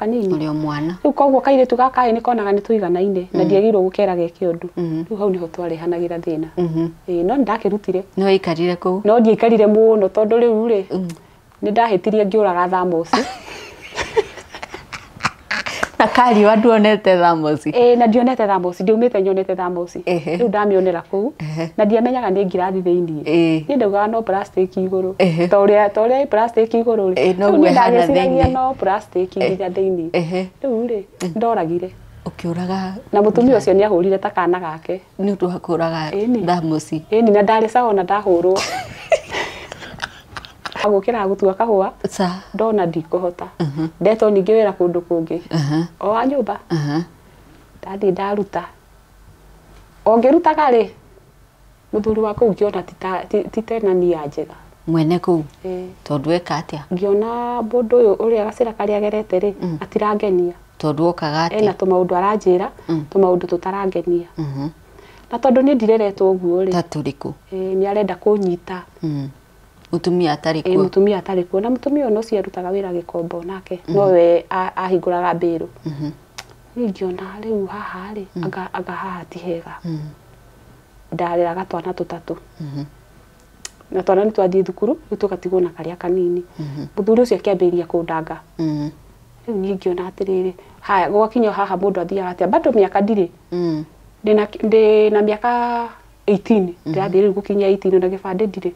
kanini. Ũrĩ o mwana. Rĩu koguo kairĩtu gaka ĩ nĩ konaga nĩ tũiganaine na ndiagĩrĩirwo gũkera geke ũndũ. Rĩu hau nĩho twarehanagĩra thĩna. Ĩĩ no nĩndakĩrutire. Nĩ waikarire kũu? No ndiaikarire mũno tondũ rĩu rĩ nĩ ndahĩtirie ngĩũraga thamosi. Na kariũa nduonete thamosi? Ĩĩ na ndionete thamosi, ndiaumĩte nyonete thamosi. Rĩu ndamĩonera kũu na ndiamenyaga nĩ ngirathi thĩiniĩ. Niĩ ndaugaga no plastic igũrũ. Ta ũrĩa ĩ plastic igũrũ rĩ. Noguo Rĩu niĩ ĩhana ndagĩciragia thĩiniĩ. no plastic nginya thĩiniĩ. Rĩu rĩ ndoragire. Ũkĩũraga. Na mũtumia ũcio nĩ ahũrire ta kana gake. Nĩ ũndũ wa kũraga thamosi. Ĩni na ndarĩ sawa ona ndahũrwo. Agũkĩra gũtua kahũa. Ndona ndikũhota. Ndetwo ningĩ wĩra kũndũ kũngĩ. O wa nyũmba. Ndathiĩ ndaruta. O ngĩrutaga rĩ, mũthuri wa kũu ngĩona ti tena nia njega. Mwene kũu? Tondũ eka atĩa? Ngĩona mũndũ ũyũ ũrĩa gacĩra karĩa agerete rĩ, atirangenia. Tondũ okaga atĩa? Ena tũmaũndũ aranjĩra, tũmaũndũ tũtarangenia. Na tondũ niĩ ndireretwo ũguo rĩ. Ta tũrĩkũ? Nĩ arenda kũnyita. Mũtumia atarĩ kuo. Mũtumia atarĩ kuo. Na mũtumia ũyũ ũcio arutaga wĩra Gĩkombo nake. Nowe ahingũraga mbĩrũ. Niĩ ngĩona rĩu haha rĩ, anga haha ti hega. Ndareraga twana tũtatũ. Na twana nĩ twathiĩ thukuru, rĩu tũgatigwo na karĩa kanini. Mũthuri ũcio akĩambĩrĩria kũndanga. Rĩu niĩ ngĩona atĩrĩrĩ, haya gwakinya haha mũndũ athiaga atĩa? Bado mĩaka ndirĩ. Ndĩna mĩaka 18. Ndĩrathiĩ rĩu gũkinyia 18 na gĩbandĩ ndirĩ.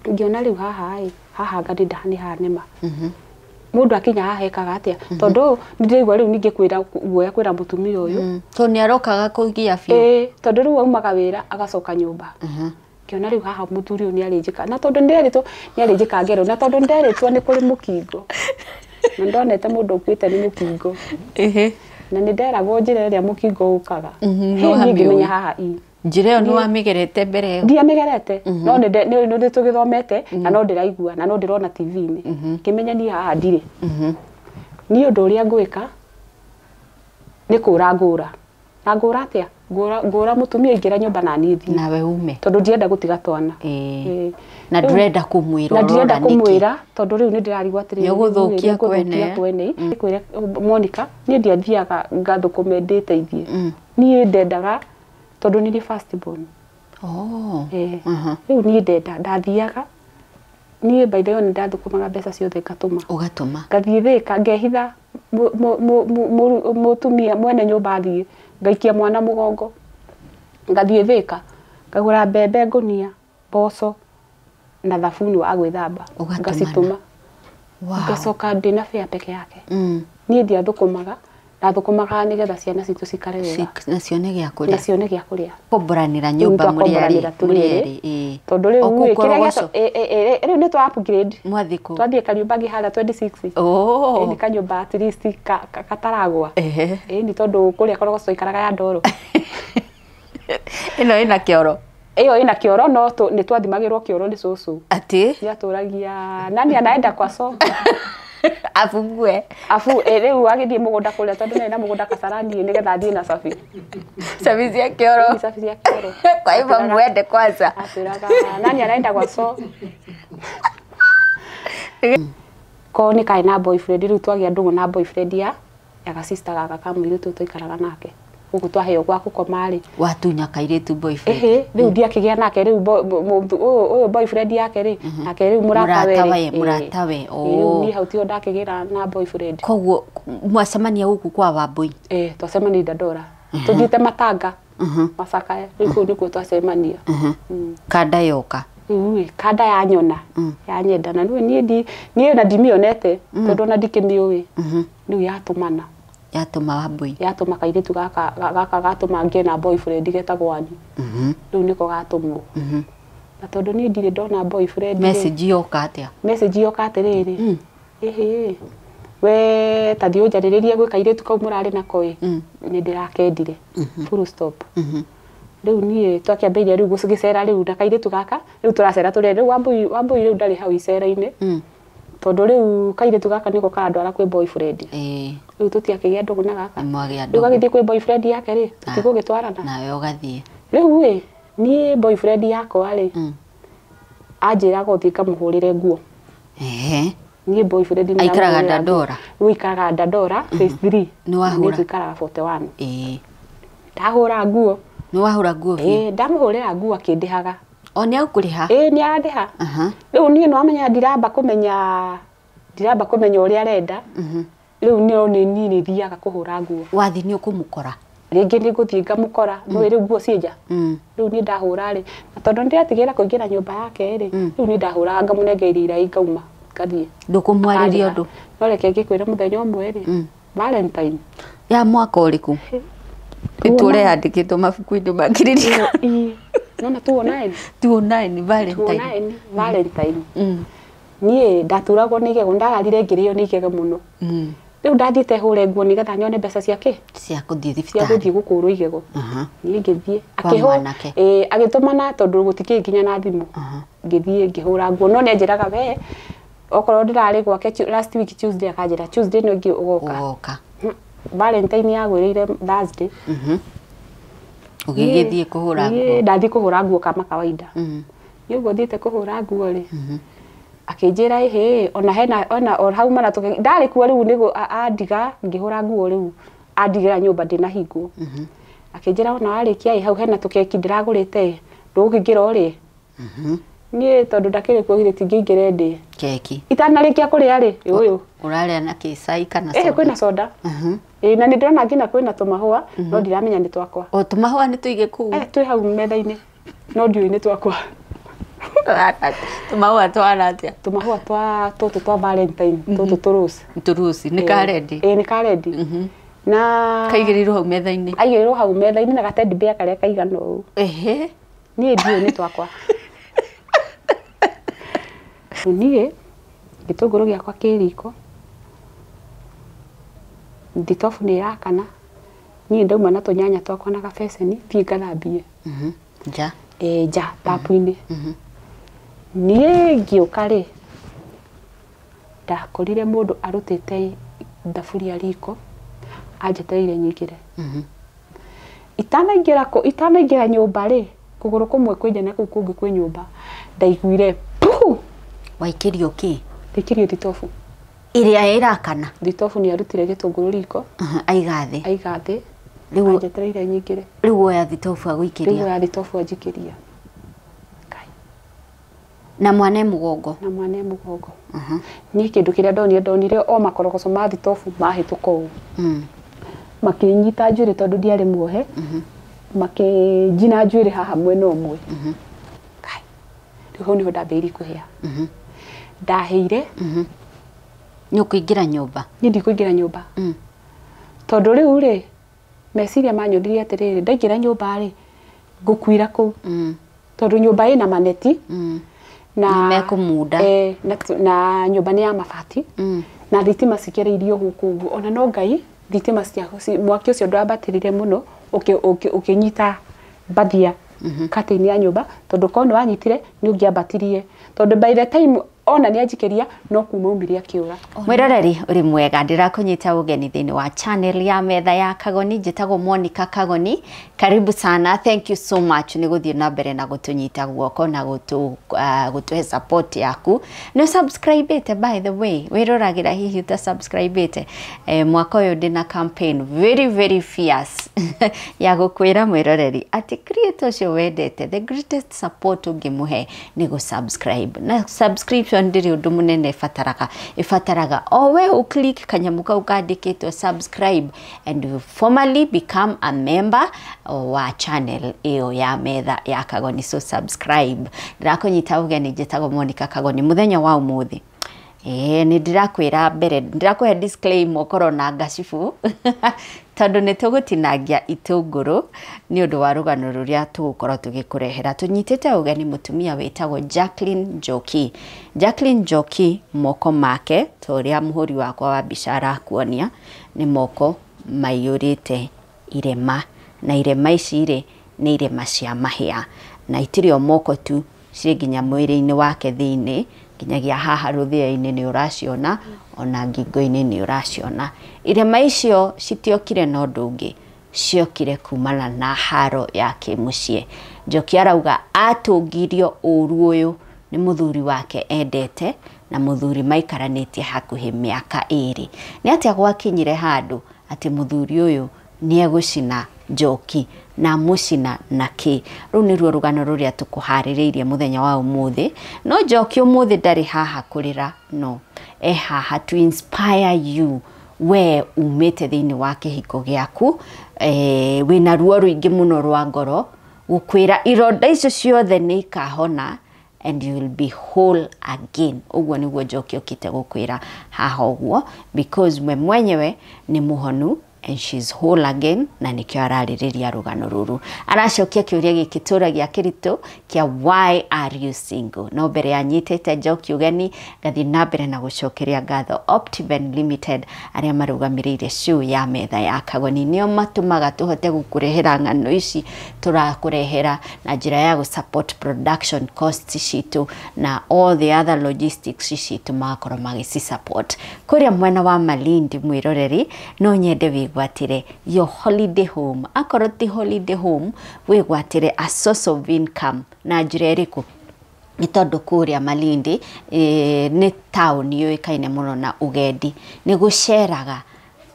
Ngĩona rĩu haha ĩ, haha anga nĩ hanema. Mũndũ akinya haha ekaga atĩa? Tondũ nĩ ndĩraigua rĩu ningĩ kwĩra guoya kwĩra mũtumia ũyũ. Tondũ nĩ arokaga kũgia biũ. Ĩĩ, tondũ rĩu aumaga wĩra agacoka nyũmba. Ngĩona rĩu haha mũthuri ũyũ nĩ arĩnjĩka. Na tondũ nĩnderĩtwo nĩ arĩnjĩka ngero, na tondũ nĩnderĩtwo nĩ kũrĩ mũkingo. Na ndonete mũndũ ũkuĩte nĩ mũkingo. Na nĩnderagwo njĩra ĩrĩa mũkingo ũkaga. No Niĩ ngĩmenya haha ii. Njĩra ĩyo nĩ wamĩgerete mbere ĩyo? Ndiamĩgerete, no nĩ tũgĩthomete na no ndĩraigua na no ndĩrona TV-inĩ. Ngĩmenya niĩ haha ndirĩ. Niĩ ũndũ ũrĩa ngwĩka nĩ kũra ngũra. Na ngũra atĩa? Ngũra mũtumia aingĩra nyũmba na niĩ thiĩ. Nawe ume. Tondũ ndirenda gũtiga twana. Na ndũrenda kũmwĩra Na ndirenda ũrora nĩkĩ? kũmwĩra tondũ rĩu nĩ ndĩrarigwo atĩrĩrĩ, Nĩ ũgũthũkia kwene. kwene. Kwĩre Monica, niĩ ndiathiaga ngathũkũme ndĩteithie. Niĩ ndendaga tondũ nĩ first born. Rĩu niĩ ndenda ndathiaga. Niĩ by the way nĩ ndathũkũmaga mbeca ciothe ngatũma. Ũgatũma. Ngathiĩ Thĩka ngehitha mũtumia mwene nyũmba athiĩ, ngaikia mwana mũgongo. Ngathiĩ Thĩka ngagũra mbembe ngũnia, mboco na thabuni wa gwĩthamba. Ngacitũma. Ngacoka ndĩna fare peke yake. Niĩ ndiathũkũmaga, ndathũkũmaga nĩgetha ciana citũ cikare wega. Na cione gĩa kũrĩa. Na cione gĩa kũrĩa. Komboranĩra nyũmba mũrĩ erĩ, mũrĩ erĩ, Tondũ rĩu O kũu rĩ, kĩrĩa Korogocho? rĩu nĩ twa upgrade. Mwathiĩ kũ? Twathiĩ kanyũmba ngĩ harĩa 26. Ĩni kanyũmba at least kataragwa. Ĩni tondũ kũrĩa Korogocho twaikaraga ya ndoro. Ĩno ĩna kĩoro? Ĩyo ĩna kĩoro no nĩ twathimagĩrwo kĩoro nĩ cũcũ. Atĩ? Nĩ atũragia nani anaenda kwa soko? Afungue. Afu, rĩu agĩthiĩ mũgũnda kũrĩa tondũ nĩ na mũgũnda Kasarani nĩgetha athiĩ na cabi. Cabi cia kĩoro. Ĩni cabi cia kĩoro. Kwa hivyo muende kwanza. Atwĩraga nani anaenda kwa soko? Ko nĩ kaĩ na boyfriend rĩu twagĩa ndũgũ na boyfriend ya ga sister gaka ka mũirĩtu tũikaraga nake. Gũkũ twaheo gwa gũkoma rĩ. Watunya kairĩtu boyfriend. Ĩhĩ, rĩu ndiakĩgĩa nake rĩu ũyũ boyfriend yake rĩ, nake rĩu mũratawe rĩ. Mũratawe, Rĩu niĩ hau tiho ndakĩgĩra na boyfriend. Koguo mwacemania gũkũ kwa Wambui? Ĩĩ, twacemania Dandora. Tũthiĩte matanga. Macakaya, rĩu kũu nĩkuo twacemania. Kanda yoka. Rĩu rĩ, kanda yanyona, yanyenda na rĩu niĩ niĩ ona ndimĩonete tondũ ona ndikĩmĩũĩ. Rĩu yatũmana. Yatũma Wambui. Yatũma kairĩtu gaka gatũma ngĩe na boyfriend getagwo Anyu. Rĩu nĩko gatũmwo. Na tondũ niĩ ndirĩ ndona boyfriend rĩ. Message yoka atĩa? Message yoka atĩrĩrĩ. Ĩhĩ. We ta thiĩ ũnjarĩrĩrie gwĩ kairĩtu kau mũrarĩ nako ĩ. Nĩ ndĩrakendire. Full stop. Rĩu niĩ twakĩambĩrĩria rĩu gũcera rĩu na kairĩtu gaka, rĩu tũracera tũrĩ rĩu Wambui rĩu ndarĩ hau icera-inĩ. Tondũ rĩu kairĩtu gaka nĩko karandwara kwĩ boyfriend. Rĩu tũtiakĩgĩa ndũgũ na gaka. Nĩmwagĩa Rĩu ndũgũ. gagĩthiĩ kwĩ boyfriend yake rĩ, tũtigũgĩtwarana. Nawe ũgathiĩ. Rĩu ĩ, niĩ boyfriend yakwa rĩ, anjĩraga ũthiĩ ngamũhũrĩre nguo. Niĩ boyfriend nĩ Aikaraga Dandora? Aikaraga Dandora phase 3. Nĩ wahũra? Niĩ tuikaraga 41. Ĩĩ. Ndahũra nguo. Nĩ wahũra nguo biũ? Ĩĩ, ndamũhũrĩra nguo akĩndĩhaga. O nĩ agũkũrĩha? Ĩĩ, nĩ arandĩha. Rĩu niĩ nĩ wamenya ndiramba kũmenya ũrĩa arenda. Rĩu no nĩ niĩ nĩ thiaga kũhũra nguo. Wathiĩ nĩ ũkũmũkora? Rĩngĩ nĩ ngũthiĩ ngamũkora, nĩũĩ rĩu nguo ciĩ nja. Rĩu niĩ ndahũra rĩ, na tondũ nĩ ndĩratigĩra kũingĩra nyũmba yake rĩ, rĩu niĩ ndahũraga ngamũnengeria irai ngauma ngathiĩ. Ndũkũmwarĩria ũndũ? No reke ngĩkwĩre mũthenya ũmwe rĩ, Valentine. Ya mwaka ũrĩkũ? Ĩtũre yandĩkĩtwo mabuku-inĩ ma kĩririkano. Nona 209. 209 Valentine. 209 Valentine. Niĩ ndaturagwo nĩ igego, ndararire ngĩrĩo nĩ igego mũno. Rĩu ndathiĩte hũre nguo nĩgetha nyone mbeca cia kĩ? Cia kũthiĩ Cia thibitarĩ. gũthiĩ gũkũrwo igego. Niĩ ngĩthiĩ. Kwa mwanake. Ĩĩ, agĩtũmana tondũ gũtikĩrĩ nginya na thimũ. Ngĩthiĩ ngĩhũra nguo, no nĩanjĩraga we okorwo ndĩrarĩ gwake last week Tuesday akanjĩra Tuesday no ĩngĩ ũgoka. Ũgoka. Valentine yagwĩrĩire Thursday. Ũgĩgĩthiĩ kũhũra nguo. Niĩ ndathiĩ kũhũra nguo kama kawaida. Niĩ ũguo thiĩte kũhũra nguo rĩ, akĩnjĩra ĩhĩ, ona hena ona o hau mara tũke ndarĩ kuo rĩu nĩguo andiga ngĩhũra nguo rĩu andigĩra nyũmba ndĩnahingwo. Akĩnjĩra ona warĩkia ĩ hau hena tũkeki ndĩragũrĩte ndũgũkĩingĩra ũrĩe. Niĩ tondũ ndakĩrĩ kuo githĩ tingĩingĩra ndĩe. Keki. Itanarĩkia kũrĩa rĩ, ũyũ. Ũrarĩa na kĩ cai kana soda? Ĩhĩ, kwĩna soda. Ĩĩ, na nĩ ndĩrona nginya kwĩna tũmahũa, no ndiramenya nĩ twakwa. O tũmahũa nĩ tũige kũu? Twĩ hau metha-inĩ, no ndiũĩ nĩ twakwa. Tũmahũa twana atĩa? Tũmahũa twa tũtũ twa Valentine, tũtũ tũ rose. Tũ rose, nĩ ka rendi? Ĩĩ, nĩ ka rendi. Na kaigĩrĩirwo hau metha-inĩ. Aigĩrĩirwo hau metha-inĩ na gatendi bear karĩa kaigana ũũ. Ehe. Niĩ ndiũĩ nĩ twakwa. Niĩ gĩtũngũrũ gĩakwa kĩ riko, thitobu nĩ ĩrakana, niĩ ndauma na tũnyanya twakwa na gabeceni thiĩ ngathambie. Nja. Ĩĩ, nja tapu-inĩ. Niĩ ngĩũka rĩ, ndakorire mũndũ arutĩte thaburia riko anjetereire nyingĩre. Itanaingĩra nyũmba rĩ, kũgũrũ kũmwe kwĩ nja na kũu kũngĩ kwĩ nyũmba, ndaiguire puhu. Waikĩrio kĩ? Ndaikĩrio thitobu. Ĩrĩa ĩrakana? Thitobu nĩ arutire gĩtũngũrũ riko. Aiga thĩ. Aiga thĩ. Anjetereire nyingĩre. Rĩu oya thitobu agũikĩria. Rĩu oya thitobu anjikĩria. Ngai. Na mwana e mũgongo. Na mwana e mũgongo. Niĩ kĩndũ kĩrĩa ndonire, ndonire o makorogoco ma thitobu mahĩtũka ũũ. Makĩnyita njuĩrĩ tondũ ndiarĩ muohe. Makĩnjina njuĩrĩ haha mwena ũmwe. Ngai. Rĩu hau nĩho ndambĩrĩirie kũhĩa. Ndahĩire. Nĩ ũkũingĩra nyũmba? Niĩ ndikũingĩra nyũmba. Tondũ rĩu rĩ, meciria manyonirie atĩrĩrĩ, ndaingĩra nyũmba rĩ, ngũkuira kũu. Tondũ nyũmba ĩna maneti. Na mekũmunda. Na nyũmba nĩ ya mabati. Na thitima cikereirio gũkũ ũguo. Ona no Ngai, thitima mwaki ũcio ndwambatĩrire mũno, ũkĩnyita mbathia curtain ya nyũmba, tondũ korwo nĩ wanyitire nĩ ũngĩambatirie. Tondũ by the time ona nĩ anjikĩria no kuma aumire akĩũra. Mwĩroreri ũrĩ mwega, ndĩrakũnyita ũgeni thĩinĩ wa channel ya metha ya Kagoni. Njĩtagwo Monica Kagoni. Karibu sana, thank you so much nĩ gũthiĩ na mbere na gũtũnyita guoko na gũtũhe support yaku. Nĩ subscribe-ĩte by the way, wĩroragĩra hihi ũta subscribe-ĩte. Mwaka ũyũ ndĩna campaign very very fierce ya gũkwĩra mwĩroreri atĩ creator ũcio wendete, the greatest support ũngĩmũhe nĩ gũ subscribe. Na subscription ndĩrĩ ũndũ mũnene ĩbataraga, ĩbataraga o we ũ click kanyamũ kau kandĩkĩtwo subscribe and you formally become a member wa channel ĩyo ya metha ya Kagoni. So subscribe. Ndĩrakũnyita ũgeni, njĩtagwo Monica Kagoni. Mũthenya wa ũmũthĩ nĩ ndĩrakwĩra mbere, ndĩrakũhe disclaimer ũkorwo na ngacibu tondũ nĩ tũgũtinangia itũngũrũ nĩ ũndũ wa rũgano rũrĩa tũgũkorwo tũgĩkũrehera. Tũnyitĩte ũgeni mũtumia wĩtagwo Jacqueline Njoki. Jacqueline Njoki moko make ta ũrĩa mũhũri wakwa wa mbica arakuonia nĩ moko maiyũrĩte irema, na irema ici rĩ nĩ irema cia mahĩa, na itirĩ o moko tu, cirĩ nginya mwĩrĩ-inĩ wake thĩinĩ, nginyagia haha rũthĩa-inĩ nĩ ũraciona, ona ngingo-inĩ nĩ ũraciona. Irema icio citiokire na ũndũ ũngĩ, ciokire kumana na haro ya kĩmũciĩ. Njoki arauga atũngirio ũru ũyũ Nĩ mũthuri wake endete na mũthuri maikaranĩtie hakuhĩ mĩaka 2. Nĩ atĩa gwakinyire handũ atĩ mũthuri ũyũ nĩ egũcina Njoki na mũcina na kĩ? Rũu nĩruo rũgano rũrĩa tũkũharĩrĩirie mũthenya wa ũmũthĩ. No Njoki ũmũthĩ ndarĩ haha kũrĩra, no e haha to inspire you we umĩte thĩinĩ wa kĩhiko gĩaku, wĩna ruo rũingĩ mũno rwa ngoro, gũkwĩra ironda icio ciothe nĩ ikahona and you will be whole again. Ũguo nĩguo Njoki okĩte gũkwĩra haha ũguo, because we mwenyewe nĩ mũhonu and she's whole again, na nĩkĩo ararĩrĩria rũgano rũrũ. Aracokia kĩũria gĩkĩ tũragia kĩritũ kĩa why are you single. No mbere ya nyitĩte Njoki ũgeni, ngathiĩ na mbere na gũcokeria ngatho Optiven Limited arĩa marũgamĩrĩire show ya Metha ya Kagoni. Nĩo matũmaga tũhote gũkũrehera ng'ano ici tũrakũrehera na njĩra ya gũ support production costs citũ na all the other logistics citũ magakorwo magĩci support. Kũrĩa mwena wa Malindi, mwĩroreri, no nyende wĩgwatĩre your holiday home. Akorwo ti holiday home, wĩgwatĩre a source of income na njĩra ĩrĩkũ? Nĩ tondũ kũrĩa Malindi nĩ taũni yũĩkaine mũno na ũgendi, nĩ gũceraga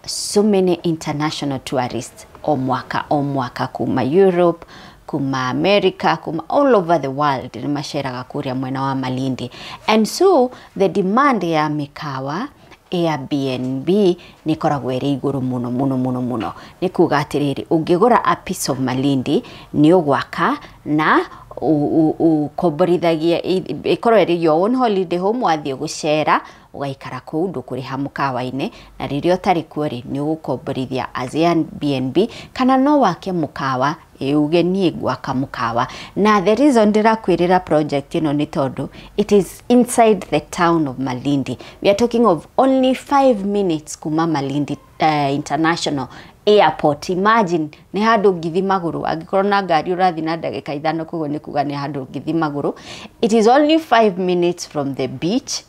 so many international tourists o mwaka o mwaka, kuma Europe, kuma America, kuma all over the world nĩ maceraga kũrĩa mwena wa Malindi. And so the demand ya mĩkawa, Airbnb, nĩ ĩkoragwo ĩrĩ igũrũ mũno mũno mũno mũno. Nĩ kuga atĩrĩrĩ, ũngĩgũra a piece of Malindi, nĩ ũgwaka na ũkomborithagie ĩkorwo ĩrĩ your own holiday home. Wathiĩ gũcera ũgaikara kũu, ndũkũrĩha mũkawa-inĩ, na rĩrĩa ũtarĩ kuo rĩ, nĩ ũgũkomborithia as Airbnb, kana no wake mũkawa, uge niĩ ngwaka mũkawa. Na the reason ndĩrakwĩrĩra project ĩno nĩ tondũ it is inside the town of Malindi. We are talking of only 5 minutes kuma Malindi International Airport. Imagine, nĩ handũ ũngĩthiĩ magũrũ. Angĩkorwo na ngari ũrathiĩ na ndagĩka 5, koguo nĩ kuga nĩ handũ ũngĩthiĩ magũrũ. It is only 5 minutes from the beach.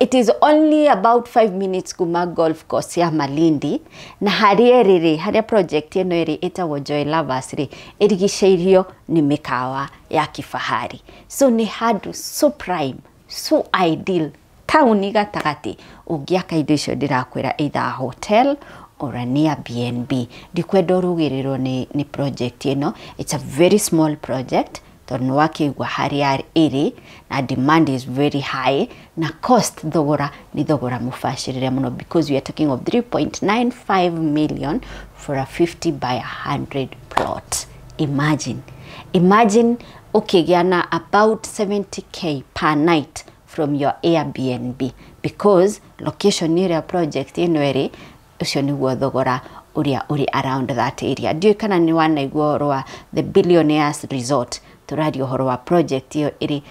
It is only about 5 minutes kuma golf course ya Malindi. Na harĩa ĩrĩ rĩ, harĩa project ĩno ĩrĩ ĩtagwo Joy Lovers rĩ, ĩrigicĩirio nĩ mĩkawa ya kifahari. So nĩ handũ so prime, so ideal, taũni gatagatĩ ũngĩaka indo icio ndĩrakwĩra, either a hotel or an Airbnb. Ndikwenda ũrũgĩrĩrwo nĩ project ĩno. It's a very small project, tondũ nĩ wakĩigua harĩa ĩrĩ na demand is very high, na cost, thogora nĩ thogora mũbacĩrĩre mũno, because we are talking of 3.95 million for a 50 by 100 plot. Imagine, imagine ũkĩgĩa na about 70K per night from your Airbnb, because location ĩrĩa project ĩno ĩrĩ, ũcio nĩguo thogora ũrĩa ũrĩ around that area. Ndiũĩ kana nĩ wanaigua ũhoro wa the Billionaires Resort. Tũraria ũhoro wa project ĩyo ĩrĩ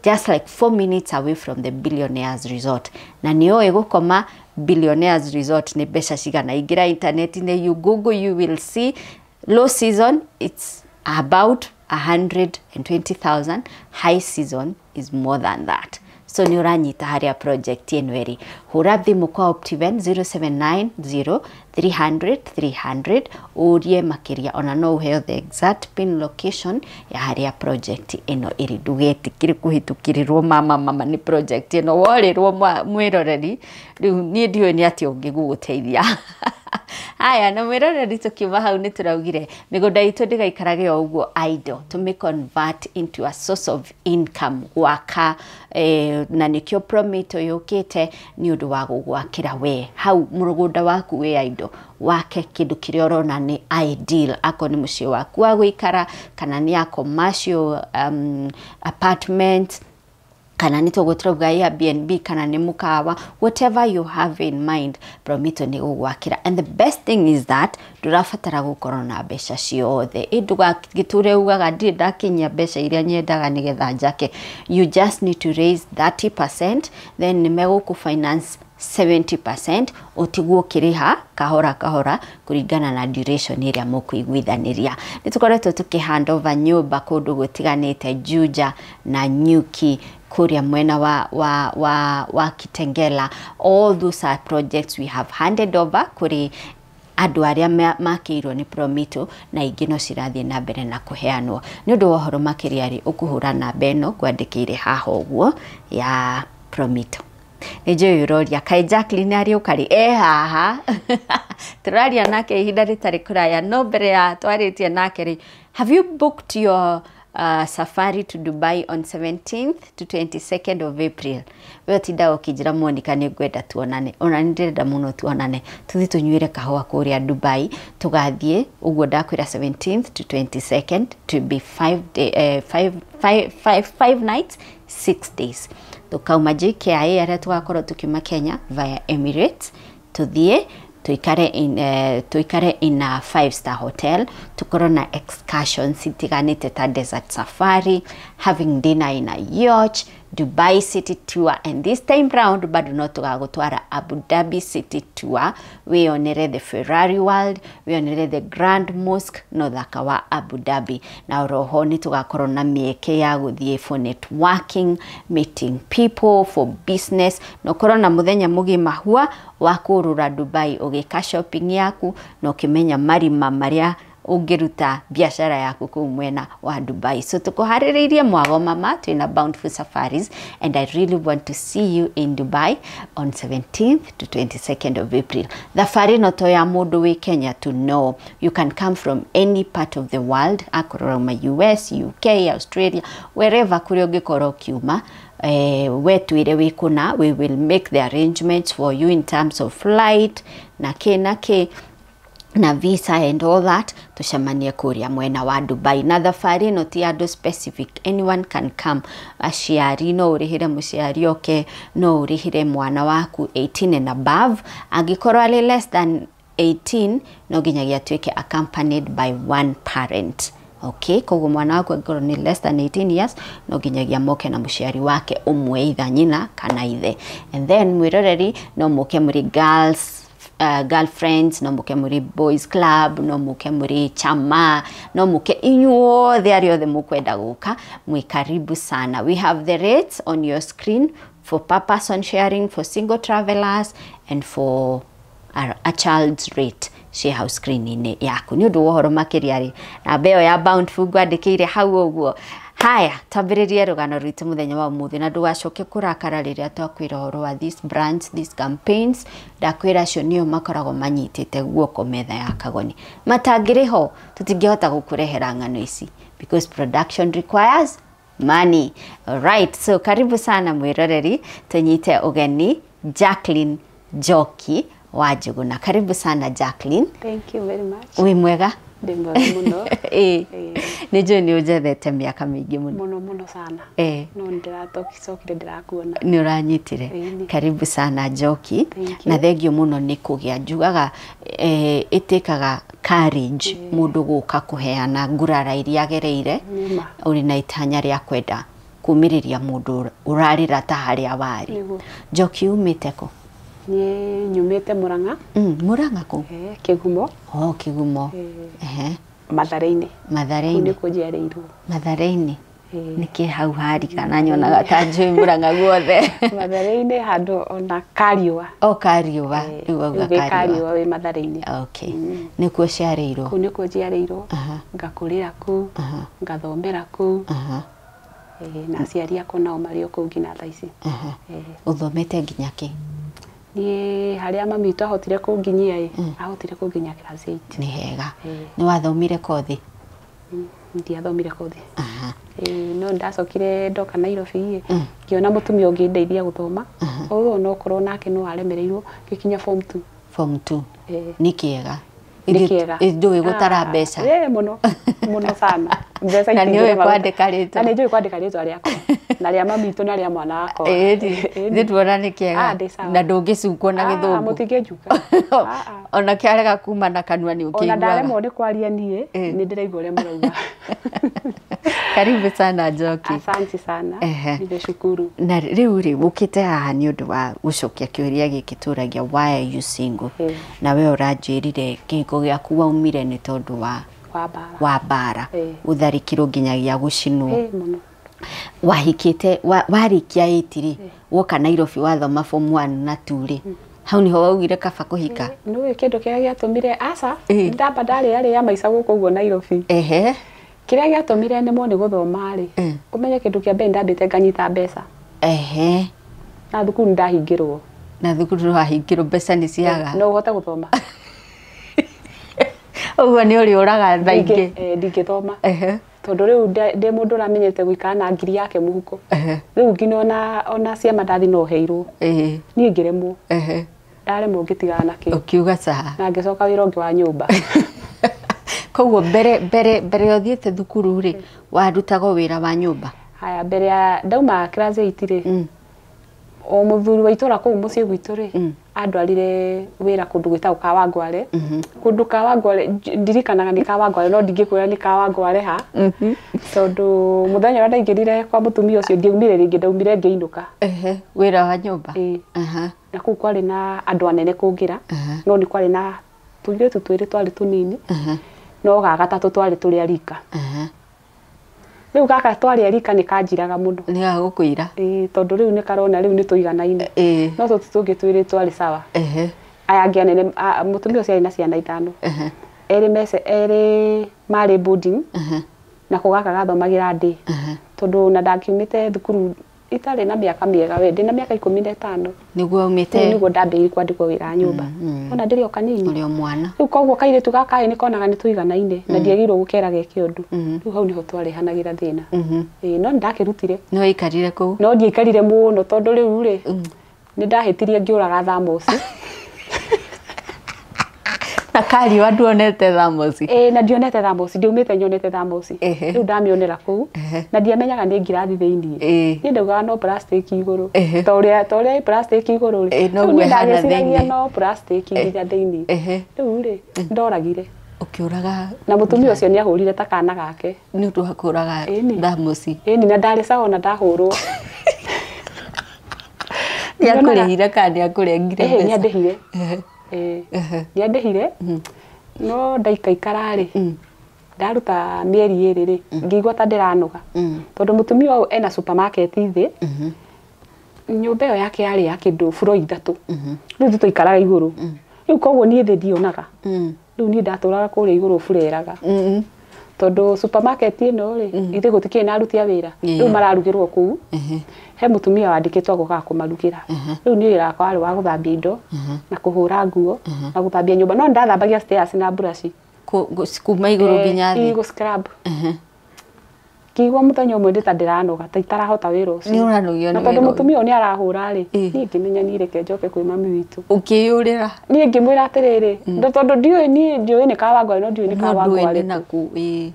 just like 4 minutes away from the Billionaires Resort. Na nĩ ũĩ gũkoma Billionaires Resort nĩ mbeca cigana? Ingĩra internet-inĩ, you google, you will see low season it's about 120,000, high season is more than that. So nĩ ũranyita harĩa project ĩno ĩrĩ. Hũra thimũ kwa Optiven 0790 300 300 ũrie makĩria, ona no ũheo the exact pin location ya harĩa project ĩno ĩrĩ. Ndũgetĩkĩre kũhĩtũkĩrĩrwo mama mama nĩ project ĩno. Worĩrwo, mwĩroreri, rĩu niĩ ndiũĩ nĩ atĩa ũngĩgũgũteithia. Haya, na mwĩroreri, tũkiuma hau nĩ tũraugire mĩgũnda itũ ndĩgaikarage o ũguo idle, tũmĩ convert into a source of income, gwaka, na nĩkĩo Promito yũkĩte nĩ ũndũ wa gũgwakĩra we hau mũgũnda waku wĩ idle, wake kĩndũ kĩrĩa ũrona nĩ ideal, akorwo nĩ mũciĩ waku wa gũikara, kana nĩ ya commercial apartment, kana nĩ toguo tũrauga Airbnb, kana nĩ mũkawa, whatever you have in mind, Promito nĩ gũgwakĩra. And the best thing is that ndũrabatara gũkorwo na mbeca ciothe. Ĩ ndũgagĩtũre ugaga ndirĩ ndakinyia mbeca iria nyendaga nĩgetha njake. You just need to raise 30%, then nĩ megũkũ finance 70%, ũtigwo ũkĩrĩha kahora kahora kũringana na duration ĩrĩa mũkũiguithanĩria. Nĩ tũkoretwo tũkĩ hand over nyũmba kũndũ gũtiganĩte, Juja na Nyuki, kũrĩa mwena wa Kitengela. All those are projects we have handed over kũrĩ andũ arĩa makĩirwo nĩ Promito na ingĩ no cirathiĩ na mbere na kũheanwo. Nĩ ũndũ wa ũhoro makĩria rĩ, ũkũhũra namba ĩno ngwandĩkĩire haha ũguo ya Promito. Nĩ njũĩ ũroria kaĩ Jacqueline arĩũka rĩ? E haha. Tũraria nake ihinda rĩtarĩ kũraya, no mbere ya twarĩtie nake rĩ, have you booked your safari to Dubai on 17th to 22nd of April? We tinda ũkĩnjĩra Monica nĩ ngwenda tuonane, ona nĩ ndĩrenda mũno tuonane, tũthiĩ tũnyuĩre kahũa kũrĩa Dubai. Tũgathiĩ ũguo ndakwĩra 17th to 22nd to be 5 nights 6 days. Tukauma JKIA arĩa tũgakorwo tũkiuma Kenya via Emirates, tũthiĩ tuikare in a 5-star hotel, tukorwo na excursions itiganĩte ta desert safari, having dinner in a yacht, Dubai city tour, and this time round bado no tugagutwara Abu Dhabi city tour, wionere the Ferrari world, wionere the Grand Mosque no thaka wa Abu Dhabi. Na oroho ni tugakorwo na mieke ya guthie for networking, meeting people for business, no korwo na muthenya mugima hua wa kurura Dubai ugika shopping yaku na ukimenya marima maria ungiruta biashara yaku kuu mwena wa Dubai. So tukuhaririirie mwago mama, twina Bountiful Safaris, and I really want to see you in Dubai on 17th to 22nd of April. Thabarĩ no to ya mũndũ wĩ Kenya to know. You can come from any part of the world, akorwo uma US, UK, Australia, wherever kũrĩa ũngĩkorwo ũkiuma. We twire wĩ kũna, we will make the arrangements for you in terms of flight na kĩ na kĩ na visa and all that, tucemanie kuria mwena wa Dubai. Na thabarĩ no ti andũ specific, anyone can come. Aciari no ũrĩhĩre mũciari oke, no ũrĩhĩre mwana waku 18 and above. Angĩkorwo arĩ less than 18 no nginyagia atuĩke accompanied by one parent. Okay, koguo mwana waku angĩkorwo ni less than 18 years no nginyagia moke na mũciari wake ũmwe, either nyina kana ithe. And then mwĩroreri no moke mũrĩ girls, girlfriends, no muke muri boys club, no muke muri chama, no muke inyuothe arĩa othe mukwenda guka, mwi karibu sana. We have the rates on your screen for per person sharing, for single travelers, and for a child's rate ci hau screen-inĩ yaku. Nĩ ũndũ wa ũhoro makĩria rĩ, namba ĩyo ya Bountiful ngwandĩkĩire hau ũguo. Haya, twambĩrĩrie rũgano rwitũ mũthenya wa ũmũthĩ, na ndũgacoke kũrakara rĩrĩa twakwĩra ũhoro wa these brands, these campaigns. Ndakwĩra acio nĩo makoragwo manyitĩte guoko metha ya Kagoni. Matangĩrĩ ho tũtingĩhota gũkũrehera ng'ano ici, because production requires money. Alright, so karibu sana mwĩroreri, tũnyite ũgeni Jacqueline Njoki wa Njuguna. Karibu sana Jacqueline. Thank you very much. Wĩ mwega? Ndĩ mwega mũno. Nĩ njũĩ nĩ ũnjethete mĩaka mĩingĩ mũno. Mũno mũno sana. No ndĩratokicokire ndĩrakuona. Nĩ ũranyitire. Karibu sana Njoki. Na thengio mũno nĩ kũgĩa. Njugaga ĩtĩkaga courage mũndũ gũka kũheana ngurara iria agereire. Ũrĩ na itanya rĩa kwenda kumĩrĩria mũndũ ũrarĩra ta harĩa warĩ. Njoki umĩte kũ? Niĩ nyumĩte Murang'a. Murang'a kũ? Kĩgumo. Oh, Kĩgumo. Mathare-inĩ. Mathare-inĩ. Kũu nĩkuo njiarĩirwo. Mathare-inĩ. Nĩkĩ hau harigana nyonaga ta njũĩ Murang'a guothe. Mathare-inĩ handũ ona Kariũa. O Kariũa, rĩu wauga Kariũa. Kariũa wĩ Mathare-inĩ. Okay. Nĩkuo ũciarĩirwo? Kũu nĩkuo njiarĩirwo. Ngakũrĩra kũu, ngathomera kũu. Na aciari akwa nao marĩ o kũu nginya thaa ici. Ũthomete nginya kĩ? Niĩ harĩa mami witũ ahotire kũnginyia ĩ, ahotire kũnginyia class 8. Nĩ hega. Nĩ wathomire kothi? Ndiathomire kothi. No ndacokire ndoka Nairobi ĩ, ngĩona mũtumia ũngĩ ndeithia gũthoma. Ũguo no korwo nake no aremereirwo ngĩkinya form 2. Form 2. Nĩ kĩega. Nĩ kĩega. Ndũĩ gũtara mbeca. Mũno mũno sana. Mbeca Na nĩũĩ kwandĩka rĩtwa. Na nĩnjũĩ kwandĩka rĩtwa rĩakwa. Na rĩa mami witũ na rĩa mwana wakwa. Nĩ tuona nĩ kĩega. Na ndũngĩcukwo na gĩthũngũ. Mũtingĩnjuka. Ona kĩarega kuma na kanua nĩ ũkĩiguaga. Ona ndaremwo nĩ kwaria niĩ, nĩ ndĩraigua ũrĩa mũrauga. Karibu sana Njoki. Asante sana. Nimeshukuru. Na rĩu rĩ, ũkĩte haha nĩ ũndũ wa gũcokia kĩũria gĩkĩ tũragia, why are you single? Na we ũranjĩrire kĩhiko gĩaku waumire nĩ tondũ wa wa mbara. Ũtharĩkĩrwo nginyagia gũcinwo. Wahikĩte, warĩkia 8 rĩ, woka Nairobi wathoma form 1 na 2 rĩ, Hau niho waugire kaba kũhika. Nĩũĩ kĩndũ kĩrĩa gĩatũmire aca ndamba ndarĩarĩa maica gũkũ ũguo Nairobi. Ehe. Kĩrĩa gĩatũmire nemwo nĩ gũthoma rĩ, ũmenye kĩndũ kĩa mbere ndambĩte nganyita mbeca. Ehe. Na thukuru nĩndahingĩrwo. Na thukuru nĩwahingĩrwo mbeca nĩ ciaga. No ũhote gũthoma. Ũguo nĩ ũrĩũraga thaa ingĩ. Ndingĩthoma. Tondũ rĩu ndĩ mũndũ ũramenyete gũikara na ngiri yake mũhuko. Rĩu nginya ona cia mandathi no heirwo. Niĩ ngĩremwo. Ndaremwo ngĩtigana nakĩo. Ũkiuga sawa. Na ngĩcoka wĩra ũngĩ wa nyũmba. Koguo mbere ũthiĩte thukuru rĩ, warutaga wĩra wa nyũmba? Haya, mbere ya ndauma class 8 rĩ, o mũthuri wa itũra kũu mũciĩ gwitũ rĩ, andwarire wĩra kũndũ gwĩtagwo Kawangware. Kũndũ Kawangware ndirikanaga nĩ Kawangware no ndingĩkwĩra nĩ Kawangware ha. Tondũ mũthenya ũrĩa ndaingĩrire kwa mũtumia ũcio ndiaumire rĩngĩ, ndaumire ngĩinũka. Wĩra wa nyũmba? Na kũu kwarĩ na andũ anene kũngĩra, no nĩ kwarĩ na tũirĩtu twĩrĩ twarĩ tũnini, no ga gatatũ twarĩ tũrĩa rika. Rĩu gaka twarĩ rika nĩ kanjiraga mũno. Nĩ gagũkũira? Tondũ rĩu nĩ karona rĩu nĩ tũiganaine. No tũtũ tũngĩ twĩrĩ twarĩ sawa. Aya angĩ anene, mũtumia ũcio arĩ na ciana 5. Erĩ marĩ boarding, nako gaka gathomagĩra ndĩ. Tondũ na ndakiumĩte thukuru itarĩ na mĩaka mĩega we, ndĩ na mĩaka 15. Nĩguo umĩte? Nĩguo ndambĩrĩirie kwandĩkwo wĩra wa nyũmba. Ona ndĩrĩ o kanini. Ũrĩ o mwana. Rĩu koguo kairĩtu gaka nĩ konaga nĩ tũiganaine na ndiagĩrĩirwo gũkera geke ũndũ. Rĩu hau nĩho twarehanagĩra thĩna. No nĩndakĩrutire. Nĩ waikarire kũu? No ndiaikarire mũno tondũ rĩu rĩ, nĩ ndahĩtirie ngĩũraga thamosi. Na kariũa nduonete thamosi? Na ndionete thamosi, ndiumĩte nyonete thamosi. Rĩu ndamĩonera kũu, na ndiamenyaga nĩ ngirathi thĩiniĩ. Niĩ ndaugaga no plastic igũrũ. Ta ũrĩa ĩ plastic igũrũ rĩ. Noguo Rĩu niĩ ĩhana ndagĩciragia thĩiniĩ. no plastic nginya thĩiniĩ. Rĩu rĩ, ndoragire. Ũkĩũraga? Na mũtumia ũcio nĩahũrire ta kana gake. Nĩ ũndũ wa kũũraga thamosi? Ĩni, na ndarĩ sawa ona ndahũrwo. Nĩakũrĩhire kana nĩakũrengire mbeca? Nĩandĩhire. Nĩandĩhire, no ndaikaikara rĩ, ndaruta mĩeri 2 rĩ, ngĩigua ta ndĩranoga. Tondũ mũtumia ũyũ ena supermarket thĩ, nyũmba ĩyo yake yarĩ ya kĩndũ floor 3. Rĩu ithuĩ twaikaraga igũrũ. Rĩu koguo niĩ thĩ ndionaga. Rĩu niĩ ndatũraga kũrĩa igũrũ bureraga. Tondũ supermarket ĩno rĩ, ithuĩ gũtikĩrĩ na aruti a wĩra. Rĩu mararugĩrwo kũu. He mũtumia wandĩkĩtwo agokaga kũmarugĩra. Rĩu niĩ wĩra wakwa warĩ wa gũthambia indo, na kũhũra nguo, na gũthambia nyũmba. No nĩndathambagia stairs na brush. Kuma igũrũ nginya thĩ? Gũ scrub. Ngĩigua mũthenya ũmwe ndĩ ta ndĩranoga, ta itarahota wĩra ũcio. Nĩ ũranogio Na nĩ tondũ wĩra ũyũ. mũtumia ũyũ nĩ arahũra rĩ, niĩ ngĩmenya niĩ reke njoke kwĩ mami witũ. Ũkĩyũrĩra? Niĩ ngĩmwĩra atĩrĩrĩ, tondũ ndiũĩ niĩ ndiũĩ nĩ Kawangware no ndiũĩ nĩ No ndũĩ Kawangware. nĩ nakũ,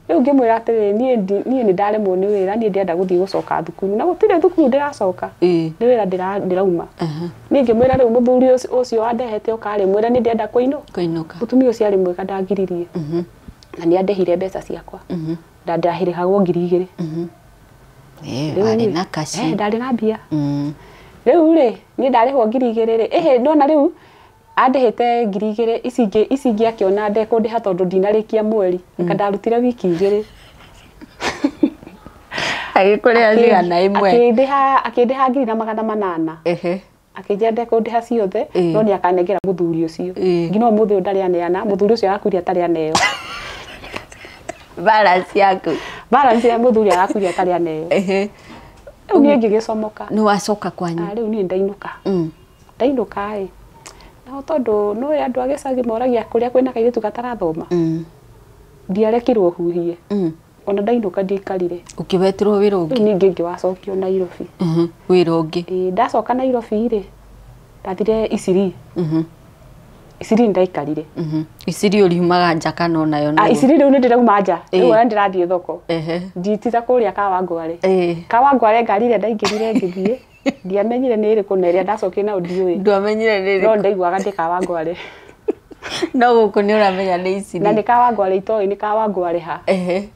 Rĩu ngĩmwĩra atĩrĩrĩ, niĩ nĩ ndaremwo nĩ wĩra, niĩ ndĩrenda gũthiĩ gũcoka thukuru. Na gũtirĩ thukuru ndĩracoka. Nĩ wĩra ndĩrauma. Niĩ ngĩmwĩra rĩu mũthuri ũcio wandehete oka rĩ, mwĩre nĩ ndĩrenda kũinũka. Kũinũka. Mũtumia ũcio arĩ mwega ndangiririe. Na nĩ andĩhire mbeca ciakwa. Na ndahĩrĩhagwo 2,000. Warĩ na kaci. Ndarĩ na mbia. Rĩu rĩ, niĩ ndarĩhwo 2,000 rĩ, ĩhĩ ndona rĩu andĩhĩte 2,000, ici ingĩ akĩona ndekũndĩha tondũ ndinarĩkia mweri. Anga ndarutire wiki 2. Agĩkũrĩha cigana ĩmwe? Akĩndĩha 1,800. Akĩnjĩra ndekũndĩha ciothe, no nĩ akanengera mũthuri ũcio. Nginya ũmũthĩ ũyũ ndarĩ aneana, mũthuri ũcio arakuire atarĩ aneo. Balance yaku. Balance ya mũthuri arakuire atarĩ aneo. Rĩu niĩ ngĩgĩcomoka. Nĩ wacoka kwanyu? Rĩu niĩ ndainũka. Ndainũka ĩ. Nao tondũ nĩũĩ andũ a gĩcagi moragia kũrĩa kwĩna kairĩtu gatarathoma. Ndiarekirwo huhie. Ona ndainũka ndiaikarire. Ũkĩweterwo wĩra ũngĩ? Rĩu ningĩ ngĩwacokio Nairobi. Wĩra ũngĩ? Ndacoka Nairobi rĩ, ndathire Isiri. Isiri ndaikarire. Isiri ũriumaga nja kana onayo no? Isiri rĩu nĩ ndĩrauma nja. Rĩu ona ndĩrathiĩ thoko. Nditita kũrĩa Kawangware. Kawangware ngari ĩrĩa ndaingĩrire ngĩthiĩ, ndiamenyire nĩ ĩrĩkũ na ĩrĩa ndacokire nayo ndiũĩ. Ndwamenyire nĩ ĩrĩkũ? No ndaiguaga ndĩ Kawangware. No gũkũ nĩ ũramenya nĩ Isiri. Na nĩ Kawangware itoĩ nĩ Kawangware ha.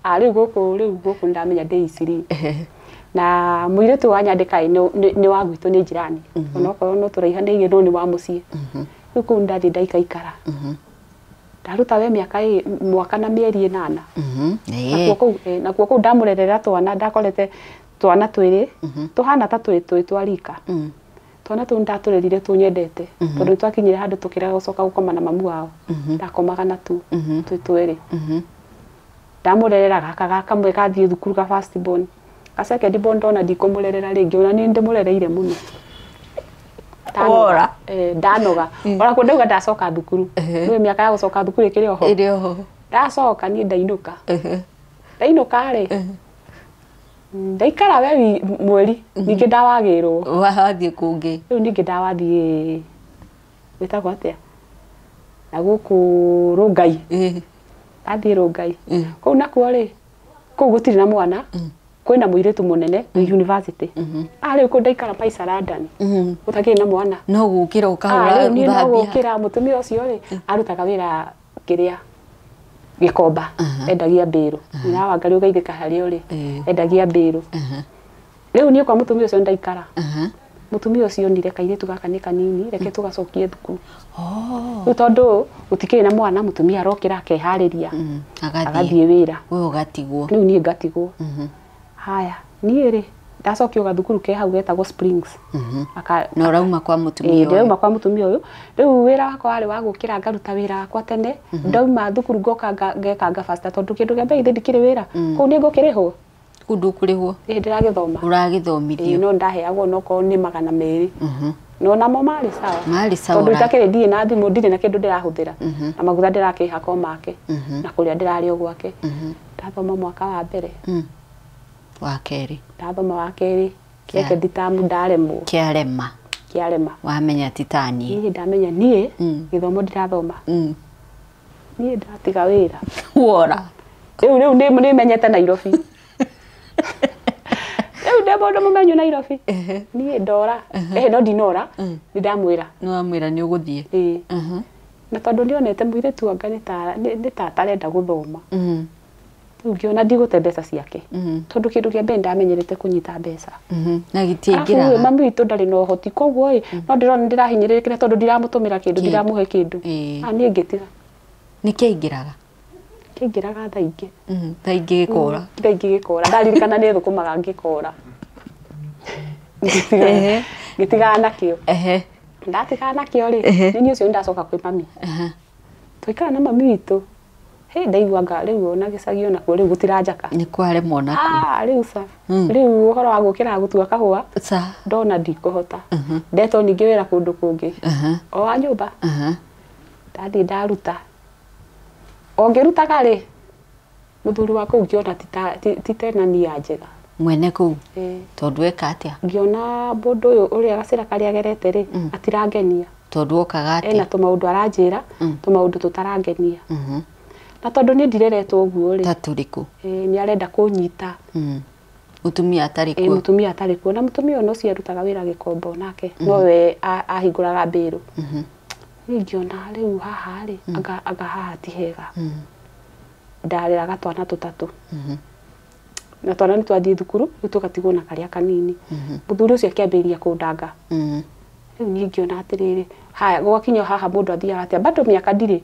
Rĩu gũkũ nĩndamenya ndĩ Isiri. Na mũirĩtu wa nyandĩka nĩ wa gwitũ nĩ jirani. Onokorwo no tũraihanĩirie no nĩ wa mũciĩ. Rĩu kũu ndathiĩ ndaikaikara. Ndaruta we mĩaka mwaka na mĩeri 8. Nakuo kũu ndamũrerera twana, ndakorete twana twĩrĩ, tũhana ta twĩ twa rika. Twana tũu ndatũrerire tũnyendete tondũ twakinyire handũ tũkĩrega gũcoka gũkoma na mamu wao. Ndakomaga natuo twĩ twĩrĩ. Ndamũrerera gaka gakamwe gathiĩ thukuru ga first born. Ga second born ndona ndikũmũrerera rĩngĩ ona niĩ ndĩmũrereire mũno. Wora. Ndanoga. Ona kuo ndauga ndacoka thukuru. Nĩũĩ mĩaka ya gũcoka thukuru ĩkĩrĩ oho. Ĩrĩ oho. Ndacoka niĩ ndainũka. Ndainũka rĩ, ndaikara we mweri ningĩ ndawagĩrwo. Wathiĩ kũngĩ. Rĩu ningĩ ndawathiĩ wĩtagwo atĩa? Na gũkũ Rũngai. Ndathiĩ Rũngai. Kũu nakuo rĩ, kũu gũtirĩ na mwana, kwĩna mũirĩtu mũnene wĩ university. Rĩu kũu ndaikara Paisa London. Gũtakĩrĩ na mwana. No gũkĩra ũkahũra Rĩu niĩ no gũthambia. gũkĩra mũtumia ũcio rĩ, arutaga wĩra kĩrĩa Gĩkomba, endagia mbĩrũ. Na Wangari ũgeithĩka harĩa ũrĩ, endagia mbĩrũ. Rĩu niĩ kwa mũtumia ũcio ndaikara. Mũtumia ũcio onire kairĩtu gaka nĩ kanini, reke tũgacokie thukuru. Rĩu tondũ gũtikĩrĩ na mwana, mũtumia arokĩra akeharĩria, agathiĩ wĩra. We ũgatigwo. Rĩu niĩ ngatigwo. Haya, niĩ rĩ, ndacokio gathukuru ke hau getagwo Springs. Na ũrauma kwa mũtumia ũyũ. Ndĩrauma kwa mũtumia ũyũ. Rĩu wĩra wakwa warĩ wa gũkĩra ngaruta wĩra wakwa tene. Ndauma thukuru ngoka ngeka ngabasta tondũ kĩndũ kĩa mbere githĩ ndikĩrĩ wĩra. Kũu nĩ ngũkĩrĩhwo. Kũu ndũkũrĩhwo. Ndĩragĩthoma. Ũragĩthomithio. No ndaheagwo onokorwo nĩ 200. No namo marĩ sawa. Marĩ sawa. Tondũ itakĩrĩ ndirĩ na thimũ, ndirĩ na kĩndũ ndĩrahũthĩra. Na maguta ndĩrakĩhaka o make. Na kũrĩa ndĩrarĩ o gwake. Ndathoma mwaka wa mbere. Wa kerĩ. Ndathoma wa kerĩ. Second term ndaremwo. Kĩarema. Kĩarema. Wamenya ti ta niĩ. Niĩ ndamenya niĩ gĩthomo ndirathoma. Niĩ ndatiga wĩra. Wora. Rĩu nĩ menyete Nairobi. Rĩu ndĩ mũndũ mũmenyu Nairobi. Niĩ ndora. No ndinora. Nĩ ndamwĩra. Nĩ wamwĩra nĩ ũgũthiĩ. Na tondũ nĩonete mũirĩtu anga nĩ ta atarenda gũthoma. Rĩu ngĩona ndigũte mbeca ciake. Tondũ kĩndũ kĩa mbere ndamenyerete kũnyita mbeca. Na gĩtiaingĩraga. Mami witũ ndarĩ na ũhoti koguo ĩ no ndĩrona ndĩrahinyĩrĩrĩkire tondũ ndiramũtũmĩra kĩndũ, ndiramũhe kĩndũ. Niĩ ngĩtiga. Nĩ kĩaingĩraga? Kĩaingĩraga thaa ingĩ. Thaa ingĩ gĩkora. Thaa ingĩ gĩkora. Ndaririkana nĩ thũkũmaga ngĩkora. Ngĩtigana nakĩo. Ndatigana nakĩo rĩ, nĩ niĩ ũcio ndacoka kwĩ mami. Twaikara na mami witũ. Hĩ ndaigua nga rĩu ona gĩcagi onakuo rĩu gũtiranjaka. Nĩ kwaremwo nakuo. Rĩu ca. Rĩu ũhoro wa gũkĩra gũtua kahũa. Ca. Ndona ndikũhota. Ndetwo ningĩ wĩra kũndũ kũngĩ. O wa nyũmba. Ndathiĩ ndaruta. O ngĩrutaga rĩ, mũthuri wa kũu ngĩona ti tena nia njega. Mwene kũu? Tondũ eka atĩa? Ngĩona mũndũ ũyũ ũrĩa gacĩra karĩa agerete rĩ, atirangenia. Tondũ okaga atĩa? Ena tũmaũndũ aranjĩra, tũmaũndũ tũtarangenia. Na tondũ niĩ ndireretwo ũguo rĩ. Ta tũrĩkũ? Nĩ arenda kũnyita. Mũtumia atarĩ kuo. Mũtumia atarĩ kuo. Na mũtumia ũyũ ũcio arutaga wĩra Gĩkomba onake. Nowe ahingũraga mbĩrũ. Niĩ ngĩona rĩu haha rĩ, anga haha ti hega. Ndareraga twana tũtatũ. Na twana nĩ twathiĩ thukuru, rĩu tũgatigwo na karĩa kanini. Mũthuri ũcio akĩambĩrĩria kũndanga. Rĩu niĩ ngĩona atĩrĩrĩ, haya gwakinya haha mũndũ athiaga atĩa? Bado mĩaka ndirĩ.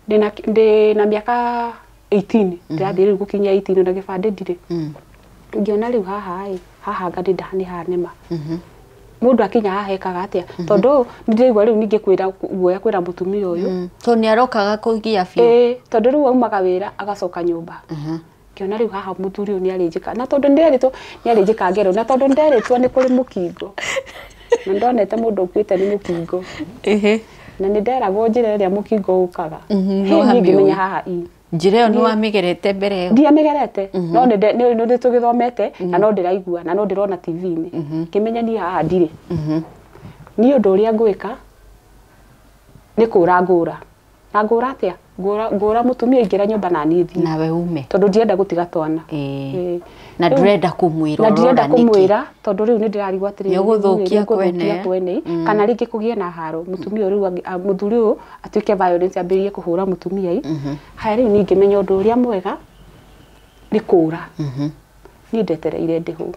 Ndĩna mĩaka 18. Ndĩrathiĩ rĩu gũkinyia 18 na gĩbandĩ ndirĩ. Ngĩona rĩu haha ĩ, haha anga nĩ hanema. Mũndũ akinya haha ekaga atĩa? Tondũ nĩndĩraigua rĩu ningĩ kwĩra guoya kwĩra mũtumia ũyũ. Tondũ nĩarokaga kũgia biũ. Tondũ rĩu aumaga wĩra agacoka nyũmba. Ngĩona rĩu haha mũthuri ũyũ nĩarĩnjĩka. Na tondũ nĩnderĩtwo nĩarĩnjĩka ngero. Na tondũ nĩnderĩtwo nĩ kũrĩ mũkingo. Na ndonete mũndũ ũkuĩte nĩ mũkingo. Na nĩnderagwo njĩra ĩrĩa mũkingo ũkaga. Niĩ ngĩmenya haha i. Njĩra ĩyo nĩ wamĩgerete mbere ĩyo? Ndiamĩgerete. No nĩ tũgĩthomete na no ndĩraigua na no ndĩrona TV-inĩ. Ngĩmenya niĩ haha ndirĩ. Niĩ ũndũ ũrĩa ngwĩka nĩ kũra ngũra. Na ngũra atĩa? Ngũra mũtumia aingĩra nyũmba na niĩ thiĩ. Nawe ume. Tondũ ndirenda gũtiga twana. Na ndũrenda kũmwĩra. Na ndirenda kũmwĩra tondũ rĩu nĩ ndĩrarigwo atĩrĩrĩ. Nĩ ũgũthũkia kwene. Kana rĩngĩ kũgĩe na haro. Mũtumia rĩu mũthuri ũyũ atuĩke violence ambĩrĩrie kũhũra mũtumia i. Haya rĩu niĩ ngĩmenya ũndũ ũrĩa mwega nĩ kũra. Niĩ ndetereire ndĩhwo.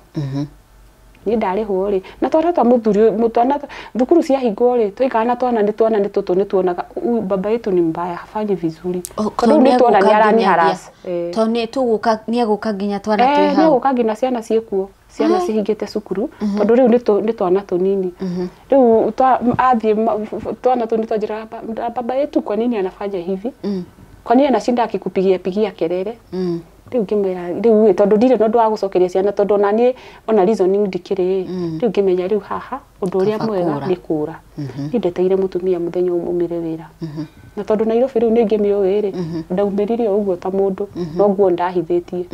Niĩ ndarĩhwo rĩ, na twana twa mũthuri ũyũ, twana thukuru ciahingwo rĩ, twaikara na twana nĩ twana nĩ tũtũ nĩ tuonaga baba yetu ni mbaya, hafanyi vizuri. Tondũ nĩ tuona nĩ arani harass. Tondũ nĩ tũgũka, nĩ egũka nginya twana twĩ hau. Nĩ egũka nginya ciana ciĩkuo. Ciana cihingĩte cukuru tondũ rĩu nĩ twana tũnini. Rĩu athiĩ twana tũu nĩtwanjĩraga baba yetu kwa nini anafanya hivi? Kwa nini anashinda akikupigia pigia kelele? Rĩu ngĩmwĩra rĩu tondũ ndirĩ na ũndũ wa gũcokeria ciana tondũ ona niĩ ona reasoning ndikĩrĩ. Rĩu ngĩmenya rĩu haha ũndũ ũrĩa mwega nĩ kũra. Niĩ ndeteire mũtumia mũthenya ũmwe umĩre wĩra. Na tondũ Nairobi rĩu nĩ ngĩmĩũĩ rĩ, ndaumĩrire o ũguo ta mũndũ no nguo ndahithĩtie.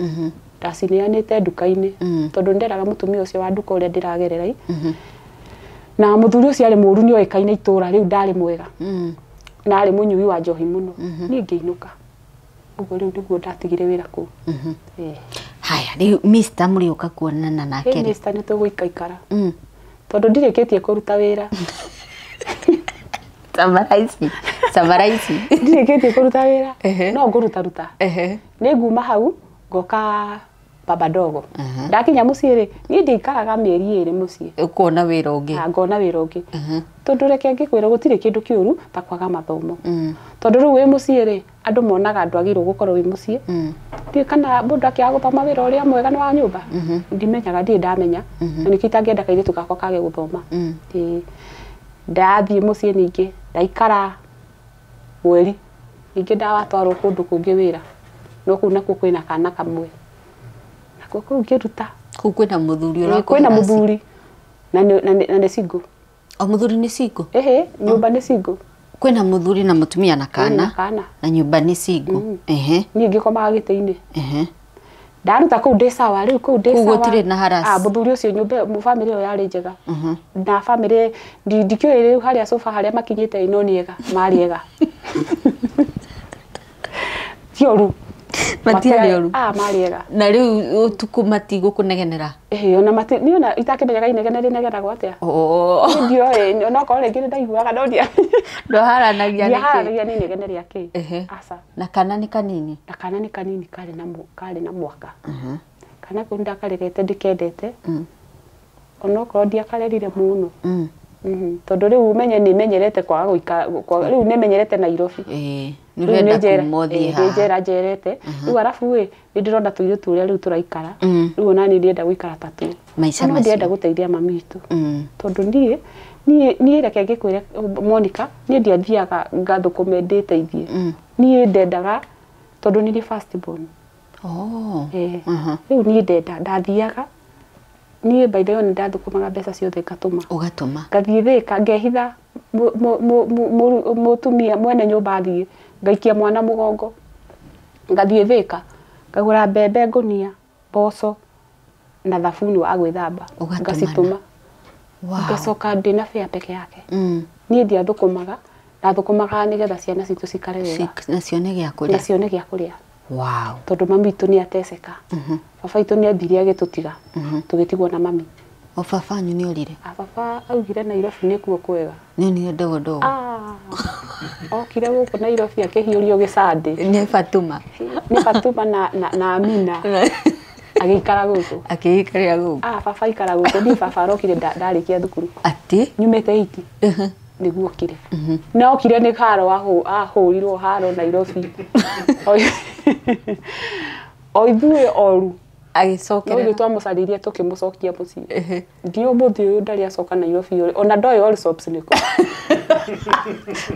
Ndacineanĩte nduka-inĩ tondũ nderaga mũtumia ũcio wa nduka ũrĩa ndĩragerera. Na mũthuri ũcio arĩ mũũru nĩ oĩkaine itũũra rĩu ndarĩ mwega. Na arĩ mũnyui wa njohi mũno. Niĩ ngĩinũka. Ũguo rĩu nĩguo ndatigire wĩra kũu. Haya, rĩu Mr. mũrĩũka kuonana nake rĩ? Mr. nĩ tũgũikaikara. Tondũ ndirĩkĩtie kũruta wĩra. Summarize. Ndirĩkĩtie kũruta wĩra. No ngũrutaruta. Nĩ nguma hau ngoka baba dogo. Ndakinya mũciĩ rĩ, niĩ ndikaraga mĩeri 2 mũciĩ. Ũkuona wĩra ũngĩ. Ngona wĩra ũngĩ. Tondũ reke ngĩkwĩra gũtirĩ kĩndũ kĩũru ta kwaga mathomo. Tondũ rĩu wĩ mũciĩ rĩ, andũ monaga ndwagĩrĩirwo gũkorwo wĩ mũciĩ. Ndiũĩ kana mũndũ akĩaga gũthoma wĩra ũrĩa mwega nĩ wa nyũmba. Ndimenyaga, ndirĩ ndamenya. Na nĩkĩo itangĩenda kairĩtu gakwa kage gũthoma. Ndathiĩ mũciĩ ningĩ, ndaikara mweri. Ningĩ ndawatwarwo kũndũ kũngĩ wĩra. No kũu nakuo kwĩna kana kamwe. Nakuo kũu ngĩruta. Kũu kwĩna mũthuri ũrakũhe? Kwĩna mũthuri. Na nĩ single. O mũthuri nĩ single? Ĩhĩ, nyũmba nĩ single. Kwĩna mũthuri na mũtumia na kana. Na nyũmba nĩ single. Niĩ ngĩkomaga gĩtĩ-inĩ. Ndaruta kũu ndĩ sawa, rĩu kũu ndĩ sawa. Kũu gũtirĩ na harass. Mũthuri ũcio nyũmba family ĩyo yarĩ njega. Na family ndikĩũĩ rĩu harĩa sofa harĩa makinyĩte no nĩ ega, marĩ ega. Ti ũru. Matiarĩ ũru. Marĩ ega. Na rĩu ũtukũ matigũkũnegenera? Ĩhĩ, ona mati niĩ ona itakĩmenyaga inegene rĩnegenagwo atĩa. Niĩ ndioĩ, onokorwo rĩngĩ nĩndaiguaga no Ndwaharanagia nĩkĩ? Ndiaharanagia nĩ inegene rĩa kĩ. Aca. Na kana nĩ kanini? Na kana nĩ kanini karĩ na mwaka. Kana kau nĩndakarerete ndĩkendete. Onokorwo ndiakarerire mũno. Tondũ rĩu ũmenye nĩmenyerete kwaga gũikara, rĩu nĩmenyerete Nairobi. Nĩ ũrenda kuma ũthiĩ haha. Nĩ njera njerete. Rĩu arabu ĩ, nĩ ndĩrona tũirĩtu ũrĩa rĩu tũraikara. Rĩu ona niĩ ndĩrenda gũikara ta tuo. Maica No macio. ndĩrenda gũteithia mami witũ. Tondũ niĩ reke ngĩkwĩre Monica, niĩ ndiathiaga ngathũkũme ndĩteithie. Niĩ ndendaga tondũ nĩ first born. Rĩu niĩ ndenda ndathiaga. Niĩ by the way nĩndathũkũmaga mbeca ciothe ngatũma. Ũgatũma. Ngathiĩ Thĩka ngehitha mũtumia mwene nyũmba athiĩ ngaikia mwana mũgongo. Ngathiĩ Thĩka ngagũra mbembe ngũnia, mboco na thabuni wa gwĩthamba. Ngacitũma. Ngacoka ndĩna fare peke yake. Niĩ ndiathũkũmaga, ndathũkũmaga nĩgetha ciana citũ cikare wega. Na cione gĩa kũrĩa. Na cione gĩa kũrĩa. Wow. Tondũ mami witũ nĩ ateceka. Baba witũ nĩ athire agĩtũtiga. Tũgĩtigwo na mami. O baba wanyu nĩ orire? Baba augire Nairobi nĩkuo kwega. Nĩ onire ndogo ndogo. Okire gũkũ Nairobi akĩhiũrio gĩcandĩ. Nĩ Fatuma. Nĩ Fatuma na Amina. Agĩikara gũkũ. Akĩikarĩra gũkũ. Baba aikara gũkũ. Niĩ baba arokire ndarĩkia thukuru. Atĩ? Nyumĩte 8. Nĩguo okire. Na okire nĩ haro ahũrirwo haro Nairobi. O ithuĩ oru. Agĩcokerera. No ithuĩ twamũcaririe tũkĩmũcokia mũciĩ. Nginya ũmũthĩ ũyũ ndarĩ acoka Nairobi ona ndoĩ Allsops nĩ kũ.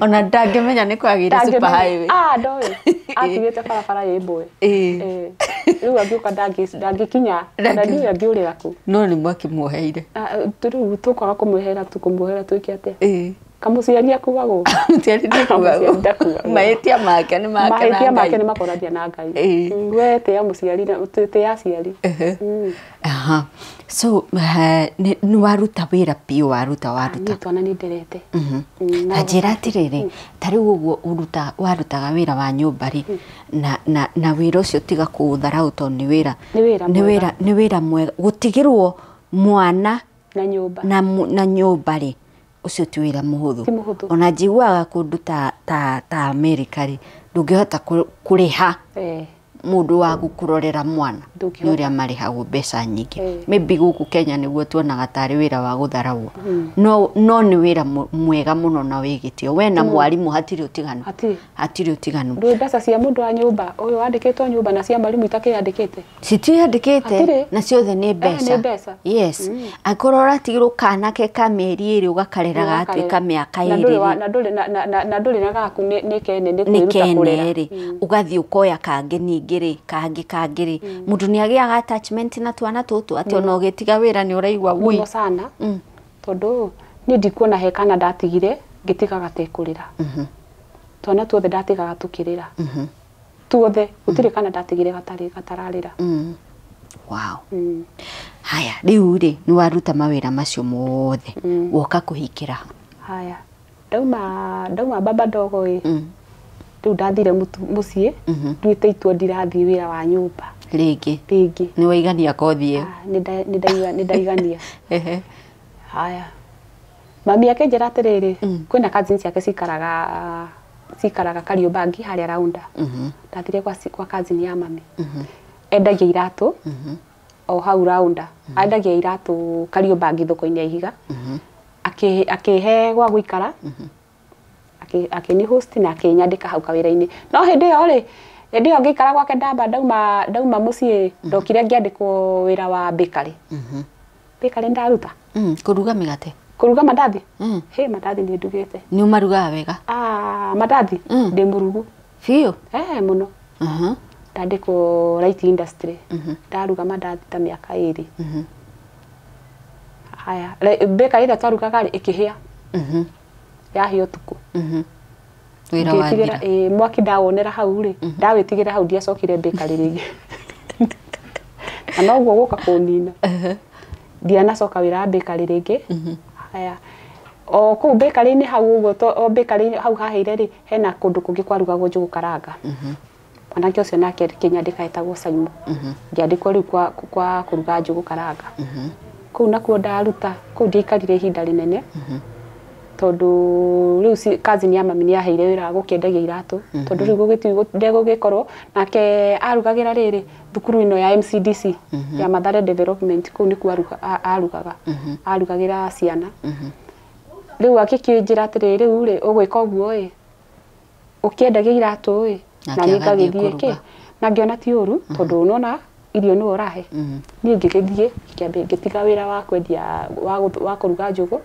Ona ndangĩmenya nĩ kwagĩire super highway. Ndoĩ. Atigĩte barabara ĩ ĩmwe. Rĩu angĩũka ndangĩkinya, ona ndiũĩ angĩũrĩra kũ. No nĩ mwakĩmuoheire. Rĩu tũkwaga kũmwehera tũkũmuohera twĩke atĩa? Kamũciari akuagwo. Mũciari ndakuagwo. Mahĩtia make nĩ make na Ngai. Mahĩtia make nĩ makorania na Ngai. We tĩa mũciari na tĩa aciari. So nĩ waruta wĩra biũ, waruta. Niĩ twana nĩ nderete. Na njĩra atĩrĩrĩ, ta rĩu ũguo warutaga wĩra wa nyũmba rĩ, na wĩra ũcio tiga kũũtharau tondũ nĩ wĩra. Nĩ wĩra mwega. Gũtigĩrwo mwana na nyũmba. Na nyũmba rĩ, ũcio ti wĩra mũhũthũ. Ona njiguaga kũndũ ta Amerika rĩ, ndũngĩhota kũrĩha Mundu wa gukurorera mwana Ndũngĩhota. nĩ ũrĩa marĩhagwo mbeca nyingĩ. Eh. Maybe gũkũ Kenya nĩguo tuonaga tarĩ wĩra wa gũtharagwo, no nĩ wĩra mwega mũno na wĩ gĩtĩo. We na mwarimũ hatirĩ ũtiganu. Hatirĩ. Hatirĩ ũtiganu. Ndũĩ mbeca cia mũndũ wa nyũmba ũyũ wandĩkĩtwo nyũmba na cia mwarimũ itakĩandĩkĩte. Citiandĩkĩte Hatirĩ. na ciothe nĩ mbeca. Nĩ mbeca. Yes. Angĩkorwo ũratigĩrwo kana ke ka mĩeri 2 ũgakarera gatuĩka mĩaka Na ndũrĩ 2 na ndũrĩ na ndũrĩ na gaku nĩ kene nĩ nĩ kwĩruta kũrera. kene rĩ, ũgathiĩ ũkoya kangĩ ningĩ rĩ, kangĩ rĩ, mũndũ nĩ agĩaga attachment na twana tũtũ atĩ ona ũgĩtiga wĩra nĩ ũraigua wui. Mũno sana. Tondũ niĩ ndikuona he kana ndatigire ngĩtiga gatekũrĩra. Twana tuothe ndatigaga tũkĩrĩra. Tuothe gũtirĩ kana ndatigire gatarĩ gatararĩra. Wow. Haya, rĩu rĩ nĩ waruta mawĩra macio mothe, woka kũhikĩra. Haya, ndauma baba ndogo ĩ, rĩu ndathire mũciĩ nduĩte itua ndirathiĩ wĩra wa nyũmba rĩngĩ. Rĩngĩ. Nĩ waigania kothi ĩyo. Ah, nĩ ndaigania. Ehe. Haya, mami akĩnjĩra atĩrĩrĩ, kwĩna cousins ciake cikaraga Kariobangi harĩa Raunda. Ndathire kwa cousin ya mami. Endagia iratũ o hau Raunda. Endagia iratũ Kariobangi thoko-inĩ ya Ihiga. Akĩhe gwa gũikara, akĩni host na akĩnyandĩka hau kawĩra-inĩ. No hĩndĩ ĩyo rĩ, hĩndĩ ĩyo ngĩikara gwake ndamba ndauma mũciĩ, ndokire ngĩandĩkwo wĩra wa bakery. Bakery ndaruta. Kũruga mĩgate. Kũruga mandathi? Hĩ, mandathi nĩ ndugĩte. Nĩ ũmarugaga wega? Ah, mandathi ndĩ mũrugu. Biũ? Mũno. Ndandĩkwo light industry. Ndaruga mandathi ta mĩaka 2. Haya, bakery ĩrĩa twarugaga rĩ ĩkĩhĩa. Yahĩa ũtukũ. Wĩra wathira. Mwaki ndawonera hau rĩ, ndawĩtigĩra hau ndiacokire bakery rĩngĩ. Na noguo gũka kũnina. Ndianacoka wĩra wa bakery rĩngĩ. Haya, o kũu bakery-inĩ hau ũguo, o bakery-inĩ hau hahĩire rĩ, hena kũndũ kũngĩ kwarugagwo njũgũ karanga. Mwanake ũcio nake akĩnyandĩka etagwo Simon. Ngĩandĩkwo rĩu kwa kũruga njũgũ karanga. Kũu nakuo ndaruta, kũu ndiaikarire ihinda rĩnene. Tondũ rĩu cousin ya mami nĩ yaheire wĩra wa gũkĩendagia iratũ. Tondũ rĩu ndegũgĩkorwo nake arugagĩra rĩrĩ thukuru ĩno ya MCDC ya Mathare Development, kũu nĩkuo arugaga. Arugagĩra ciana. Rĩu akĩkĩnjĩra atĩrĩrĩ, rĩu rĩ ũgwĩka ũguo ĩ, ũkĩendagia iratũ ĩ, na niĩ ngagĩthiĩ kĩ, na ngĩona ti ũru tondũ nona irio nĩwe ũrahe. Niĩ ngĩgĩthiĩ ngĩtiga wĩra wa kwendia wa kũruga njũgũ,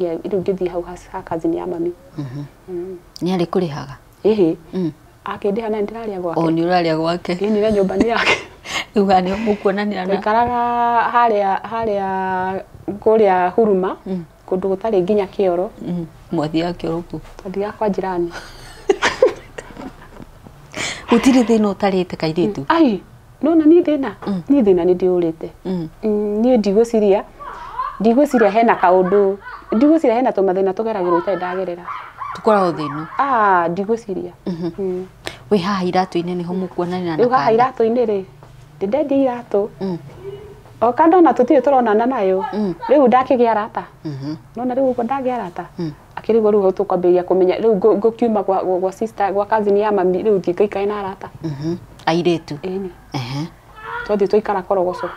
rĩu ngĩthiĩ hau ha cousin ya mami. Nĩ arĩ kũrĩhaga? Ĩhĩ. Akĩndĩha na ndĩrarĩa gwake. O nĩ ũrarĩa gwake. Ĩĩ, nĩ nyũmba nĩ yake. Rĩu haha nĩho mũkuonanĩra na Twaikaraga harĩa kũrĩa Huruma, kũndũ gũtarĩ nginya kĩoro. Mwathiaga kĩoro kũ? Twathiaga kwa jirani. Gũtirĩ thĩna ũtarĩte kairĩtu? Ai, nona niĩ thĩna. Niĩ thĩna nĩ ndĩũrĩte. Niĩ ndigwĩciria hena kaũndũ, ndigwĩciria hena tũmathĩna tũgeragĩrwo itarĩ ndagerera. Tũkoragwo thĩna? Ah, ndigwĩciria. Wĩ haha iratũ-inĩ nĩho mũkuonanĩra na Rĩu haha kanda? iratũ-inĩ rĩ, ndĩndendia iratũ. O kanda ona tũtirĩ tũronana nayo. Rĩu ndakĩgĩa arata. Nona rĩu ũguo ndagĩa arata. Akĩrĩ ũguo rĩu tũkwambĩrĩria kũmenya, rĩu ngũkiuma gwa sister, gwa cousin ya mami, rĩu thiĩ ngaikare na arata. Airĩtu? Ĩni. Twathiĩ twaikara Korogoco.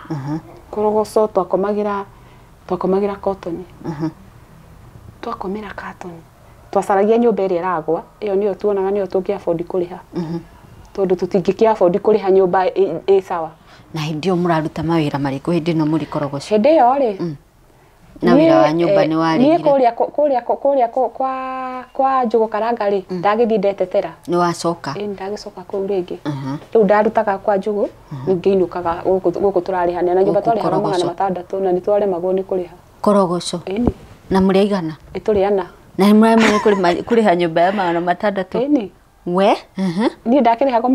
Korogoco twakomagĩra cotton. Twakomera cotton. Twacaragia nyũmba ĩrĩa ĩragwa, ĩyo nĩyo tuonaga nĩyo tũngĩ afford kũrĩha. Tondũ tũtingĩkĩ afford kũrĩha nyũmba ĩ sawa. Na hĩndĩ ĩyo mũraruta mawĩra marĩkũ hĩndĩ ĩno mũrĩ Korogoco? Hĩndĩ ĩyo rĩ, Na wĩra wa nyũmba nĩ warĩhire? Niĩ kũrĩa kwa njũgũ karanga rĩ, ndagĩthiĩ ndetetera. Nĩ wacoka? Ĩĩ, ndagĩcoka kũu rĩngĩ. Rĩu ndarutaga kwa njũgũ, rĩu ngĩinũkaga gũkũ tũrarĩhania na nyũmba Gũkũ twarĩhaga Korogoco. 600 na nĩ twaremagwo nĩ kũrĩha. Korogoco? Ĩni. Na mũrĩ aigana? Ĩ, tũrĩ ana. Na nĩ mũremwo kũrĩha nyũmba ya 600? Ĩni. We? Niĩ ndakĩrĩhagwo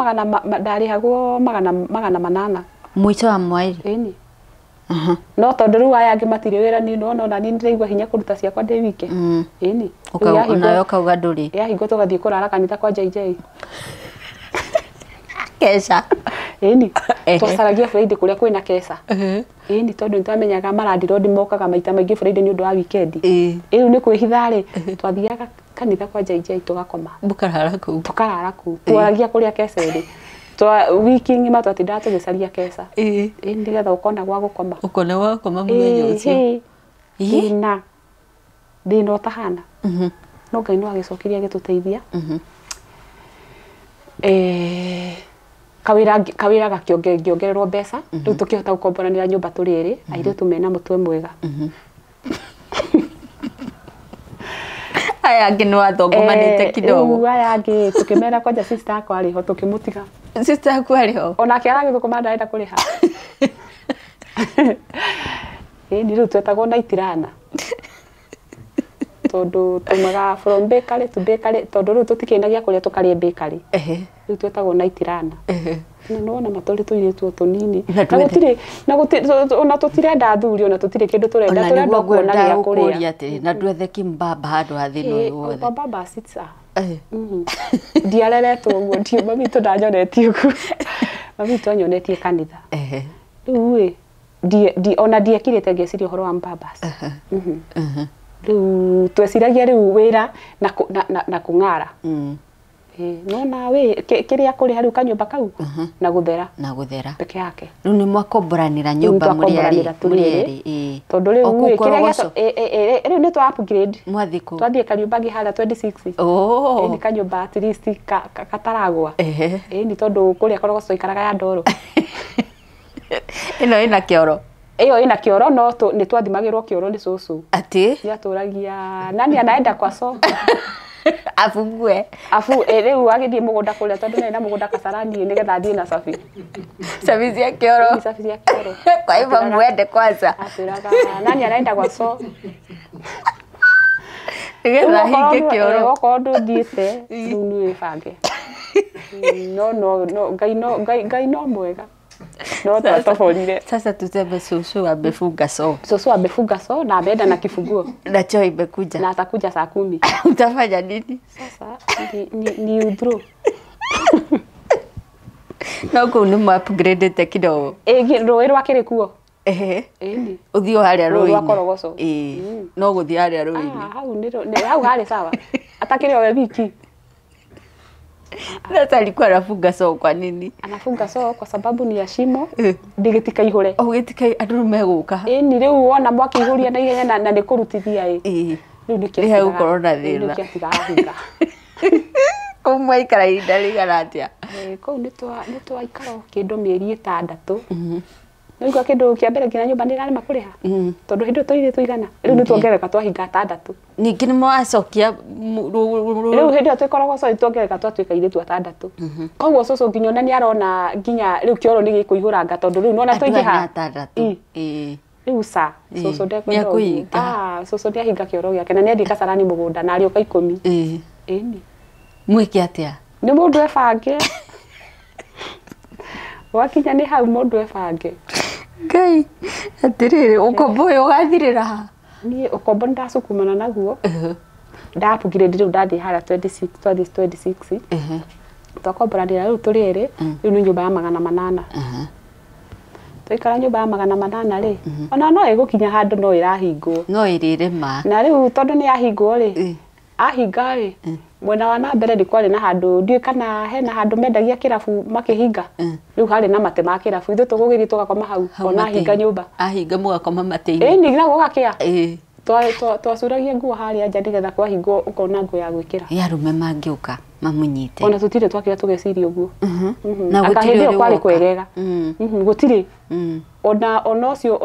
ndarĩhagwo 800. Mũico wa mweri? Ĩni. No tondũ rĩu aya angĩ matirĩ wĩra niĩ nĩwona ona niĩ ndĩraigua hinya kũruta ciakwa ndĩ wike. Ĩni. Onawe ũkauga ndũrĩ. Yahingwo tũgathiĩ kũrara kanitha kwa JJ. Keca. Ĩni. Twacaragia Friday kũrĩa kwĩna keca. Ĩni, tondũ nĩtwamenyaga marandirondi mokaga maita maingĩ Friday nĩ ũndũ wa weekend. Rĩu nĩ kwĩhitha rĩ, twathiaga kanitha kwa JJ tũgakoma. Mũkarara kũu. Tũkarara kũu. Twaragia kũrĩa keca ĩrĩ. Twa wiki ng'ima twatindaga tũgĩcaria keca. Ĩĩ nĩgetha ũkona gwa gũkoma. Ũkona gwa gũkoma mũthenya ũcio. Thĩna thĩna ũtahana. No Ngai no agĩcokirie agĩtũteithia. Kawĩra gakĩongererwo mbeca rĩu tũkĩhota gũkomboranĩra nyũmba tũrĩ erĩ airĩtu mena mũtwe mwega. Aya angĩ nĩ wathongomanĩte kidogo. Rĩu aya angĩ tũkĩmera kwanja sister akwa arĩ ho tũkĩmũtiga. Sister aku arĩ ho? Onake aragĩthũkũma ndarenda kũrĩha. Ĩni rĩu twetagwo naitirana. Tondũ tumaga from bakery to bakery tondũ rĩu tũtikĩrĩ na gĩa kũrĩa tũkarĩe bakery. Rĩu twetagwo naitirana. Na nĩwona matũrĩ tũirĩtu o tũnini. Na gũtirĩ ona tũtirenda athuri ona tũtirĩ kĩndũ tũrenda tũrenda kuona gĩa kũrĩa. Na ndwethe kĩmbamba handũ ha thĩna ũyũ wothe. Mbamba sitsa. Ndiareretwo ũguo ndio mami witũ ndanyonetie ũguo. Mami witũ anyonetie kanitha. Rĩu ĩ ona ndiekirĩte ngeciria ũhoro wa mbambas. Rĩu tweciragia rĩu wĩra na kũng'ara. Nona we kĩrĩa kũrĩha rĩu kanyũmba kau na gũthera. Na gũthera. Peke yake. Rĩu nĩ mwakomboranĩra nyũmba mũrĩ erĩ. Tondũ rĩu kĩrĩa rĩu nĩ twa upgrade. Mwathiĩ kũ? Twathiĩ kanyũmba harĩa 26. Nĩ kanyũmba at least kataragwa. Nĩ tondũ kũrĩa Korogoco twaikaraga ya ndoro. Ĩno ĩna kĩoro. Ĩyo ĩna kĩoro no nĩ twathimagĩrwo kĩoro nĩ cũcũ. Atĩ? Nĩatũragia nani anaenda kwa soko. Afungue. Afu rĩu agĩthiĩ mũgũnda kũrĩa tondũ nĩ na mũgũnda Kasarani nĩgetha athiĩ na cabi. Cabi cia kĩoro. Cabi cia kĩoro. Kwa hivyo muende kwanza. Atwĩraga nani anaenda kwa soko. Nĩgetha ahinge kĩoro. Okorwo ndũthiĩte rĩu nĩ wĩbange. No no no Ngai no Ngai no mwega. No twatoborire. Sasa tuseme cũcũ amefunga so. Cũcũ amefunga so na ameenda na kifunguo. Na choo imekuja. Na atakuja saa 10. Utafanya nini? Sasa ni udro. No kũu nĩ mwa upgradete kidogo. Rũĩ rwakĩrĩ kuo. Ĩni. Ũthiĩ harĩa rũĩ-inĩ. Rwa Korogoco. No gũthiĩ harĩa rũĩ-inĩ. Hau nĩ hau harĩ sawa. Atakĩrĩ o we wiki. Sasa alikuwa anafunga soo kwa nini? Anafunga soo kwa sababu ni ya shimo ndigitikaihũre. Ũgĩtikai andũ megũka. Ĩni rĩu wona mwakĩihũria na ihenya na nĩ kũrutithia ĩ. Rĩu nĩkĩo nĩhegũkorwo na thĩna. Nĩkĩo atigahinga. Kũu mwaikara ihinda rĩigana atĩa? Kũu nĩ twaikara kĩndũ mĩeri 6. Nĩũigua kĩndũ kĩa mbere nginya nyũmba nĩrarema kũrĩha. Tondũ hĩndĩ ĩyo twairĩtu tũigana. Rĩu nĩ tuongerereka twahinga 6. Ningĩ nĩ mwacokia rĩu hĩndĩ ĩyo twĩ Korogoco nĩ tuongerereka twatuĩka airĩtu 6. Koguo cũcũ nginya ona nĩ arona nginya rĩu kĩoro nĩ gĩkũihũranga tondũ rĩu nĩwona twaingĩha. Rĩu ca cũcũ ndekwenda ũguo. Cũcũ nĩahinga kĩoro gĩake na nĩathiĩ Kasarani mũgũnda na arĩũka 10. Ĩni. Mwĩke atĩa? Nĩ mũndũ ebange. Wakinya nĩ hau mũndũ ebange. Ngai atĩrĩrĩ ũkombo ũyũ ũgathirĩra ha? Niĩ ũkombo nĩndacukumana naguo. Nda upgrade rĩu ndathiĩ harĩa 26 twathiĩ 26. Twakomboranĩra rĩu tũrĩ erĩ rĩu nĩ nyũmba ya 800. Twaikara nyũmba ya 800 rĩ ona no ĩgũkinya handũ no ĩrahingwo. No ĩrĩrĩma. Na rĩu tondũ nĩ yahingwo rĩ ahinga rĩ mwena wa na mbere nĩ kwarĩ na handũ ndiũĩ kana hena handũ mendagia kĩrabu makĩhinga. Rĩu harĩ na matĩ ma kĩrabu ithuĩ tũgũgĩthiĩ tũgakoma hau ona ahinga nyũmba. Ahinga mũgakoma matĩ-inĩ. Ĩni na gũgakĩa. Twacuragia nguo harĩa nja nĩgetha kwahingwo ũkona nguo ya gwĩkĩra. Ĩ arũme mangĩũka mamũnyite. Ona tũtirĩ twakĩra tũgeciria ũguo. Na gũtirĩ ũrĩ kwarĩ kwegega. Gũtirĩ. Ona ũcio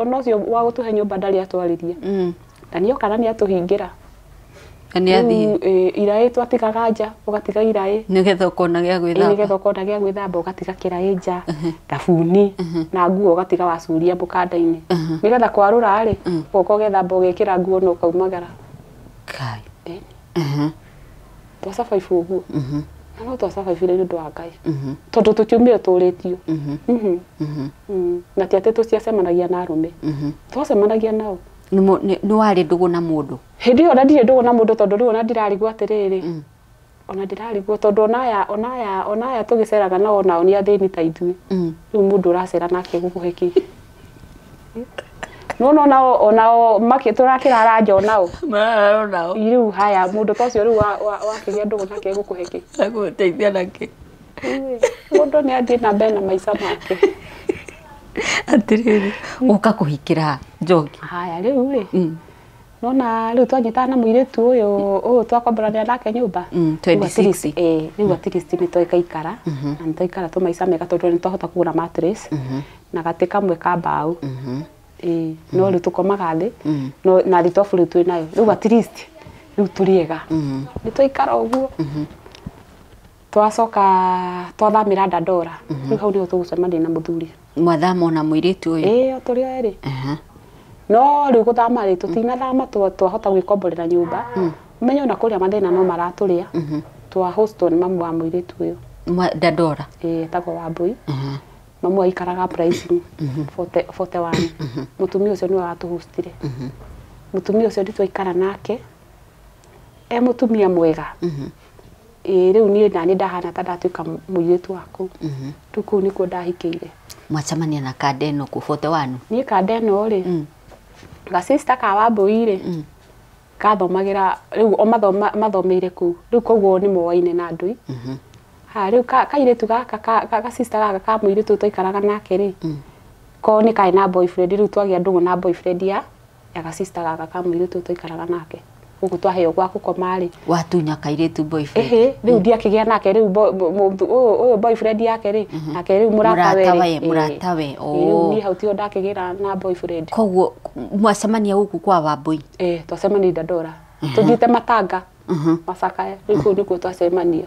wa gũtũhe nyũmba ndarĩ atwarĩria. Na nĩoka na nĩatũhingĩra. Nĩathiĩ. Iraĩ twatigaga nja ũgatiga iraĩ. Nĩgetha ũkona gĩa gwĩthamba. Nĩgetha ũkona gĩa gwĩthamba ũgatiga kĩraĩ nja, thabuni na nguo ũgatiga wacuria mũkanda-inĩ. Nĩgetha kwarũra rĩ ũgoka ũgethamba ũgekĩra nguo na ũkaumagara. Kai. Twa survive ũguo. Na no twa survive nĩ ũndũ wa Ngai. Tondũ tũtiumire tũrĩtio. Na ti atĩ tũtiacemanagia na arũme. Twacemanagia nao. Nĩ warĩ ndũgũ na mũndũ? Hĩndĩ ĩyo ona ndirĩ ndũgũ na mũndũ tondũ rĩu ona ndirarigwo atĩrĩrĩ. Ona ndirarigwo tondũ ona aya tũgĩceraga nao nao nĩ athĩni ta ithuĩ. Rĩu mũndũ ũracera nake gũkũhe kĩ? No nao onao tũrakĩrara nja onao. Mararara onao. Rĩu haya mũndũ ta ũcio rĩu wakĩgĩa ndũgũ nake gũkũhe kĩ? Egũgũteithia nakĩ? Mũndũ nĩ athiĩ na mbere na maica make. Atiriri uka kuhikira Njoki. Haya rĩu rĩ nona rĩu twanyitana na mũirĩtu ũyũ ũyũ twakomboranĩra nake nyũmba. 26. Rĩu at least nĩ twaikaikara na nĩ twaikara tũmaica mega tondũ nĩ twahota kũgũra mattress na gatĩ kamwe ka mbaũ. No rĩu tũkomaga thĩ no na thitobu rĩu twĩ nayo rĩu at least rĩu tũrĩ ega. Nĩ twaikara ũguo twacoka twathamĩra Dandora. Rĩu hau nĩho tũgũcemania na mũthuri. Mwathama ona mũirĩtu ũyũ? Ĩĩ o tũrĩ o erĩ. No rĩu gũthama rĩ tũtinathama twahota gwĩkomborera nyũmba. Ũmenye ona kũrĩa mathĩna no maratũrĩa. Twa hostwo nĩ mamu wa mũirĩtu ũyũ. Dandora? Ĩĩ etagwo Wambui. Mamu aikaraga pricing 41. Mũtumia ũcio nĩwe watũhostire. Mũtumia ũcio nĩtwaikara nake. E mũtumia mwega. Ĩĩ rĩu niĩ nani ndahana ta ndatuĩka mũirĩtu waku. Rĩu kũu nĩkuo ndahikĩire. Mwacemania na kanda ĩno kũ 41? Niĩ kanda ĩno rĩ ga sister ka Wambui rĩ kathomagĩra rĩu o mathomeire kũu rĩu koguo nĩ moaine na andũ. Ha rĩu kairĩtu gaka ga sister gaka ka mũirĩtu twaikaraga nake rĩ ko nĩ karĩ na boyfriend rĩu twagĩa ndũgũ na boyfriend ya ga sister gaka ka mũirĩtu twaikaraga nake gũkũ twaheo gwa gũkoma rĩ. Watunya kairĩtu boyfriend? Ĩhĩ rĩu ndiakĩgĩa nake rĩu ũyũ boyfriend yake rĩ nake rĩu mũratawe. Mũratawe. Rĩu niĩ hau tiho ndakĩgĩra na boyfriend. Koguo mwacemania gũkũ kwa Wambui? Ĩĩ twacemania Dandora. Tũthiĩte matanga macakaya rĩu kũu nĩkuo twacemania.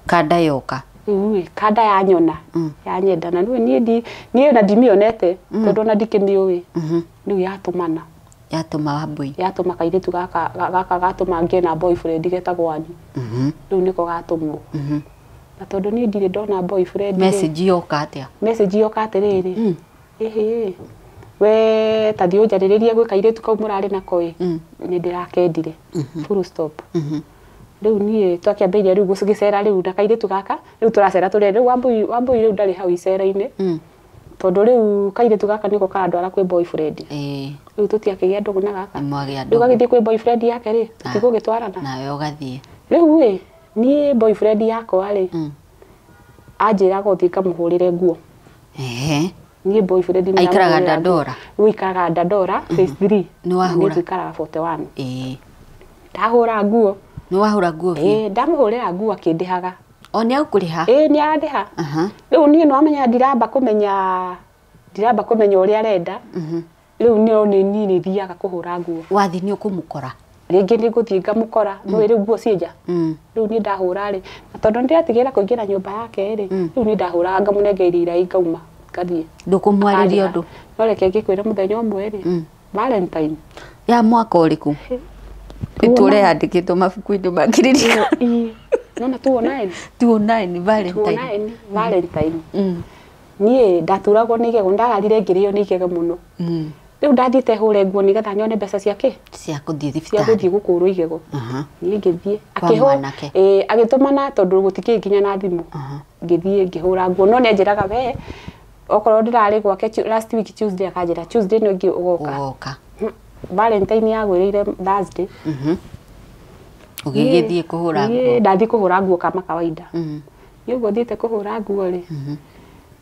Kanda yoka? Rĩu ĩ kanda yanyona yanyenda na rĩu niĩ niĩ ona ndimĩonete tondũ ona ndikĩmĩũĩ. Rĩu yatũmana. Yatũma Wambui? Yatũma kairĩtu gaka gaka gatũma ngĩe na boyfriend getagwo Anyu. Rĩu nĩko gatũmwo. Na tondũ niĩ ndirĩ ndona boyfriend. Message yoka atĩa? Message yoka atĩrĩrĩ. Ĩhĩ we ta thiĩ ũnjarĩrĩrie gwĩ kairĩtu kau mũrarĩ nako ĩ nĩ ndĩrakendire. Full stop. Rĩu niĩ twakĩambĩrĩria rĩu gũcera rĩu na kairĩtu gaka rĩu tũracera tũrĩ rĩu Wambui rĩu ndarĩ hau icera-inĩ. Tondũ rĩu kairĩtu gaka nĩko karandwara kwĩ boyfriend. Rĩu tũtiakĩgĩa ndũgũ na gaka. Rĩu gagĩthiĩ kwĩ boyfriend yake rĩ tũtigũgĩtwarana. Nawe ũgathiĩ. Rĩu ĩ niĩ boyfriend yakwa rĩ anjĩraga ũthiĩ ngamũhũrĩre nguo. Niĩ boyfriend nĩ aikaraga Dandora? Rĩu aikaraga Dandora phase 3. Nĩ wahũra? Niĩ tũikaraga 41. Ndahũra nguo. Nĩ wahũra nguo biũ? Ĩĩ ndamũhũrĩra nguo akĩndĩhaga. O nĩ agũkũrĩha? Ĩĩ nĩ arandĩha. Rĩu niĩ nĩ wamenya ndiramba kũmenya ũrĩa arenda. Rĩu no nĩ niĩ nĩ thiaga kũhũra nguo. Wathiĩ nĩ ũkũmũkora? Rĩngĩ nĩ ngũthiĩ ngamũkora. Nĩũĩ rĩu nguo ciĩ nja. Rĩu niĩ ndahũra rĩ na tondũ nĩ ndĩratigĩra kũingĩra nyũmba yake rĩ rĩu niĩ ndahũraga ngamũnengeria irai ngauma ngathiĩ. Ndũkũmwarĩria ũndũ? No reke ngĩkwĩre mũthenya ũmwe rĩ Valentine. Ya mwaka ũrĩkũ? Ĩtũre yandĩkĩtwo mabuku-inĩ ma kĩririkano. Nona 209. 209 Valentine. 209 Valentine. Niĩ ndaturagwo nĩ igego ndararire ngĩrĩo nĩ igego mũno. Rĩu ndathiĩte hũre nguo nĩgetha nyone mbeca cia kĩ? Cia kũthiĩ thibitarĩ. Cia gũthiĩ gũkũrwo igego. Niĩ ngĩthiĩ. Agĩtũmana tondũ gũtikĩrĩ nginya na thimũ. Ngĩthiĩ ngĩhũra nguo no nĩ anjĩraga we okorwo ndĩrarĩ gwake last week Tuesday akanjĩra Tuesday no ĩngĩ ũgoka. Ũgoka. Valentine yagwĩrĩire Thursday. Ũgĩgĩthiĩ kũhũra nguo? Ndathiĩ kũhũra nguo kama kawaida. Niĩ ũguo thiĩte kũhũra nguo rĩ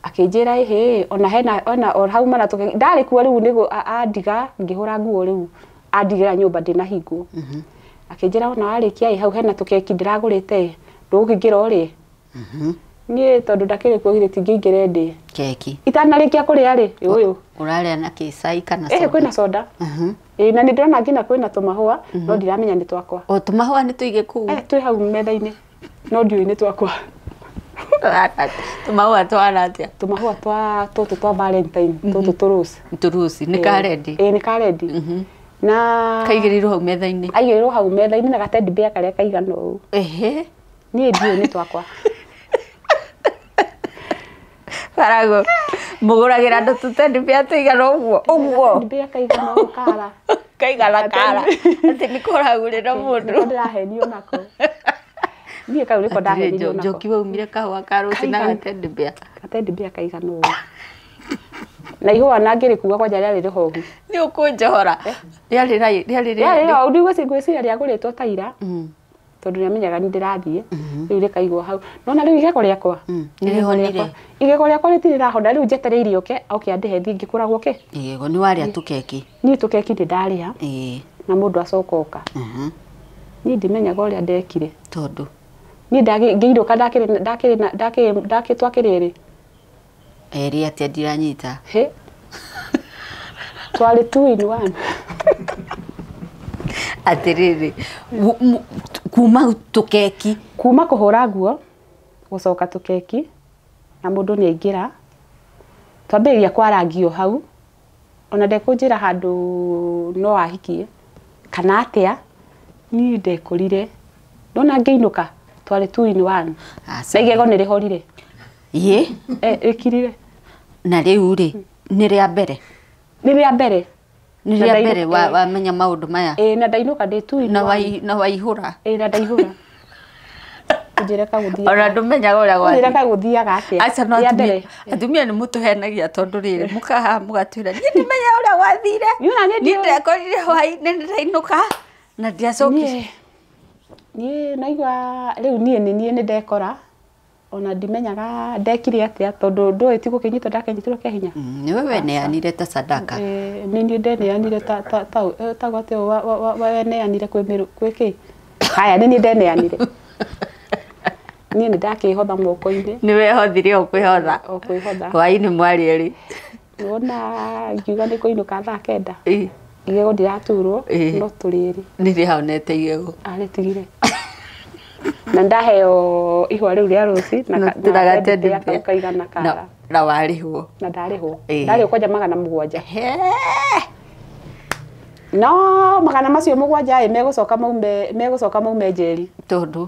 akĩnjĩra ĩhĩ ona hena ona o hau mara ndarĩ kuo rĩu nĩguo andiga ngĩhũra nguo rĩu andigĩra nyũmba ndĩnahingwo. Akĩnjĩra ona warĩkia ĩ hau hena tũkeki ndĩragũrĩte ndũgũkĩingĩra ũrĩe. Niĩ tondũ ndakĩrĩ kuo githĩ tingĩingĩra ndĩe. Keki. Itanarĩkia kũrĩa rĩ ũyũ. Ũrarĩa na kĩ cai kana soda? Ĩhĩ kwĩna soda. Ĩĩ na nĩ ndĩrona nginya kwĩna tũmahũa no ndiramenya nĩ twakwa. O tũmahũa nĩ tũige kũu? Twĩ hau metha-inĩ no ndiũĩ nĩ twakwa. Tũmahũa twana atĩa? Tũmahũa twa tũtũ twa Valentine tũtũ tũ rose. Tũ rose nĩ ka rendi? Ĩĩ nĩ ka rendi. Na kaigĩrĩirwo hau metha-inĩ? Aigĩrĩirwo hau metha-inĩ na ga teddy bear karĩa kaigana ũũ. Ehe. Niĩ ndiũĩ nĩ twakwa. Barago mũgũragĩra andũ tũ teddy bear tũigana ũguo ũguo. Teddy bear kaigana ũũ kara. Kaigana kara. Atĩ nĩ kũragũrĩra mũndũ. Nĩko ndĩrahenio nako. Niĩ kau nĩko ndahenio nako. Njoki waumire kahũa ka rose na ga teddy bear. Ga teddy bear kaigana ũũ. Na ihũa na ngĩrĩkua kwanja rĩarĩ rĩhohu. Nĩ ũkũnjohora. Rĩarĩ rĩarĩ rĩarĩ rĩhohu ngwĩciria rĩagũrĩtwo ta ira. Tondũ nĩamenyaga nĩ ndĩrathiĩ rĩu rĩkaigwo hau nona rĩu igego rĩakwa Nĩrĩhonire? Igego rĩakwa rĩtirĩ rĩrahona rĩu njetereire oke oke andĩhe thiĩ ngĩkũragwo kĩ Igego nĩ warĩa tũkeki. Niĩ tũkeki ndĩ ndarĩa na mũndũ acoka oka. Niĩ ndimenyaga ũrĩa ndekire. Tondũ Niĩ ngĩinũka ndakĩrĩ ndakĩrĩ ndakĩrĩ ndakĩ twakĩrĩ erĩ. Erĩ atĩa ndiranyita? Hĩ. Twarĩ 2 in 1. Atĩrĩrĩ, kuma tũkeki. Kuma kũhũra nguo, gũcoka tũkeki, na mũndũ nĩ aingĩra. Twambĩrĩria kwarangio hau, ona ndekũnjĩra handũ no ahikie, kana atĩa, niĩ ndekorire. Nona ngĩinũka, twarĩ 2 in 1. Na igego nĩ rĩhorire. Ĩ? Rĩkirire. Na rĩu rĩ, nĩ rĩa mbere? Nĩ rĩa mbere. Nĩ rĩa mbere wamenya maũndũ maya? Ĩ, na ndainũka ndĩ 2 in 1. Na waihũra? Ĩ, na ndaihũra. Ũnjĩre kagũthiaga. Ona ndũmenyaga ũrĩa gwathiĩ. Ũnjĩre kagũthiaga atĩa. Aca no atumia nĩ mũtũhenagia tondũ rĩrĩ mũkaha mũgatwĩra niĩ ndimenyaga ũrĩa gwathire. Niĩ ndekorire hwaĩ-inĩ nĩ ndainũka na ndiacokire. Niĩ naigua rĩu niĩ nĩ niĩ nĩ ndekora ona ndimenyaga ndekire atĩa tondũ ndũĩ ti gũkĩnyitwo ndakĩnyitirwo kĩa hinya. Nĩwe weneanire ta sadaka. Nĩ niĩ ndeneanire ta ta atĩ weneanire kwĩ kĩ? Haya nĩ niĩ ndeneanire. Niĩ nĩ ndakĩhotha moko-inĩ. Nĩ wehothire o kwĩhotha. O kwĩhotha. Hwaĩ-inĩ mwarĩ erĩ. Wona ngiuga nĩ kũinũka thaa 9. Igego ndiraturwo no tũrĩ erĩ. Nĩ rĩhonete igego. Arĩtigire. Na ndaheo ihũa rĩu rĩa rũci na gatendi kaigana kara. Na warĩhwo. Na ndarĩhwo. Ndarĩhwo kwanja 700. No 700 ĩ megũcoka maume njeri. Tondũ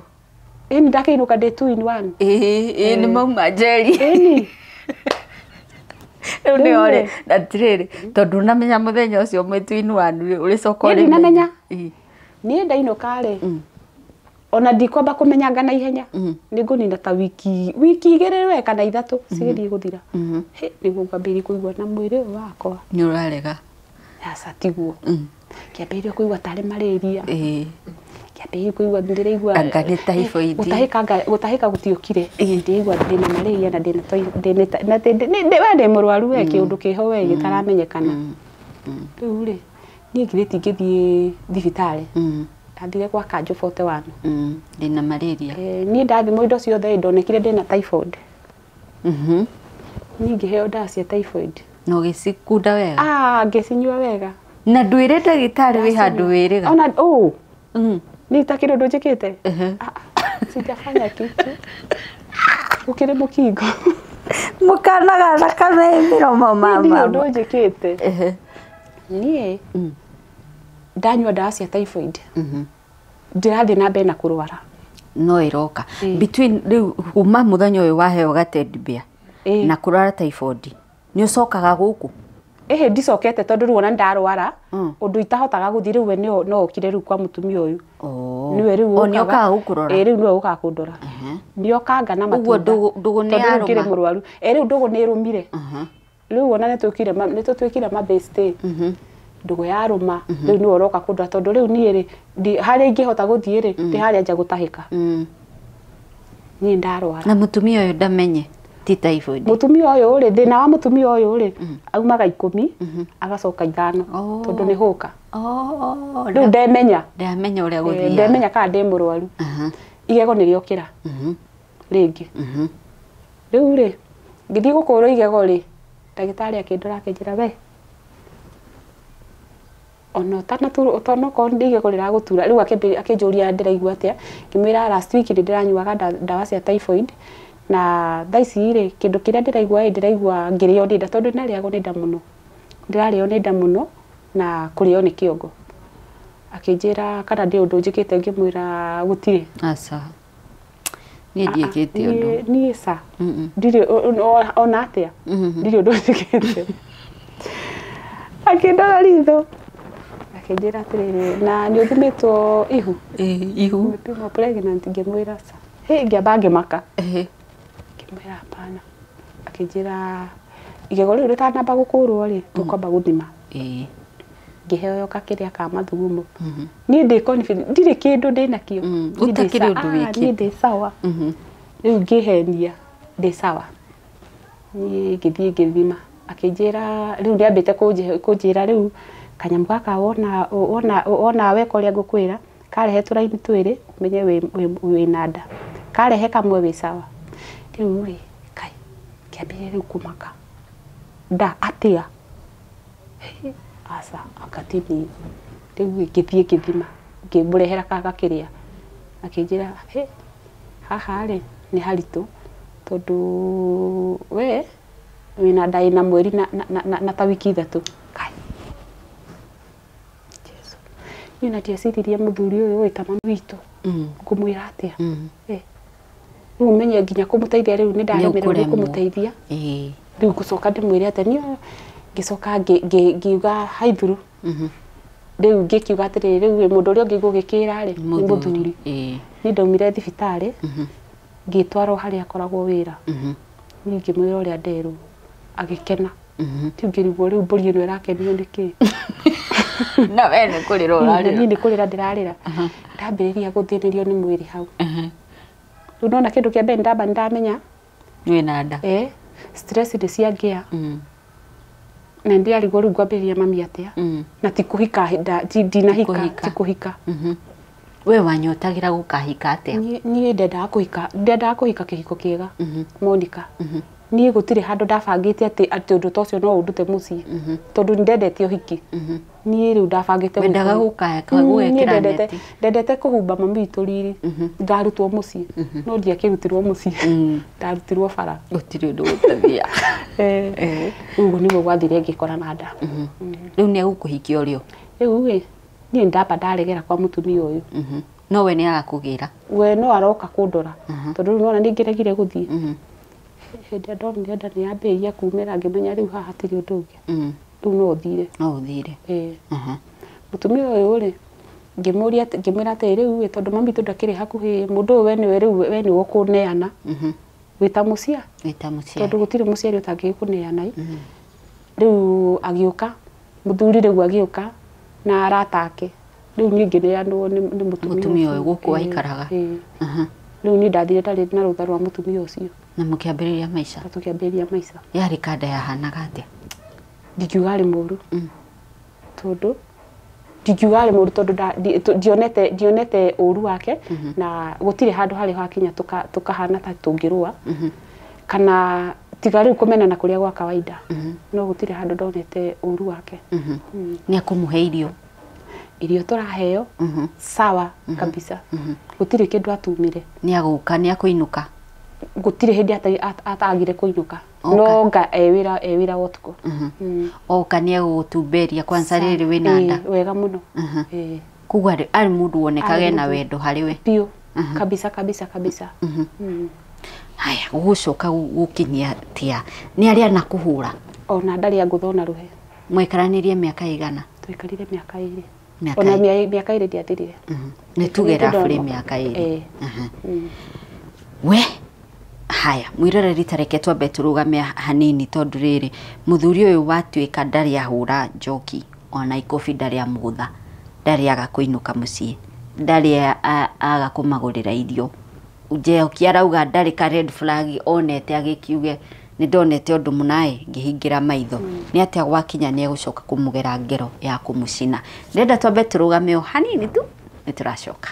ĩni ndakĩinũka ndĩ 2 in 1. Ĩ nĩ mauma njeri. Ĩni. Rĩu nĩ ore atĩrĩrĩ tondũ unamenya mũthenya ũcio mwĩ 2 in 1 rĩ ũrĩcoka ũrĩ. Ndinamenya. Niĩ ndainũka rĩ. Ona ndikwamba kũmenyanga na ihenya nĩ ngũnina ta wiki 2 we kana 3 cigĩthiĩ gũthira. Hĩ nĩguo ngwambĩrĩria kũigua na mwĩrĩ ũyũ wakwa nĩ ũrarega. Aca tiguo. Kĩambĩrĩria kũigua tarĩ malaria. Kĩambĩrĩria kũigua ndĩraigua anga nĩ typhoid. Gũtahĩka gũtiũkire. Ndĩraigua ndĩna malaria na ndĩna we ndĩ mũrwaru we kĩũndũ kĩho we gĩtaramenyekana. Rĩu rĩ niĩ ngirĩti ngĩthiĩ thibitarĩ. Ndathire kwa Kanjũ 41. Ndĩna malaria. Niĩ ndathimwo indo ciothe ndonekire ndĩna typhoid. Niĩ ngĩheo ndawa cia typhoid. Na ũgĩcikunda wega? Ngĩcinyua wega. Na ndwĩre ndagĩtarĩ wĩ handũ wĩrĩga? Ona Niĩ itakĩrĩ ũndũ njĩkĩte. Sijafanya kitu. Ũkĩrĩ mũkingo. Mũkanaga thakame mĩromo mama. Ndirĩ ũndũ njĩkĩte. Niĩ ndanyua ndawa cia typhoid. Ndirathiĩ na mbere na kũrwara. No ĩroka. Between rĩu kuma mũthenya ũyũ waheo gatendi bear na kũrwara typhoid nĩ ũcokaga gũkũ? Ĩhĩ ndicokete tondũ rĩu ona ndarwara ũndũ itahotaga gũthiĩ rĩu we no okire rĩu kwa mũtumia ũyũ. Nĩwe rĩu nĩ okaga gũkũrora? Rĩu nĩwe ũkaga kũndora. Nĩ okanga na matunda. Ũguo ndũgũ nĩ yarũma? Tondũ rĩu ngĩrĩ mũrwaru. Rĩu ndũgũ nĩ ĩrũmire. Rĩu ona nĩ tũtuĩkire mabeste. Ndũgũ yarũma rĩu nĩwe ũroka kũndora tondũ rĩu niĩ rĩ harĩa ingĩhota gũthiĩ rĩ ndĩ harĩa nja gũtahĩka. Niĩ ndarwara. Na mũtumia ũyũ ndamenye ti typhoid? Mũtumia ũyũ rĩ thĩna wa mũtumia ũyũ rĩ aumaga 10 agacoka 5 tondũ nĩ hũka. Rĩu ndemenya. Ndamenya ũrĩa gũthiaga. Ndemenya kana ndĩ mũrwaru. Igego nĩ rĩokĩra rĩngĩ. Rĩu rĩ ngĩthiĩ gũkũrwo igego rĩ ndagĩtarĩ akĩndora akĩnjĩra we ona ũtanokorwo nĩ igego rĩragũtura rĩu akĩnjũria ndĩraigua atĩa ngĩmwĩra last week nĩ ndĩranyuaga ndawa cia typhoid na thaa ici rĩ kĩndũ kĩrĩa ndĩraigua ndĩraigua ngĩrĩo nĩ nda tondũ ndarĩagwo nĩ nda mũno ndĩrarĩo nĩ nda mũno na kũrĩo nĩ kĩongo. Akĩnjĩra kana ndĩ ũndũ njĩkĩte ngĩmwĩra gũtirĩ. Aca. Niĩ ndiĩkĩte ũndũ. Niĩ ca. Ndirĩ ona atĩa. Ndirĩ ũndũ njĩkĩte. Akĩndora ritho. Akĩnjĩra atĩrĩrĩ na nĩ ũthimĩtwo ihu? Ihu. Ũmepimwo pregnant ngĩmwĩra ca. Hĩ ngĩamba ngĩmaka. Ngĩmwĩra hapana. Akĩnjĩra igego rĩu rĩtanamba gũkũrwo rĩ tũkwamba gũthima. Ngĩheo kakĩrĩa ka mathugumo. Niĩ ndĩ confident, ndirĩ kĩndũ ndĩnakĩo. Ũtakĩrĩ ũndũ wĩkĩte. Niĩ ndĩ sawa. Rĩu ngĩhenia ndĩ sawa. Niĩ ngĩthiĩ ngĩthima. Akĩnjĩra rĩu nĩambĩte kũnjĩra rĩu kanyamũ gaka wona weka ũrĩa ngũkwĩra karehe tũraini twĩrĩ ũmenye wĩna nda. Karehe kamwe wĩ sawa. Rĩu rĩ kai ngĩambĩrĩria rĩu kũmaka. Nda atĩa? Aca akatini. Rĩu ngĩthiĩ ngĩthima ngĩmũrehera gakĩrĩa. Akĩnjĩra he haha rĩ nĩ haritũ tondũ we wĩna nda ĩna mweri na ta wiki 3. Kai Jesu. Niĩ na ndieciririe mũthuri ũyũ ĩta mami witũ. Ngũmwĩra atĩa? Rĩu ũmenye nginya kũmũteithia rĩu nĩ ndaremererwo nĩ kũmũteithia. Rĩu ngũcoka ndĩmwĩre atĩa niĩ ngĩcoka ngiuga haithuru. Rĩu ngĩkiuga atĩrĩrĩ rĩu mũndũ ũrĩa ũngĩ ngũgĩkĩra rĩ nĩ mũthuri. Niĩ ndaumire thibitarĩ ngĩtwarwo harĩa akoragwo wĩra. Niĩ ngĩmwĩra ũrĩa nderwo agĩkena. Rĩu ngĩrigwo rĩu mbũri ĩno ĩrakenio nĩ kĩĩ? Na we nĩ kũrĩra ũrarĩra. Niĩ nĩ kũrĩra ndĩrarĩra. Ndambĩrĩria gũthĩnĩrio nĩ mwĩrĩ hau. Rĩu nona kĩndũ kĩa mbere ndamba ndamenya wĩna nda. Stress nĩ ciangĩa. Na ndĩrarigwo rĩu ngwambĩrĩria mami atĩa. Na ti kũhika ndinahika ti kũhika. We wanyotagĩra gũkahika atĩa? Niĩ ndendaga kũhika, ndendaga kũhika kĩhiko kĩega. Monica. Niĩ gũtirĩ handũ ndabangĩte atĩ ũndũ ta ũcio no ũndute mũciĩ. Tondũ nĩndendete ũhiki. Niĩ rĩu ndabangĩte wendaga gũkaya neti. Ndendete kũhumba mami witũ riri. Ngarutwo mũciĩ. No ndiakĩrutirwo mũciĩ. Ndarutirwo bara. Gũtirĩ ũndũ gũtathia. Ũguo nĩguo gwathire ngĩkora na nda. Rĩu nĩ egũkũhikia ũrĩo? Rĩu ĩ niĩ ndamba ndaregera kwa mũtumia ũyũ. No we nĩ arakũgĩra? We no aroka kũndora. Tondũ rĩu nĩwona nĩngĩregire gũthiĩ. Hĩndĩ ĩrĩa ndonire nda nĩyambĩrĩria kumĩra ngĩmenya rĩu haha hatirĩ ũndũ ũngĩ. Rĩu no ũthire. No ũthire. Mũtumia ũyũ rĩ ngĩmũria ngĩmwĩra atĩrĩ rĩu ĩ tondũ mami witũ ndakĩrĩ hakuhĩ mũndũ ũyũ we nĩwe rĩu we nĩwe ũkũneana. Wĩ ta mũciari. Wĩ ta mũciari. Tondũ gũtirĩ mũciari ũtangĩkũneana. Rĩu agĩũka mũthuri rĩu agĩũka na arata ake. Rĩu niĩ ngĩneanwo nĩ mũtumia ũyũ gũkũ aikaraga. Rĩu niĩ ndathire ndarĩ na rũtha rwa mũtumia ũcio. Na mũkĩambĩrĩria maica? Tũkĩambĩrĩria maica. Yarĩ kanda yahanaga atĩa? Ndingiuga arĩ mũũru. Tondũ ndingiuga arĩ mũũru tondũ ndionete ũũru wake na gũtirĩ handũ harĩ hakinya tũkahana ta tũngĩrũa. Kana tiga rĩu kũmenana kũrĩa gwa kawaida. No gũtirĩ handũ ndonete ũũru wake. Nĩ akũmũhe irio? Irio tũraheo sawa kabisa. Gũtirĩ kĩndũ atumire. Nĩ agũka nĩ akũinũka? Gũtirĩ hĩndĩ atagire kũinũka. No nga e wĩra wa ũtukũ. Oka nĩ egũgũtumberia kwanza rĩrĩ wĩna nda? Wega mũno. Koguo arĩ mũndũ wonekaga ena wendo harĩ we? Biũ. Kabisa kabisa kabisa. Haya, gũgũcoka gũkinyia atĩa? Nĩ arĩ anakũhũra? Ona ndarĩ angũtha ona rũhe. Mwaikaranirie mĩaka ĩigana? Twaikarire mĩaka 2. Ona mĩaka 2 ndiathirire. Nĩ tuge roughly mĩaka 2. We haya mwiroreri tareke twambe tũrũgame hanini tondũ rĩrĩ mũthuri ũyũ watuĩka ndarĩ ahũra njoki ona ikobi ndarĩ amũgũtha ndarĩ aga kũinũka mũciĩ ndarĩ aga kũmagũrĩra irio Njoki arauga ndarĩ ka red flag onete agĩkiuge nĩ ndonete ũndũ mũnaĩ ngĩhingĩra maitho nĩ atĩa gwakinya nĩ egũcoka kũmũgera ngero ya kũmũcina. Ndĩrenda twambe tũrũgame o hanini tu nĩ tũracoka.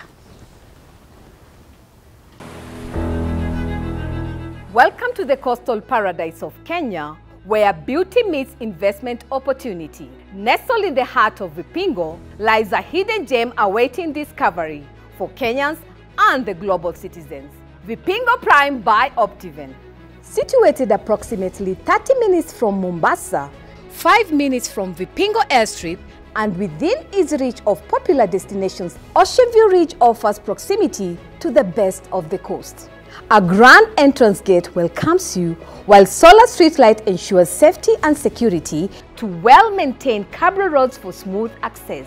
Welcome to the coastal paradise of Kenya, where beauty meets investment opportunity. Nestled in the heart of Vipingo lies a hidden gem awaiting discovery for Kenyans and the global citizens. Vipingo Prime by Optiven. Situated approximately 30 minutes from Mombasa, 5 minutes from Vipingo Airstrip, and within easy reach of popular destinations, Ocean View Ridge offers proximity to the best of the coast. A grand entrance gate welcomes you, while solar streetlight ensures safety and security to well-maintained cabro roads for smooth access.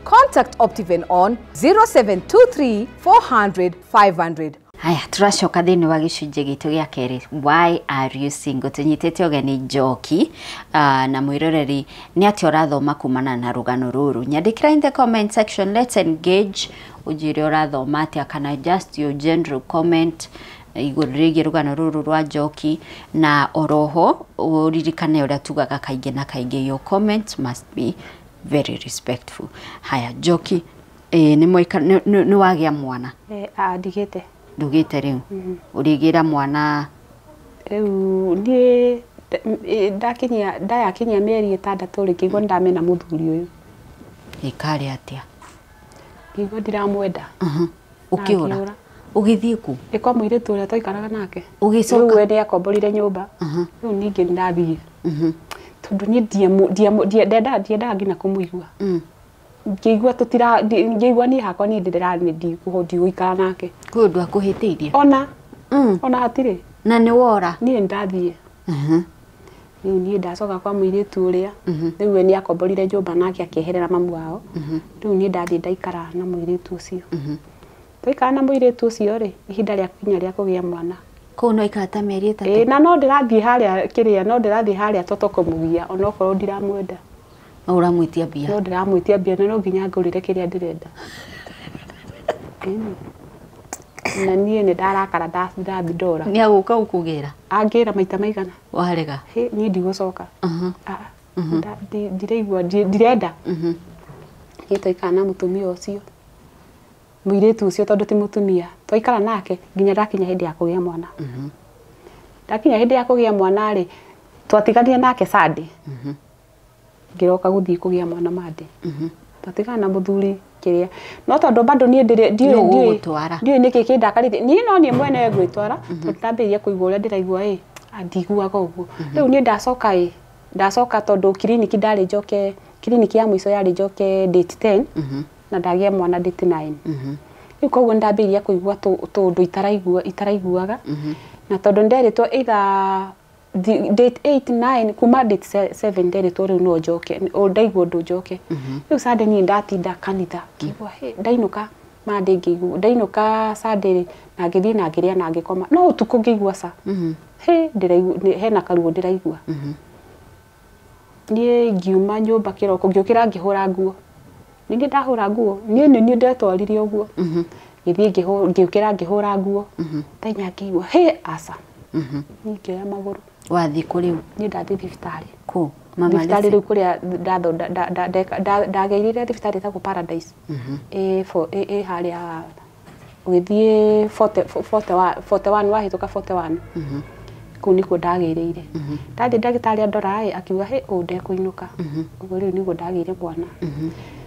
Contact Optiven on 0723 400 500 Haya, tũracoka thĩinĩ wa gĩcunjĩ gitũ gĩa kerĩ, why are you single? Tũnyitĩte ũgeni Njoki na mwĩroreri nĩ atĩa ũrathoma kumana na rũgano rũrũ. Nyandĩkĩra in the comment section, let's engage, ũnjĩre ũrathoma atĩa kana just your general comment igũrũ rĩgiĩ rũgano rũrũ rwa Njoki, na oroho ũririkane ũrĩa tugaga kaingĩ na kaingĩ, your comment must be very respectful. Haya, Njoki, nĩ wagĩa mwana? Ndigĩte. Ndugĩte rĩu ũrĩgĩra mwana? Rĩu niĩ ndakinyia ndayakinyia mĩeri 6 rĩ, ngĩigua nĩndamena mũthuri ũyũ. Ĩkarĩ atĩa? Ngĩigua ndiramwenda. Ũkĩũra? Ũgĩthiĩ kũ? Ĩ kwa mũirĩtu ũrĩa twaikaraga nake. Ũgĩcoka? Rĩu we nĩakomborire nyũmba. Rĩu ningĩ nĩndathiĩ. Tondũ niĩ ndiendaga nginya kũmũigua. Ngĩigua tũtira ngĩigua niĩ hakwa niĩ ndigũikara nake. Kwĩ ũndũ akũhĩtĩirie? Ona ona hatirĩ. Na nĩ wora? Niĩ nĩndathiĩ. Rĩu niĩ ndacoka kwa mũirĩtu ũrĩa, rĩu we nĩakomborire nyũmba nake akĩeherera mamu wao. Rĩu niĩ ndathiĩ ndaikara na mũirĩtu ũcio. Twaikara na mũirĩtu ũcio rĩ, ihinda rĩakinya rĩa kũgĩa mwana. Kũu no ikara ta mĩeri 3? Ĩĩ, na no ndĩrathiĩ harĩa kĩrĩa, no ndĩrathiĩ harĩa toto kũmũgia onokorwo ndiramwenda. No ũramwĩtia mbia? No ndĩramwĩtia mbia na no nginya ngũrĩre kĩrĩa ndĩrenda. Na niĩ nĩ ndarakara ndathiĩ ndora. Nĩ agũka gũkũgĩra? Angĩra maita maigana. Warega? Niĩ ndigũcoka. Ndiraigua ndirenda. Niĩ twaikara na mũtumia ũcio, mũirĩtu ũcio tondũ ti mũtumia, twaikara nake nginya ndakinya hĩndĩ ya kũgĩa mwana. Ndakinya hĩndĩ ya kũgĩa mwana rĩ, twatiganire nake Sunday. Ngĩroka gũthiĩ kũgĩa mwana Monday. Twatigana na mũthuri kĩrĩa, no tondũ bado niĩ ndiũĩ nĩkĩ kĩndakarĩtie. Niĩ no niĩ mwene ngwĩtwara, tondũ ndambĩrĩria kũigua ũrĩa ndĩraigua ĩ, ndiguaga ũguo. Rĩu niĩ ndacoka ĩ, ndacoka tondũ kiriniki ndarĩ njoke, kiriniki ya mũico yarĩ njoke date 10 na ndagĩa mwana date 9. Rĩu koguo nĩndambĩrĩria kũigua tũũndũ itaraiguaga. Na tondũ nderĩtwo either date 8 9 kuma date 7 nderĩtwo rĩu no njoke, ndaigua ũndũ njoke. Rĩu Sunday niĩ ndatinda kanitha, ngĩigua ndainũka Monday ngĩigua, ndainũka Sunday na ngĩthiĩ na ngĩrĩa na ngĩkoma, no ũtukũ ngĩigua ca ndĩraigua hena karuo ndĩraigua. Niĩ ngiuma nyũmba kĩroko, ngĩũkĩra ngĩhũra nguo. Ningĩ ndahũra nguo, niĩ nĩ niĩ ndetwarire ũguo. Ngĩthiĩ ngĩũkĩra ngĩhũra nguo, thaa 4 ngĩigua aca. Niĩ ngĩoya magũrũ. Wathiĩ kũ rĩu? Niĩ ndathiĩ thibitarĩ. Kũ? Thibitarĩ rĩu kũrĩa ndagĩrire thibitarĩ ĩtagwo Paradise. Ĩ harĩa ũgĩthiĩ 41 wahĩtũka 41. Kũu nĩkuo ndagĩrĩire. Ndathiĩ ndagĩtarĩ andora ĩ, akiuga ũũ ndekũinũka. Ũguo rĩu nĩguo ndagĩire mwana.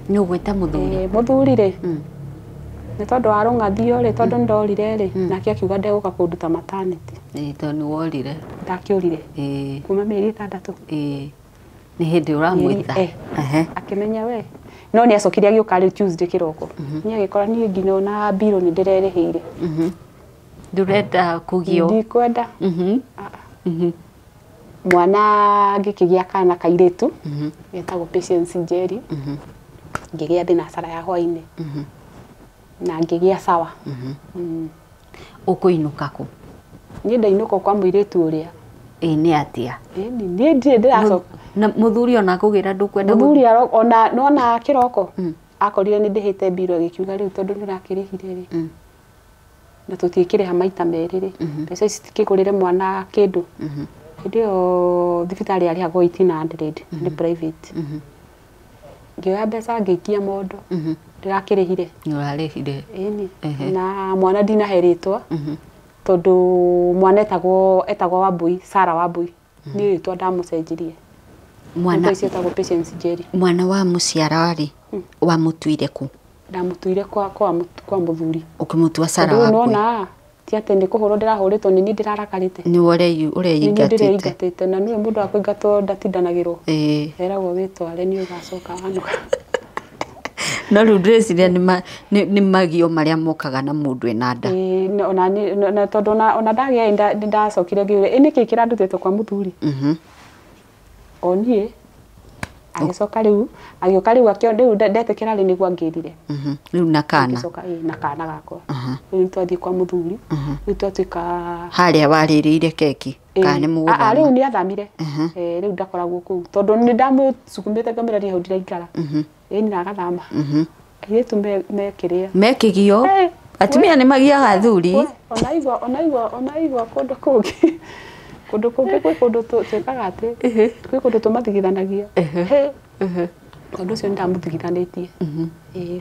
Nĩ ũgwĩta mũthuri? Mũthuri rĩ, nĩ tondũ wa rũng'athio rĩ, tondũ nĩndorire rĩ, nake akiuga ndegũka kũnduta maternity. Tondũ nĩ worire. Ndakĩũrire. Kuma mĩeri 6. Nĩ hĩndĩ ũramwĩta? Akĩmenya we. No nĩ acokire agĩũka rĩu Tuesday kĩroko. Niĩ agĩkora niĩ nginya ona mbirũ nĩ ndĩrerĩhĩire. Ndũrenda kũgio? Ndikwenda. Mwana ngĩkĩgĩa kana kairĩtu, getagwo Patience Njeri. Ngĩgĩa thinacara ya hwainĩ. Na ngĩgĩa sawa. Ũkũinũka kũ? Niĩ ndainũka kwa mũirĩtu ũrĩa. Ĩ nĩ atĩa? Niĩ ndirĩ ndĩracoka. Na mũthuri ona akũgĩra ndũkwenda? Mũthuri ona nona kĩroko akorire nĩ ndĩhĩte mbirũ agĩkiuga rĩu tondũ nĩ ũrakĩrĩhire rĩ, na tũtiĩkĩrĩha maita merĩ rĩ, mbeca ici citikĩgũrĩre mwana kĩndũ. Hĩndĩ ĩyo thibitarĩ yarĩhagwo 1800 nĩ private. Ngĩoya mbeca ngĩikia mondo, ndĩrakĩrĩhire. Nĩ ũrarĩhire. Ĩni. Na mwana ndinahe rĩtwa, tondũ mwana etagwo Wambui, Sarah Wambui. Niĩ rĩtwa ndamũcenjirie. Mwana ũcio etagwo Patience Njeri. Mwana wa mũciara rĩ, wamũtuire kũ? Ndamũtuire kwa mũthuri. Ũkĩmũtua Sarah Wambui? Nona ti atĩ nĩ kũhũrwo ndĩrahũrĩtwo, nĩ niĩ ndĩrarakarĩte. Nĩ ũreingatĩte. Ndĩreingatĩte, na nĩwe mũndũ wa kũingatwo ndatindanagĩrwo. Eragwo wĩtware nĩ ũgacoka wanoga. No rĩu ndĩreciria nĩ magio marĩa mokaga na mũndũ ena nda. Ona tondũ ona ndagĩa nĩ ndacokire ngĩũria, ĩ nĩkĩ kĩrandutĩte kwa mũthuri? O niĩ Agĩcoka rĩu agĩũka rĩu akĩona rĩu ndetĩkĩra rĩ nĩguo angĩrire. Rĩu na kana. Agĩcoka ĩ na kana gakwa. Rĩu twathiĩ kwa mũthuri. Rĩu twatuĩka harĩa warĩrĩire keki kana nĩ mũgũthama. Rĩu nĩ athamire. Rĩu ndakoragwo kũu tondũ nĩ ndamũsukumĩte ngamĩra niĩ hau ndiraikara. Ĩni na agathama. Airĩtu mekĩrĩa. Mekĩgio. Atumia nĩ magiaga athuri. Ona igua kũndũ kũngĩ. Kũndũ kũngĩ gwĩ kũndũ twĩkaga atĩ gwĩ kũndũ tũmathigithanagia. Tondũ ũcio nĩ ndamũthigithanĩtie.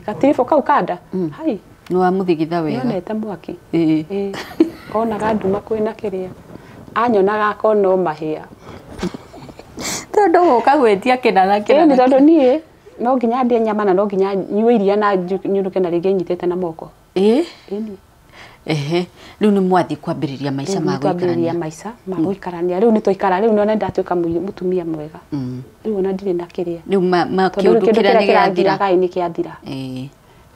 Gatiribũ kau kanda. Hai. Nĩ wamũthigitha wega. Nĩonete mwaki. Onaga nduma kwĩna kĩrĩa. Anyonaga akona o mahĩa. Tondũ gũka gwĩtia kĩna na kĩna. Ĩni tondũ niĩ no nginya ndĩe nyama na no nginya nyue iria na nyũrũke na rĩngĩ nyitĩte na moko. Ĩni. Ehe, rĩu nĩ mwathiĩ kwambĩrĩria maica ma gũikarania. Maica ma gũikarania. Rĩu nĩ twaikara rĩu nĩ ndatuĩka mũtumia mwega. Rĩu ona ndirĩ na kĩrĩa. Rĩu ma kĩũndũ kĩrĩa nĩ gĩathira. Nĩ kĩathira.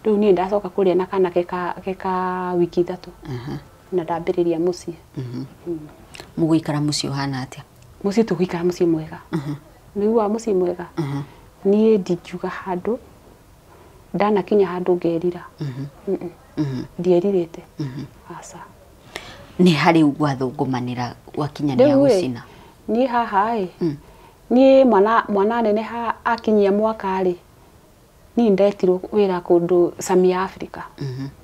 Rĩu niĩ ndacoka kũrĩa na kana keka wiki 3. Na ndambĩrĩria mũciĩ. Mũgũikara mũciĩ ũhana atĩa? Mũciĩ tũgũikara mũciĩ mwega. Nĩguo mũciĩ mwega. Niĩ ndingiuga handũ ndanakinya handũ ngerira. Ndierirĩte. Aca. Nĩ harĩ gwathũngũmanĩra gwakinya nĩ agũcina. Niĩ haha ĩ. Niĩ mwana neneha akinyia mwaka rĩ. Niĩ ndetirwo wĩra kũndũ Samia Africa.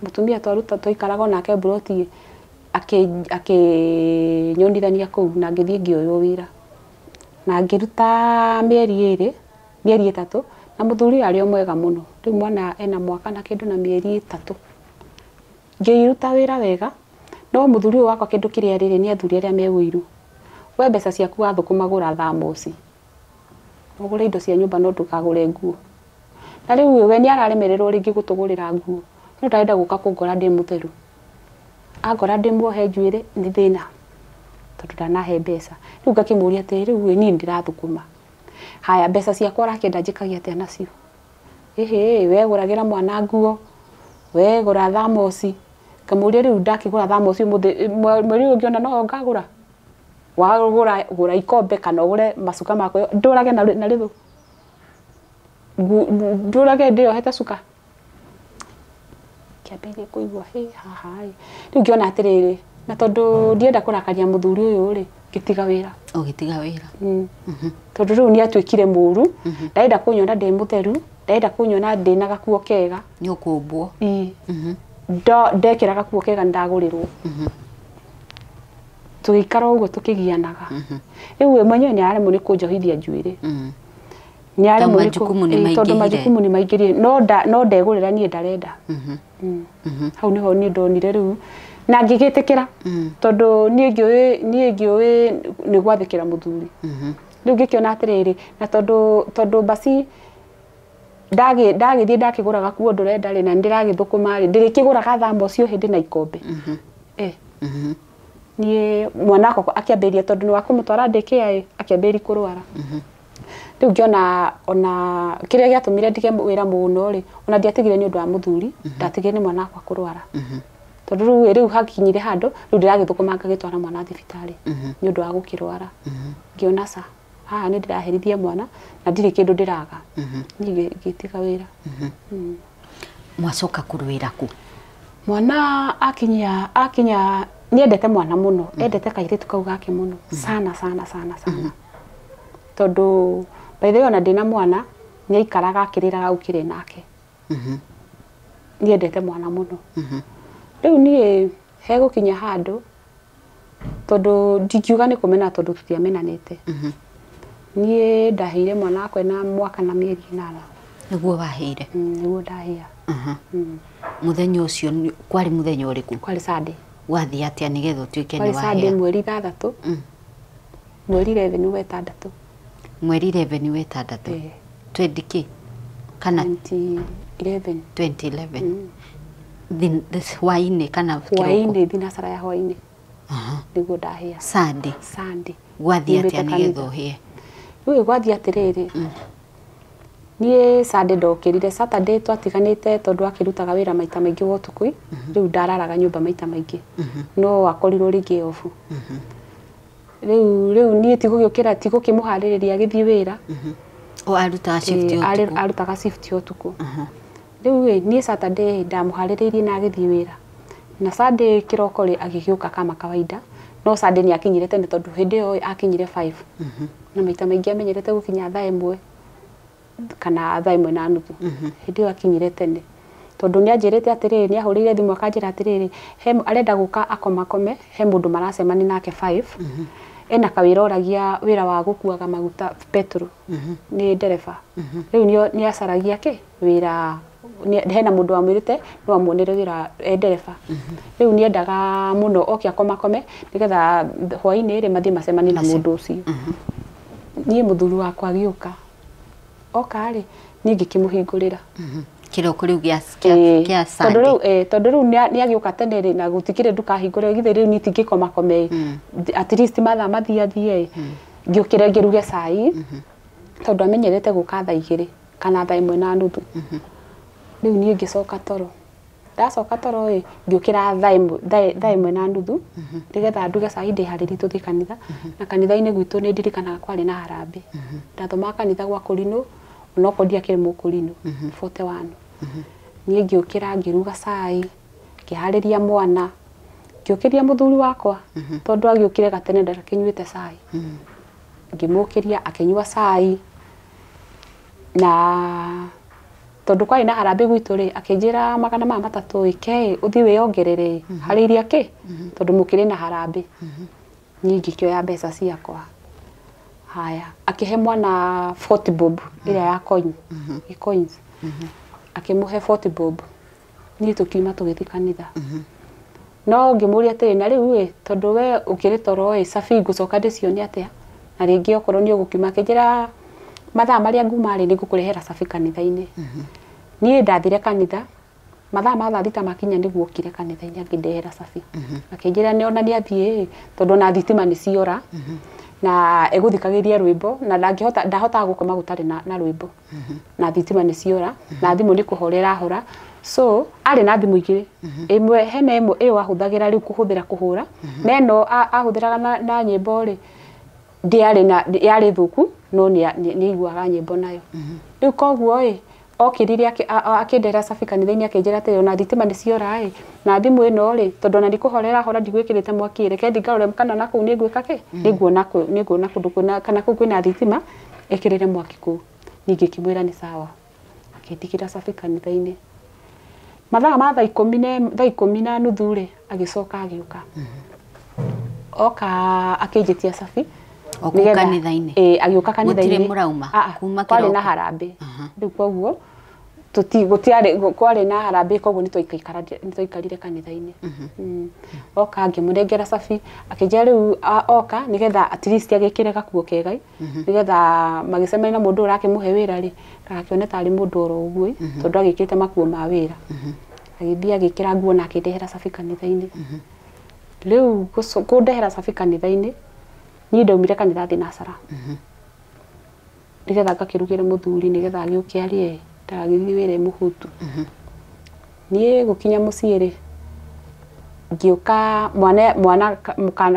Mũtumia twaruta twaikaraga nake mburoti akĩnyonithania kũu na ngĩthiĩ ngĩoywo wĩra. Na ngĩruta mĩeri 2, mĩeri 3 na mũthuri arĩ o mwega mũno. Rĩu mwana ena mwaka na kĩndũ na mĩeri 3. Ngĩruta wĩra wega no mũthuri ũyũ wakwa kĩndũ kĩrĩa rĩrĩ nĩ athuri arĩa me ũiru. We mbeca ciaku wathũkũma gũra thamoci. Ũgũre indo cia nyũmba no ndũkagũre nguo. Na rĩu we nĩ araremererwo rĩngĩ gũtũgũrĩra nguo. No ndarenda gũka kũngora ndĩ mũtheru. Angora ndĩ muohe njuĩrĩ nĩ thĩna. Tondũ ndanahe mbeca. Rĩu ngakĩmũria atĩrĩ rĩu niĩ ndĩrathũkũma. Haya mbeca ciakwa ũrakĩenda njĩkage atĩa nacio? Ĩhĩ we gũragĩra mwana nguo. We gũra thamoci. Ngamũria rĩu ndakĩgũra thamoci ũmũthĩ mweri ũyũ ũngĩ ona no ngagũra. Wagũra gũra ikombe kana ũgũre macuka makwa ndũrage na rĩthũ. Ndũrage ndĩyohete cuka. Kĩambĩrĩria kũigua hĩ haha ĩ. Rĩu ngĩona atĩrĩrĩ na tondũ ndienda kũrakaria mũthuri ũyũ rĩ ngĩtiga wĩra. Ũgĩtiga wĩra. Tondũ rĩu nĩ atuĩkire mũru. Ndarenda kũnyona ndĩ mũtheru, ndarenda kũnyona ndĩ na gakuo kega. Nĩ ũkũmbwo. Ndekĩra gakuo kega ndagũrĩrwo. Tũgĩikara ũguo tũkĩgianaga. Rĩu we mwenyewe nĩ araremwo nĩ kũnjohithia njuĩrĩ. Nĩ araremwo nĩ tondũ majukumu nĩ maingĩrire. No ndegũrĩra niĩ ndarenda. Hau nĩho niĩ ndonire rĩu na ngĩgĩtĩkĩra tondũ niĩ ngĩũĩ nĩ gwathĩkĩra mũthuri. Rĩu ngĩkĩona atĩrĩrĩ na tondũ basi ndagĩthiĩ ndakĩgũra gakuo ndũrenda rĩ na ndĩragĩthũkũma rĩ ndĩrĩkĩgũraga thamoci o hĩndĩ na ikombe. Niĩ mwana wakwa akĩambĩrĩria tondũ nĩ wa kũmũtwara daycare ĩ akĩambĩrĩria kũrwara. Rĩu ngĩona ona kĩrĩa gĩatũmire ndige wĩra mũno rĩ ona ndiatigire nĩ ũndũ wa mũthuri ndatigire nĩ mwana wakwa kũrwara. Tondũ rĩu hakinyire handũ rĩu ndĩragĩthũkũma ngagĩtwara mwana thibitarĩ nĩ ũndũ wa gũkĩrwara. Ngĩona ca haha nĩ ndĩraherithia mwana na ndirĩ kĩndũ ndĩraga. Niĩ ngĩtiga wĩra. Mwacoka kũrũĩra kũ? Mwana akinya niendete mwana mũno, endete kairĩtu kau gake mũno sana sana sana sana. Tondũ by the way ona ndĩna mwana nĩ aikaraga akĩrĩraga ũkĩrĩ nake. Niendete mwana mũno. Rĩu niĩ hegũkinya handũ tondũ ndingiuga nĩ kũmena tondũ tũtiamenanĩte. Niĩ ndaheire mwana wakwa na mwaka na mĩeri 8. Nĩguo waheire? Nĩguo ndahea. Mũthenya ũcio kwarĩ mũthenya ũrĩkũ? Kwarĩ Sunday. Wathiĩ atĩa nĩgetha ũtuĩke nĩ wahea? Kwarĩ Sunday mweri 6. Mweri 11 wa 6. Mweri 11 wa 6. 20 kĩ? Kana 2011. 2011. Hwaĩ-inĩ kana kĩroko? Hwaĩ-inĩ thinacara ya hwaĩ-inĩ. Nĩguo ndahea. Sunday. Sunday. Gwathiĩ atĩa nĩgetha ũhĩe? Rĩu gwathiĩ atĩrĩrĩ. Niĩ Sunday ndokĩrire Saturday twatiganĩte tondũ akĩrutaga wĩra maita maingĩ wa ũtukũ. Rĩu ndararaga nyũmba maita maingĩ. No akorirwo rĩngĩ obu. Rĩu niĩ tigũgĩũkĩra tigũkĩmũharĩrĩria agĩthiĩ wĩra. O arutaga shift ũtukũ. Arutaga shift ũtukũ. Rĩu ĩ niĩ Saturday ndamũharĩrĩirie na agĩthiĩ wĩra. Na Sunday kĩroko rĩ agĩgĩũka kama kawaida. No Sunday nĩ akinyire tene tondũ hĩndĩ ĩyo akinyire 5. Na maita maingĩ amenyerete gũkinya thaa 1 kana thaa 1:30. Hĩndĩ ĩyo akinyire tene. Tondũ nĩ anjĩrĩte atĩrĩrĩ, nĩ ahũrĩire thimũ akanjĩra atĩrĩrĩ, he arenda gũka akomakome, he mũndũ maracemania nake 5. Ena kawĩra oragia wĩra wa gũkuaga maguta petrol. Nĩ ndereba. Rĩu nĩ acaragia kĩ wĩra, hena mũndũ wamwĩrĩte no amuonere wĩra e ndereba. Rĩu nĩ endaga mũno oke akomakome nĩgetha hwaĩ-inĩ rĩ mathiĩ macemanie na mũndũ ũcio. Niĩ mũthuri wakwa agĩũka. Oka rĩ niĩ ngĩkĩmũhingũrĩra. Kĩroko rĩu gĩa Sunday. Tondũ rĩu nĩ agĩũka tene rĩ na gũtikĩrĩ ndukahingũre githĩ rĩu niĩ tingĩkomakome. At least mathaa mathiathie. Ngĩũkĩre ngĩruge cai tondũ amenyerete gũka thaa 2 kana thaa 1:30. Rĩu niĩ ngĩcoka toro. Ndacoka toro ĩ ngĩũkĩra thaa 1:30 nĩgetha nduge cai ndĩharĩrie tũthiĩ kanitha. Na kanitha-inĩ gwitũ nĩ ndirikanaga kwarĩ na harambee. Ndathomaga kanitha gwa Kũrinũ, onokorwo ndiakĩrĩ mũkũrinũ 41. Niĩ ngĩũkĩra ngĩruga cai, ngĩharĩria mwana, ngĩũkĩria mũthuri wakwa tondũ agĩũkire gatene ndarakĩnyuĩte cai. Ngĩmũkĩria akĩnyua cai na tondũ kwarĩ na harambee gwitũ rĩ akĩnjĩra 300 ĩ ke ũthiĩ wĩongerere harĩ iria kĩ tondũ mũkĩrĩ na harambee. Niĩ ngĩkĩoya mbeca ciakwa. Haya, akĩhe mwana 40 bob ĩrĩa ya coin, coins. Akĩmũhe 40 bob. Niĩ tũkiuma tũgĩthiĩ kanitha. No ngĩmũria atĩrĩ, na rĩu ĩ tondũ we ũkĩrĩ toro ĩ cabi ngũcoka ndĩcione atĩa? Na rĩngĩ okorwo nĩ ũgũkiuma akĩnjĩra mathaa marĩa nguma rĩ nĩngũkũrehera cabi kanitha-inĩ. Niĩ ndathire kanitha mathaa ma thaa 6 makinya nĩguo okire kanitha-inĩ akĩndehera cabi. Akĩnjĩra nĩ ona nĩ athiĩ tondũ ona thitima nĩ ciora. Na egũthikagĩria rwĩmbo na ndangĩhota ndahotaga gũkoma gũtarĩ na rwĩmbo. Na thitima nĩ ciora na thimũ nĩ kũhorera hora. So arĩ na thimũ igĩrĩ. Ĩmwe hena ĩmwe ĩyo ahũthagĩra rĩu kũhũthĩra kũhũra. Na ĩno ahũthĩraga na nyĩmbo rĩ ndĩarĩ na yarĩ thũku no nĩ aiguaga nyĩmbo nayo. Rĩu koguo ĩ okĩrire akĩndehera cabi kanitha-inĩ akĩnjĩra atĩrĩ ona thitima nĩ ciora ĩ na thimũ ĩno rĩ tondũ ona ndikũhorera hora ndigwĩkĩrĩte mwaki reke thiĩ ngarore kana na kũu nĩngwĩka kĩ nĩnguona kũndũ kwĩna kana kũu kwĩna thitima ĩkĩrĩre mwaki kũu. Niĩ ngĩkĩmwĩra nĩ sawa. Akĩndigĩra cabi kanitha-inĩ. Mathaa ma thaa 10:30 rĩ agĩcoka agĩũka. Oka akĩnjĩtia cabi. O kũu kanitha-inĩ? Ĩ agĩũka kanitha-inĩ. Gũtirĩ mũrauma kuma kĩroko? Kwarĩ na harambee. Rĩu koguo gũtiarĩ kwarĩ na harambee koguo nĩ twaikarire kanitha-inĩ. Oka ngĩmũnengera cabi akĩnjĩra rĩu oka nĩgetha at least agĩkĩre gakuo kega nĩgetha magĩcemania na mũndũ ũrakĩmũhe wĩra rĩ ndagakĩone tarĩ mũndũ oro ũguo tondũ agĩkĩrĩte makuo ma wĩra. Agĩthiĩ agĩkĩra nguo na akĩndehera cabi kanitha-inĩ. Rĩu kũndehera cabi kanitha-inĩ niĩ ndaumire kanitha thinacara. Nĩgetha ngakĩrugĩre mũthuri nĩgetha agĩũke arĩe ndagagĩthiĩ wĩra mũhutu. Niĩ gũkinya mũciĩ rĩ ngĩũka mwana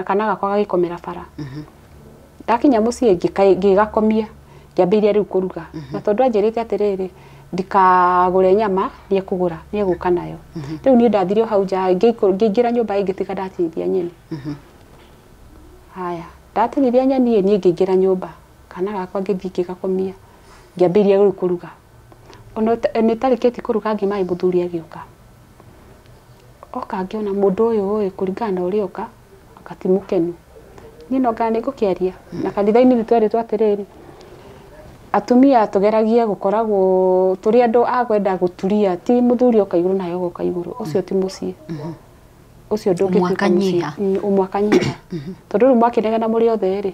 kana gakwa gagĩkomera bara. Ndakinya mũciĩ ngĩgakomia ngĩambĩrĩria rĩu kũruga. Na tondũ anjĩrĩte atĩrĩrĩ ndikagũre nyama nĩ ekũgũra nĩ egũka nayo. Rĩu niĩ ndathire o hau nja ngĩingĩra nyũmba ngĩtiga ndatinithia nyeni. Haya, ndatinithia nyeni niĩ ngĩingĩra nyũmba kana gakwa ngĩthiĩ ngĩgakomia ngĩambĩrĩria rĩu kũruga. Ona nĩ tarĩkĩtie kũruga ngima ĩ mũthuri agĩũka. Oka ngĩona mũndũ ũyũ ĩ kũringana na ũrĩa oka anga ti mũkenu. Niĩ no ngana nĩngũkĩaria na kanitha-inĩ nĩ twerĩtwo atĩrĩrĩ atumia tũgeragie gũkoragwo tũrĩ andũ a kwenda gũturia ti mũthuri oka igũrũ nawe ũgoka igũrũ ũcio ti mũciĩ. Ũcio ndũngĩtuĩka mũciĩ. Ũmwe akanyiha. Tondũ rĩu mwakĩnegena mũrĩ othe rĩ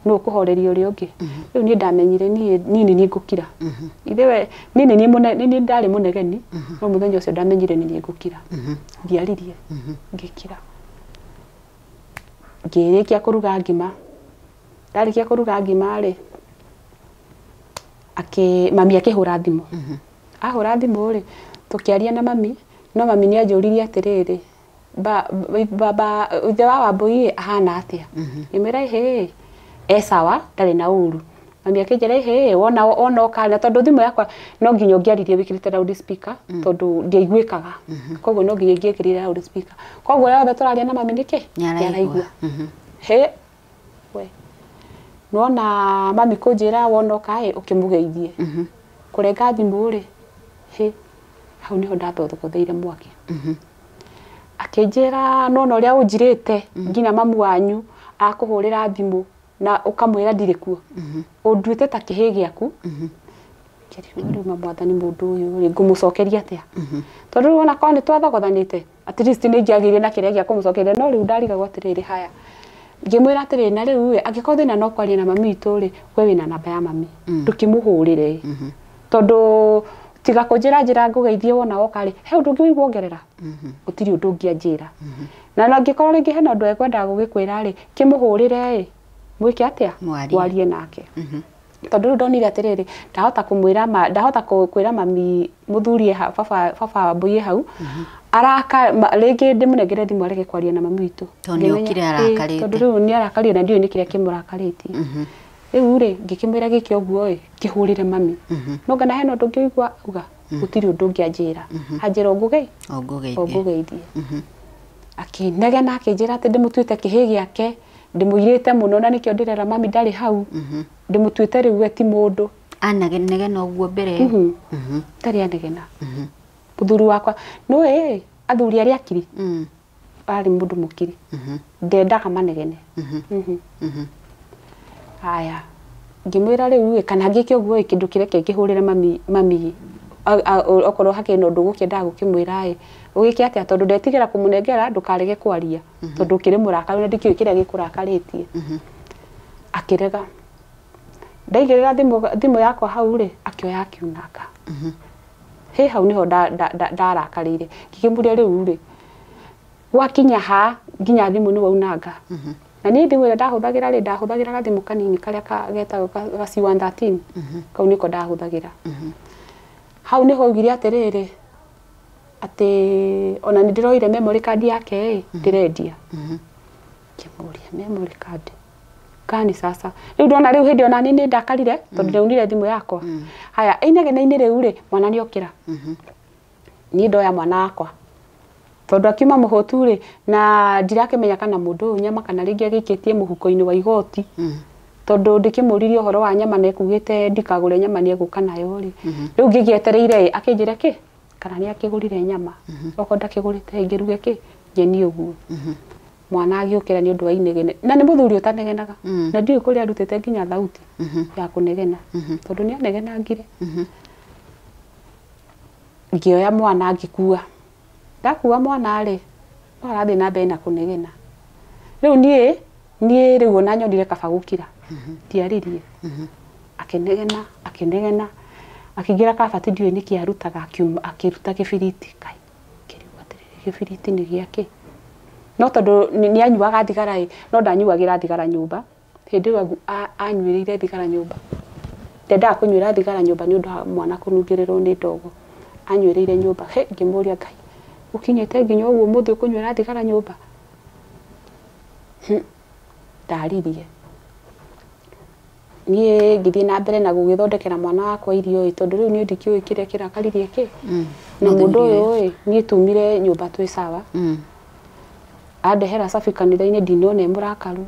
nũ ũkũhoreria ũrĩa ũngĩ. Rĩu niĩ ndamenyire niĩ nĩ niĩ ngũkira. Ithe we niĩ nĩ ndarĩ mũnegeni no mũthenya ũcio ndamenyire nĩ niĩ ngũkira. Ndiaririe ngĩkira. Ngĩrĩkia kũruga ngima. Ndarĩkia kũruga ngima rĩ mami akĩhũra thimũ. Ahũra thimũ rĩ tũkĩaria na mami no mami nĩ anjũririe atĩrĩrĩ baba ithe wa Wambui ahana atĩa? Ngĩmwĩra ĩhĩ e sawa ndarĩ na ũru. Mami akĩnjĩra hĩ wona ona ũkana tondũ thimũ yakwa no nginya ũngĩaririe wĩkĩrĩte loud speaker tondũ ndiaiguĩkaga koguo no nginya ingĩekĩrire loud speaker koguo yothe tũraria na mami nĩkĩ Nĩaraigua. Hĩ we nona mami kũnjĩra wona ũka ĩ ũkĩmũgeithie kũrenga thimũ rĩ hĩ hau niho ndathothogotheire mwaki. Akĩnjĩra nona ũrĩa ũnjirĩte nginya mamu wanyu akũhũrĩra thimũ na ũkamwĩra ndirĩ kuo ũnduĩte ta kĩhĩ gĩaku. Ngĩrigwo rĩu mwathani mũndũ ũyũ rĩ ngũmũcokeria atĩa tondũ rĩu ona korwo nĩ twathogothanĩte at least nĩ ingĩagĩire na kĩrĩa gĩa kũmũcokeria no rĩu ndarigagwo atĩrĩrĩ haya ngĩmwĩra atĩrĩrĩ na rĩu ĩ angĩkorwo thĩna no kwaria na mami witũ rĩ we wĩna namba ya mami ndũkĩmũhũrĩre tondũ tiga kũnjĩra njĩra ngũgeithie wona woka rĩ he ũndũ ũngĩ ũiguongerera gũtirĩ ũndũ ũngĩ anjĩra na angĩkorwo rĩngĩ hena ũndũ ekwendaga gũgĩkwĩra rĩ kĩmũhũrĩre ĩ mwĩke atĩa warie nake tondũ rĩu ndonire atĩrĩrĩ ndahota kũmwĩra ndahota kwĩra mami mũthuri baba baba Wambui hau araka rĩngĩ ndĩmũnengere thimũ arege kwaria na mami witũ tondũ nĩokire arakarĩte tondũ rĩu nĩ arakarire na ndiũĩ nĩ kĩrĩa kĩmũrakarĩtie rĩu rĩ ngĩkĩmwĩra gĩke ũguo ĩ kĩhũrĩre mami no ngana hena ũndũ ũngĩ ũigua uga gũtirĩ ũndũ ũngĩ anjĩra anjĩra ũngũgeithie akĩnegena akĩnjĩra atĩ ndĩmũtuĩte kĩhĩ gĩake ndĩmũirĩte mũno na nĩkĩo ndĩrera mami ndarĩ hau ndĩmũtuĩte rĩu we ti mũndũ anagenegena ũguo mbere ndarĩ anegena mũthuri wakwa nĩũĩ athuri arĩa akiri arĩ mũndũ mũkiri ndendaga manegene haya ngĩmwĩra rĩu ĩ kana ngĩke ũguo ĩ kĩndũ kĩreke ngĩhũrĩre mami mami okorwo hakĩrĩ na ũndũ ũgũkĩendaga gũkĩmwĩra ĩ ũgĩke atĩa tondũ ndetigĩra kũmũnengera ndũkarege kwaria tondũ ũkĩrĩ mũrakaru na ndikĩũĩ kĩrĩa gĩkũrakarĩtie akĩrega ndaigĩrĩra thimũ yakwa hau rĩ akĩoya akiunanga hĩ hau niho ndarakarĩire ngĩkĩmũria rĩu rĩ gwakinya ha nginya thimũ nĩ waunanga na niĩ thimũ ĩrĩa ndahũthagĩra rĩ ndahũthagĩra gathimũ kanini karĩa getagwo ga C113 kau nĩko ndahũthagĩra hau niho augire atĩrĩrĩ atĩ ona nĩ ndĩroire memory card yake ĩ ndĩrendia ngĩmũria memory card kani sasa rĩu ndona rĩu hĩndĩ ona niĩ nĩ ndakarire tondũ ndaunire thimũ yakwa haya inegene-inĩ rĩu rĩ mwana nĩ okĩra niĩ ndoya mwana wakwa tondũ akiuma mũhũtu rĩ na ndirakĩmenya kana mũndũ ũyũ nyama kana rĩngĩ agĩikĩtie mũhuko-inĩ wa igoti tondũ ndĩkĩmũririe ũhoro wa nyama na ekugĩte ndikagũre nyama nĩ egũka nayo rĩ rĩu ngĩgĩetereire akĩnjĩra kĩ kana nĩ akĩgũrire nyama okorwo ndakĩgũrĩte ngĩruge kĩ nyeni ũguo mwana agĩũkĩra nĩ ũndũ wa inegene na nĩ mũthuri ũtanegenaga na ndiũĩ kũrĩa arutĩte nginya thauti ya kũnegena tondũ nĩ anegenangire ngĩoya mwana ngĩkua ndakua mwana rĩ no arathiĩ na mbere na kũnegena rĩu niĩ rĩu ona nyonire kaba gũkira ndiaririe akĩnegena akĩnegena akĩingĩra kabati ndiũĩ nĩkĩ arutaga akĩruta kĩbiriti kai ngĩrigwo atĩrĩrĩ kĩbiriti nĩ gĩakĩ no tondũ nĩ anyuaga thigara ĩ no ndanyuagĩra thigara nyũmba hĩndĩ ĩyo anyuĩrĩire thigara nyũmba ndendaga kũnyuĩra thigara nyũmba nĩ ũndũ wa mwana kũnungĩrĩrwo nĩ ndogo anyuĩrĩire nyũmba he ngĩmũria Ngai ũkinyĩte nginya ũguo ũmũthĩ ũkũnyuĩra thigara nyũmba ndaririe niĩ ngĩthiĩ na mbere na gũgĩthondekera mwana wakwa irio ĩ tondũ rĩu niĩ ndikĩũĩ kĩrĩa kĩrakaririe kĩ na mũndũ ũyũ ĩ niĩ tumire nyũmba twĩ sawa andehera cabi kanitha-inĩ ndinona e mũrakaru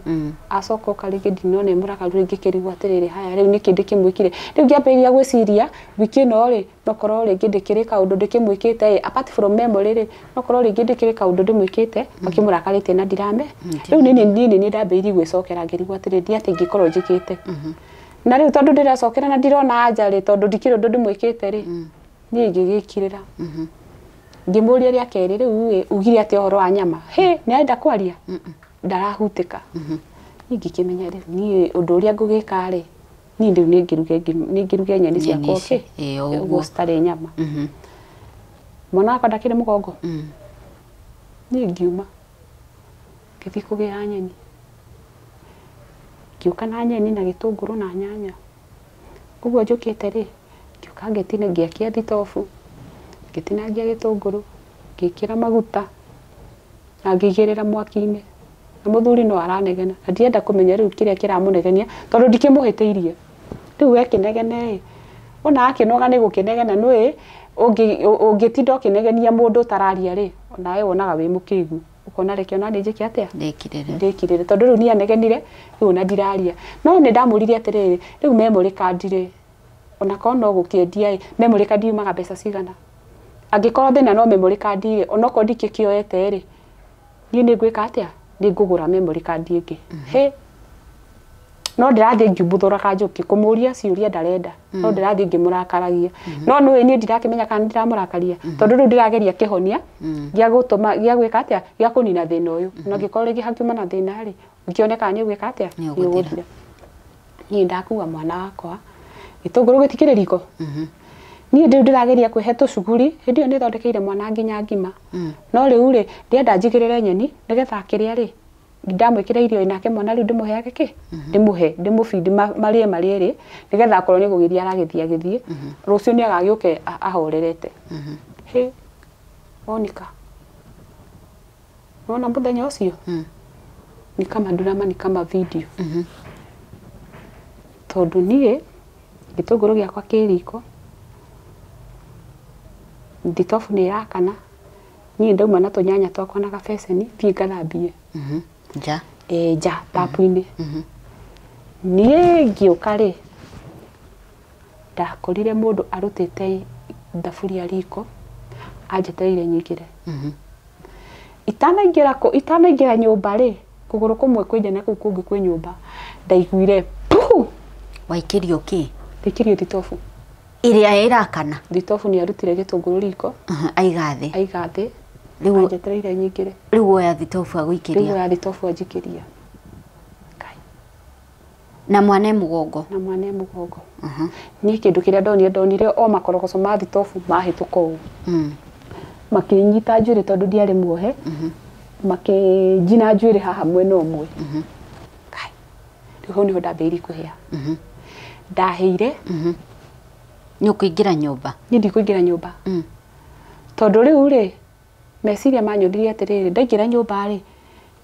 acoka oka rĩngĩ ndinona e mũrakaru rĩngĩ kĩrigwo atĩrĩrĩ haya rĩu nĩkĩ ndĩkĩmwĩkire rĩu ngĩambĩrĩria gwĩciria wiki ĩno rĩ nokorwo rĩngĩ ndĩkĩrĩ kaũndũ ndĩkĩmwĩkĩte ĩ apart from memory rĩ nokorwo rĩngĩ ndĩkĩrĩ kaũndũ ndĩmwĩkĩte gakĩmũrakarĩtie na ndirame rĩu niĩ nĩ ndambĩrĩirie gwĩcokera ngĩrigwo atĩrĩrĩ nĩ atĩ ingĩkorwo njĩkĩte na rĩu tondũ ndĩracokera na ndirona anja rĩ tondũ ndikĩrĩ ũndũ ndĩmwĩkĩte rĩ niĩ ngĩgĩkirĩra ngĩmũria rĩa kerĩ rĩu ĩ ugire atĩa ũhoro wa nyama hĩ nĩ arenda kwaria ndarahutĩka niĩ ngĩkĩmenya rĩu niĩ ũndũ ũrĩa ngũgĩka rĩ niĩ rĩu nĩ ngĩruge nyeni ciakwa kĩ ũguo citarĩ nyama mwana wakwa ndakĩrĩ mũgongo niĩ ngiuma ngĩthiĩ kũgĩra nyeni ngĩũka na nyeni na gĩtũngũrũ na nyanya ũguo njũkĩte rĩ ngĩũka ngĩtina ngĩakia thitobu ngĩtinangia gĩtũngũrũ ngĩkĩra maguta na ngĩigĩrĩra mwaki-inĩ na mũthuri no aranegena na ndienda kũmenya rĩu kĩrĩa kĩramũnegenia tondũ ndikĩmũhĩtĩirie Rĩu we kĩnegene ĩ ona akĩnoga nĩ gũkĩnegena nĩũĩ ũngĩtinda ũkĩnegenia mũndũ ũtararia rĩ onawe wonaga wĩ mũkĩgu ũkona reke ona niĩ njĩke atĩa ndĩkirĩre tondũ rĩu niĩ anegenire rĩu ona ndiraria no nĩ ndamũririe atĩrĩrĩ rĩu memory card rĩ ona korwo no gũkĩendia ĩ memory card yumaga mbeca cigana angĩkorwo thĩna no memory card rĩ onokorwo ndikĩkĩoete rĩ niĩ nĩ ngwĩka atĩa nĩ ngũgũra memory card ĩngĩ he no ndirathiĩ ngiumbuthũraga njũkĩ kũmũria ciũria ndarenda no ndirathiĩ ngĩmũrakaragia no nĩũĩ niĩ ndirakĩmenya kana nĩndĩramũrakaria tondũ rĩu ndĩrageria kĩhonia gĩa gũtũma gĩa gwĩka atĩa gĩa kũnina thĩna ũyũ na angĩkorwo rĩngĩ hakiuma na thĩna rĩ ũkĩoneka nĩ ũgwĩka atĩa nĩ ũgũthira niĩ ndakua mwana wakwa gĩtũngũrũ gĩtikĩrĩ riko niĩ rĩu ndĩrageria kwĩhe tũcuguri hĩndĩ ĩyo nĩthondekeire mwana nginya ngima no rĩu rĩ ndĩrenda njigĩrĩre nyeni nĩgetha akĩrĩa rĩ ndamwĩkĩra irio nake mwana rĩu ndĩmũheage kĩ ndĩmũhe ndĩmũbindi marĩe marĩe rĩ nĩgetha akorwo nĩ gũgĩthiĩ aragĩthiĩ agĩthiĩ rũciũ nĩ agagĩũke ahorerete he Monica wona mũthenya ũcio ni kama drama ni kama video tondũ niĩ gĩtũngũrũ gĩakwa kĩ riko thitobu nĩ ĩrakana niĩ ndauma na tũnyanya twakwa na gabeceni thiĩ ngathambie nja nja tapu-inĩ niĩ ngĩũka rĩ ndakorire mũndũ arutĩte thaburia riko anjetereire nyingĩre itanaingĩra nyũmba rĩ kũgũrũ kũmwe kwĩ nja na kũu kũngĩ kwĩ nyũmba ndaiguire puhu waikĩrio kĩ ndaikĩrio thitobu ĩrĩa ĩrakana thitobu nĩ arutire gĩtũngũrũ riko aiga thĩ rĩu anjetereire nyingĩre rĩu woya thitobu agũikĩria rĩu woya thitobu anjikĩria Ngai na mwana e mũgongo niĩ kĩndũ kĩrĩa ndonire o makorogoco ma thitobu mahĩtũka ũũ makĩnyita njuĩrĩ tondũ ndiarĩ muohe makĩnjina njuĩrĩ haha mwena ũmwe Ngai rĩu hau nĩho ndambĩrĩirie kũhĩa ndahĩire nĩ ũkũingĩra nyũmba niĩ ndikũingĩra nyũmba tondũ rĩu rĩ meciria manyonirie atĩrĩrĩ ndaingĩra nyũmba rĩ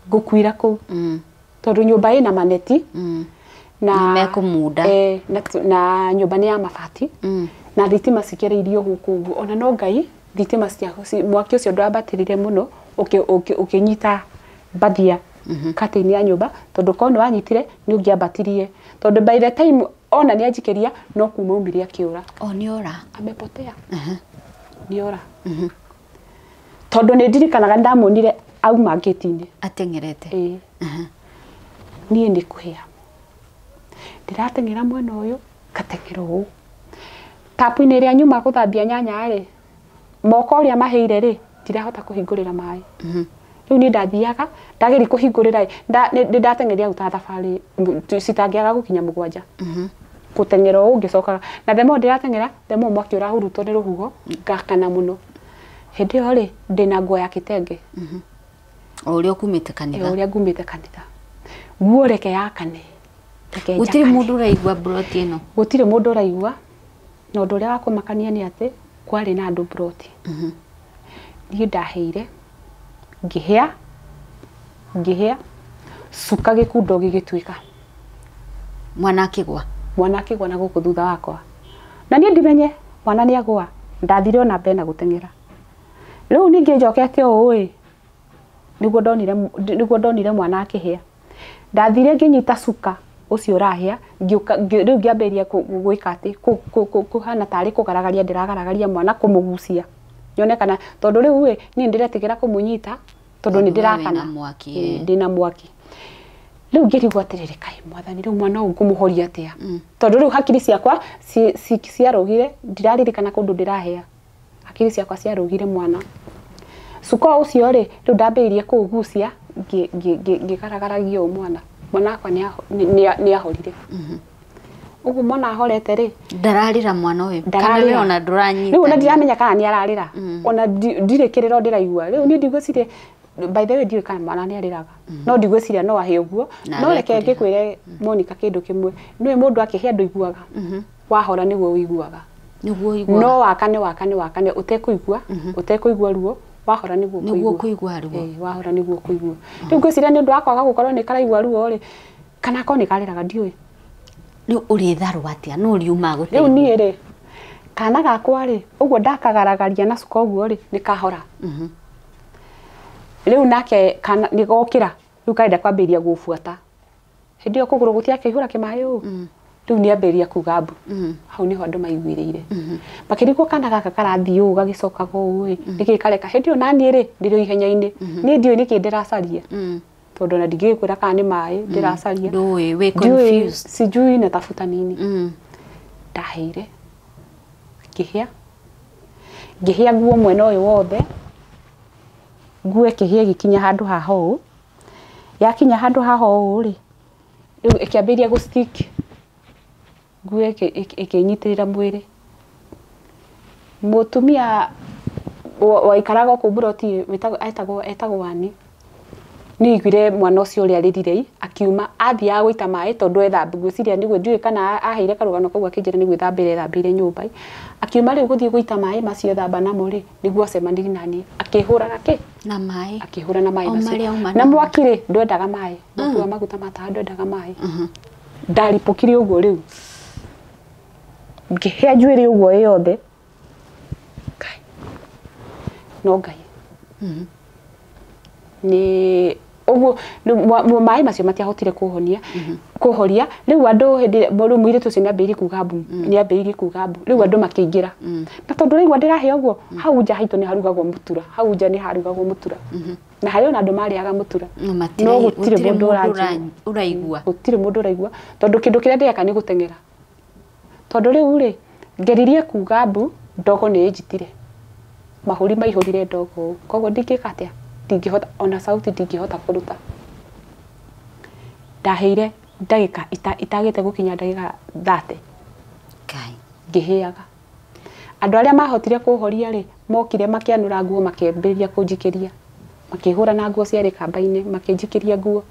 ngũkuira kũu tondũ nyũmba ĩna maneti na mekũmunda na nyũmba nĩ ya mabati na thitima cikereirio gũkũ ũguo ona no Ngai thitima mwaki ũcio ndwambatĩrire mũno ũkĩnyita mbathia curtain ya nyũmba tondũ korwo nĩ wanyitire nĩ ũngĩambatirie tondũ by the time ona nĩ anjikĩria no kuma aumire akĩũra o nĩ ora amepotea nĩ ora tondũ nĩ ndirikanaga ndamuonire auma ngĩti-inĩ ateng'erete ĩĩ niĩ nĩ kũhĩa ndĩrateng'era mwena ũyũ ngateng'era ũũ tapu-inĩ ĩrĩa nyuma gũthambia nyanya rĩ moko ũrĩa mahĩire rĩ ndirahota kũhingũrĩra maĩ rĩu niĩ ndathiaga ndageria kũhingũrĩra nĩ ndateng'eria ta thabarĩ citangĩaga gũkinya mũgwanja gũteng'era ũũ ngĩcokaga na the more ndĩrateng'era the more mwaki ũrahurutwo nĩ rũhuho ngakana mũno hĩndĩ ĩyo rĩ ndĩna nguo ya kitenge o ũrĩa ũkumĩte kanitha o ũrĩa ngumĩte kanitha nguo reke yakane gũtirĩ mũndũ ũraigua broti ĩno gũtirĩ mũndũ ũraigua na ũndũ ũrĩa wa kũmakania nĩ atĩ kwarĩ na andũ broti niĩ ndahĩire ngĩhĩa cuka gĩkundo gĩgĩtuĩka mwana akĩgwa na gũkũ thutha wakwa na niĩ ndimenye mwana nĩ agwa ndathire ona mbere na gũteng'era rĩu ningĩ njokete ũũ ĩ nĩguo ndonire mwana akĩhĩa ndathire ngĩnyita cuka ũcio ũrahĩa rĩu ngĩambĩrĩria gwĩka atĩ kũhana tarĩ kũgaragaria ndĩragaragaria mwana kũmũgucia nyone kana tondũ rĩu ĩ niĩ ndĩretigĩra kũmũnyita tondũ nĩ ndĩrakana ndĩna mwaki rĩu ngĩrigwo atĩrĩrĩ kaĩ mwathani rĩu mwana ũyũ ngũmũhoria atĩa tondũ rĩu hakiri ciakwa ciarũgire ndiraririkana kũndũ ndĩrahĩa hakiri ciakwa ciarũgire mwana cuka ũcio rĩ rĩu ndambĩrĩirie kũũgucia ngĩgaragaragia ũũ mwana wakwa nĩ ahorire ũguo mwana ahorete rĩ ndararĩra mwana ũyũ kana we ona ndũranyita rĩu ona ndiramenya kana nĩ ararĩra ona ndirĩ kĩrĩro ndĩraigua rĩu niĩ ndigwĩciria by the way ndiũĩ kana mwana nĩ arĩraga no ndigwĩciria no ahĩe ũguo no reke ngĩkwĩre Monica kĩndũ kĩmwe nĩũĩ mũndũ akĩhĩa ndũiguaga wahora nĩguo ũiguaga no wakane ũtekũigua ũtekũigua ruo wahora nĩguo kũigua ruo wahora nĩguo kũigua rĩu ngwĩciria nĩ ũndũ wa kwaga gũkorwo nĩ karaigua ruo rĩ kana akorwo nĩ karĩraga ndiũĩ Rĩu ũrĩtharwo atĩa no ũriuma Rĩu gũteithia. niĩ rĩ kana gakwa rĩ ũguo ndakagaragaria na cuka ũguo rĩ nĩ kahora. Rĩu nake kana nĩ gokĩra rĩu karenda kwambĩrĩria gũbuata. Hĩndĩ ĩyo kũgũrũ gũtiakĩihũra kĩmaĩ ũũ. Rĩu nĩ ambĩrĩria kuga mbu. Hau nĩho andũ maiguĩrĩire. Makĩrigwo kana gaka karathiĩ ũũ gagĩcokaga ũũ ĩ nĩkĩ kareka. Hĩndĩ ĩyo naniĩ rĩ ndĩrĩ o ihenya-inĩ. Niĩ ndiũĩ nĩkĩ ndĩracaria. Tondũ ona ndingĩgĩkwĩra kana nĩ maĩ ndĩracaria. Ndũĩ, wĩ Ndiũĩ, confused. sijui natafuta nini. Ndaheire ngĩhĩa ngĩhĩa nguo mwena ũyũ wothe nguo ĩkĩhĩa ĩgĩkinya handũ haha ũũ yakinya handũ haha ũũ rĩ rĩu ĩkĩambĩrĩria gũ stick nguo ĩkĩnyitĩrĩra mwĩrĩ. Mũtumia waikaraga gũkũ mburoti etagwo Wani nĩ aiguire mwana ũcio ũrĩa arĩrire akiuma athiaga gũita maĩ tondũ ethamba ngwĩciria nĩguo ndiũĩ kana aheire karũgano kau akĩnjĩra nĩ gwĩthambĩra ethambĩire nyũmba. Akiuma rĩu gũthiĩ gũita maĩ macio ethamba namo rĩ nĩguo acemanirie naniĩ akĩhũra na kĩ Na maĩ. Akĩhũra na maĩ O macio. marĩa auma Na namo. mwaki rĩ ndwendaga maĩ mwaki wa maguta ma tawa ndwendaga maĩ. Ndaripũkire ũguo rĩu ngĩhĩa njuĩrĩ ũguo ĩ yothe. Ngai no Ngai nĩ ũguo maĩ macio matiahotire kũhonia kũhoria. Rĩu andũ hĩndĩ rĩu mũirĩtu ũcio nĩambĩrĩirie kuga mbu nĩambĩrĩirie kuga mbu rĩu andũ makĩingĩra. Na tondũ rĩu ndĩrahĩa ũguo hau nja haitũ nĩ harugagwo mũtura hau nja nĩ harugagwo mũtura na harĩ ona andũ marĩaga mũtura no gũtirĩ mũndũ ũraigua gũtirĩ mũndũ ũraigua tondũ kĩndũ kĩrĩa ndĩreka nĩ gũteng'era. Tondũ rĩu rĩ ngeririe kuga mbu ndogo nĩ ĩnjitire mahũri maihũrire ndogo ũũ koguo ndingĩka atĩa ndingĩhota ona sauti ndingĩhota kũruta. Ndaheire ndagĩka itagĩte gũkinya ndagĩka 30 Ngai ngĩhĩaga. Andũ arĩa mahotire kũhoria rĩ mokire makĩanũra nguo makĩambĩrĩria kũnjikĩria makĩhũra na nguo ciarĩ kamba-inĩ makĩnjikĩria nguo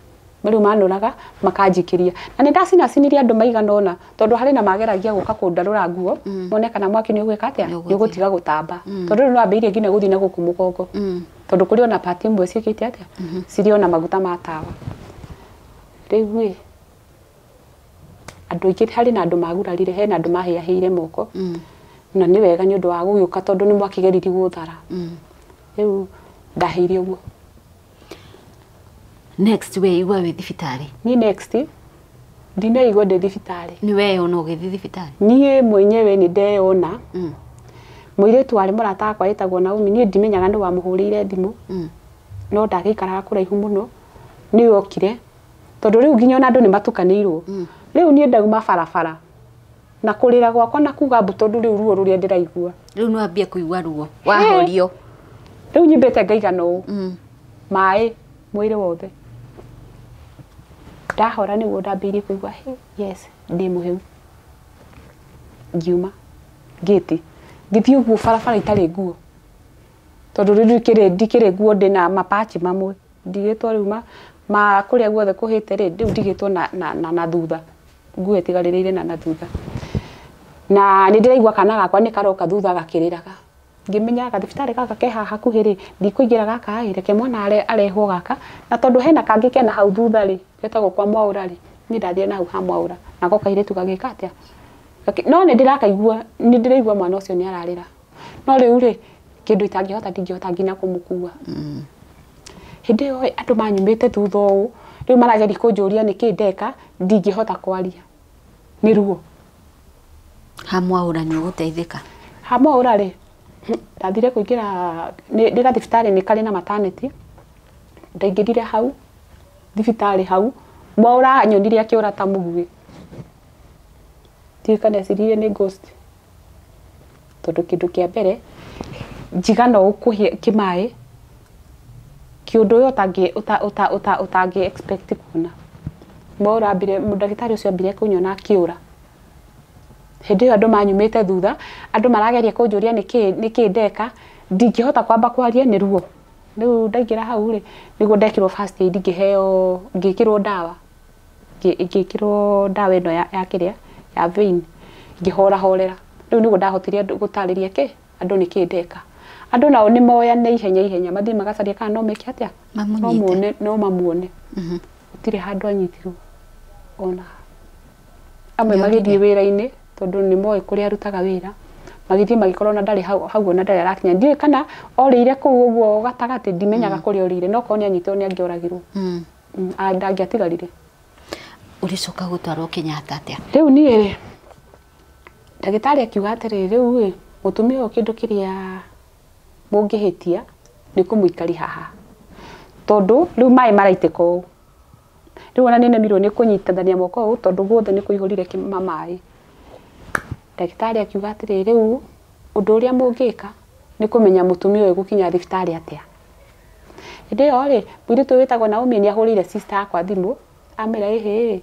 rĩu manũraga makanjikĩria na nĩ ndacinacinirie andũ maigana ũna tondũ harĩ na mageragia gũka kũndarũra nguo mone kana mwaki nĩ ũgwĩka atĩa nĩ ũgũtiga gũtamba tondũ rĩu nĩwambĩrĩirie nginya gũthiĩ na gũkũ mũgongo tondũ kũrĩ ona pati imwe ciĩkĩte atĩa cirĩ ona maguta ma tawa. Rĩu ĩ andũ aingĩ harĩ na andũ magurarire hena andũ mahĩahĩire moko na nĩ wega nĩ ũndũ wa gũgĩũka tondũ nĩ mwakĩgeririe gũthara. Rĩu ndaheire ũguo. Next weigua wĩ thibitarĩ? Niĩ next ndinaigua ndĩ thibitarĩ. Nĩ weyona ũgĩthiĩ thibitarĩ? Niĩ mwenyewe nĩ ndeyona. Mũirĩtu warĩ mũrata wakwa wĩtagwo Naomi niĩ ndimenyaga nĩ wamũhũrĩire thimũ no ndagĩikaraga kũraihu mũno nĩwe okire tondũ rĩu nginya ona andũ nĩ matukanĩirwo. Rĩu niĩ ndauma barabara na kũrĩra gwakwa na kuga mbu tondũ rĩu ruo rũrĩa ndĩraigua. Rĩu nĩ wambia kũigua ruo wahorio. Rĩu nyimbĩte ngaigana ũũ maĩ mwĩrĩ wothe. Ndahora nĩguo ndambĩrĩirie kũigua yes ndĩ mũhĩu. Ngiuma ngĩti ngĩthiĩ ũguo barabara itarĩ nguo tondũ rĩu ndikĩrĩ nguo ndĩna mapachi mamwe ndigĩtwo rĩu ma kũrĩa guothe kũhĩte rĩ rĩu ndigĩtwo na thutha nguo ĩtigarĩrĩire na thutha. Na nĩ ndĩraigua kana gakwa nĩ karoka thutha gakĩrĩraga. Ngĩmenya gathibitarĩ gaka ke haha hakuhĩ rĩ ndikũingĩra gaka ĩ reke mwana arehwo gaka na tondũ hena kangĩ kena hau thutha rĩ getagwo kwa Mwaũra rĩ niĩ ndathire na hau ha Mwaũra nako kairĩtu gagĩka atĩa no nĩ ndĩrakaigua nĩ ndĩraigua mwana ũcio nĩ ararĩra no rĩu rĩ kĩndũ itangĩhota ndingĩhota nginya kũmũkua. Hĩndĩ ĩyo andũ manyumĩte thutha ũũ rĩu marageria kũnjũria nĩkĩ ndeka ndingĩhota kwaria nĩ ruo. Ha Mwaũra nĩ ũgũteithĩka? Ha Mwaũra rĩ ndathire kũingĩra nĩ gathibitarĩ nĩ karĩ na maternity ndaingĩrire hau thibitarĩ hau Mwaũra anyonire akĩũra ta mũguĩ ndiũĩ kana eciririe nĩ ghost tondũ kĩndũ kĩa mbere njigana ũũ kũhĩa kĩmaĩ kĩũndũ ũyũ ũtangĩ expect kuona. Mwaũra ambire ndagĩtarĩ ũcio ambire kũnyona akĩũra. Hĩndĩ ĩyo andũ manyumĩte thutha andũ marageria kũnjũria nĩkĩ ndeka ndingĩhota kwamba kwaria nĩ ruo. Rĩu ndaingĩra hau rĩ nĩguo ndekirwo first aid ngĩheo ngĩkĩrwo ndawa ngĩkĩrwo ndawa ĩno ya kĩrĩa ya vein ngĩhorahorera. Rĩu nĩguo ndahotire gũtarĩria kĩ andũ nĩkĩ ndeka. Andũ nao nĩ moyane ihenya ihenya mathiĩ magacaria kana no meke atĩa no mamuone. Gũtirĩ handũ anyitirwo ona Amwe magĩthiĩ wĩra-inĩ tondũ nĩ moĩ kũrĩa arutaga wĩra. Magĩthiĩ magĩkorwo na ndarĩ hau ona ndarĩ arakinya. Ndiũĩ kana orĩire kũu ũguo gatagatĩ, ndimenyaga kũrĩa orĩire, no korwo nĩ anyitwo nĩ angĩoragirwo. Ndangĩatigarire. Ũrĩcoka gũtwarwo Kenyatta atĩa? Rĩu niĩ rĩ, ndagĩtarĩ akiuga atĩrĩrĩ, rĩu ĩ mũtumia ũyũ kĩndũ kĩrĩa mũngĩhĩtia nĩ kũmũikari haha, tondũ rĩu maĩ maraitĩka ũũ. Rĩu ona nĩ nemirwo nĩ kũnyitithania moko ũũ tondũ guothe nĩ kũihũrire maĩ. Ndagĩtarĩ akiuga atĩrĩrĩ, rĩu ũndũ ũrĩa mũngĩka nĩ kũmenya mũtumia ũyũ gũkinya thibitarĩ atĩa. Hĩndĩ ĩyo rĩ, mũirĩtu ũyũ wĩtagwo Naomi nĩ ahũrĩire sister yakwa thimũ, amwĩra ĩhĩ,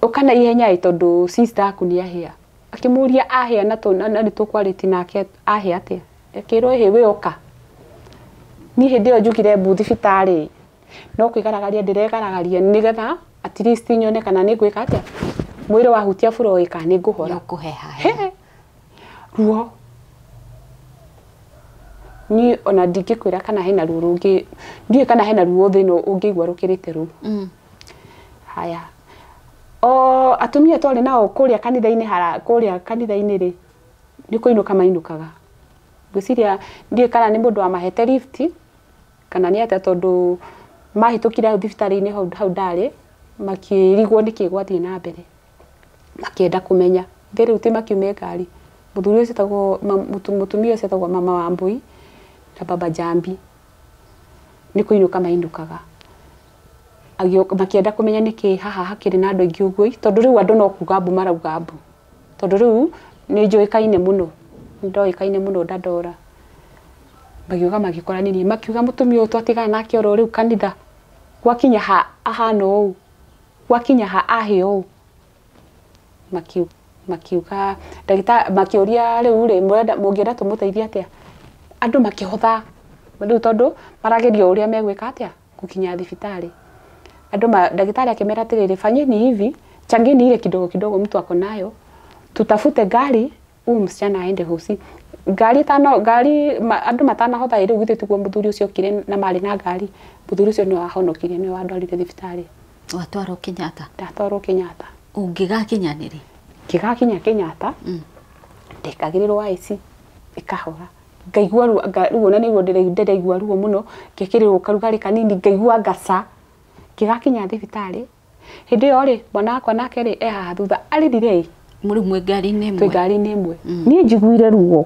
ũka na ihenya ĩ tondũ sister yaku nĩ ahĩa. Akĩmũria ahĩa na nĩ tũkwarĩtie nake ahĩa atĩa. Akĩrwo ĩhĩ we ũka. Niĩ hĩndĩ ĩyo njugire mbu thibitarĩ, no kwĩgaragaria ndĩregaragaria nĩgetha at least nyone kana nĩ ngwĩka atĩa. Mwĩrĩ wahutia buro ĩ kana nĩ ngũhora. Nĩũkũheha. Ruo. Niĩ ona ndingĩkwĩra kana hena ruo rũngĩ, ndiũĩ kana hena ruo thĩ ĩno ũngĩigua rũkĩrĩte rũu. Haya. O atumia twarĩ nao kũrĩa kanitha-inĩ kũrĩa kanitha-inĩ rĩ, nĩ kũinũka mainũkaga. Ngwĩciria ndiũĩ kana nĩ mũndũ wamahete lift kana nĩ atĩa, tondũ mahĩtũkire hau thibitarĩ-inĩ hau ndarĩ, makĩrigwo nĩkĩ gwathiĩ na mbere. Makĩenda kũmenya. Thĩ rĩu ti makiume ngari. Mũthuri ũcio etagwo mũtumia ũcio etagwo Mama Wambui na Baba Jambi. Nĩ kũinũka mainũkaga. Makĩenda kũmenya nĩkĩ haha hakĩrĩ na andũ aingĩ ũguo, tondũ rĩu andũ no kuga mbu marauga mbu. Tondũ rĩu nĩ njũĩkaine mũno, nĩ ndoĩkaine mũno Dandora. Magĩũka magĩkora nĩ niĩ, makiuga mũtumia ũyũ twatigana nake oro rĩu kanitha, gwakinya ha ahana ũũ, gwakinya ha ahĩa ũũ. Makiuga ndagĩtarĩ, makĩũria rĩu rĩ, mũngĩenda tũmũteithie atĩa? Andũ makĩhotha rĩu tondũ marageria ũrĩa megwĩka atĩa gũkinya thibitarĩ. Andũ ndagĩtarĩ akĩmera atĩrĩrĩ, fanyeni hivi, changeni ile kidogo kidogo mtu ako nayo, tutafute gari huyu msichana aende hosi. Ngari tano ngari andũ matanahotha rĩu githĩ tiguo mũthuri ũcio okire na marĩ na ngari. Mũthuri ũcio nĩwe wahonokirie, nĩwe wandwarire thibitarĩ. Watwarwo Kenyatta? Ndatwarwo Kenyatta. Ũngĩgakinya nĩ rĩ? Ngĩgakinya Kenyatta, ndekagĩrĩrwo IC ĩkahora. Ngaigua ruo, rĩu ona nĩguo ndĩraigua ruo mũno, ngekĩrĩrwo karugarĩ kanini, ngaigua ngaca. Ngĩgakinya thibitarĩ. Hĩndĩ ĩyo rĩ, mwana wakwa nake rĩ, e haha thutha, arĩrire ĩ. Mũrĩ mwĩ ngari-inĩ ĩmwe? Twĩ ngari-inĩ ĩmwe. Niĩ njiguire ruo.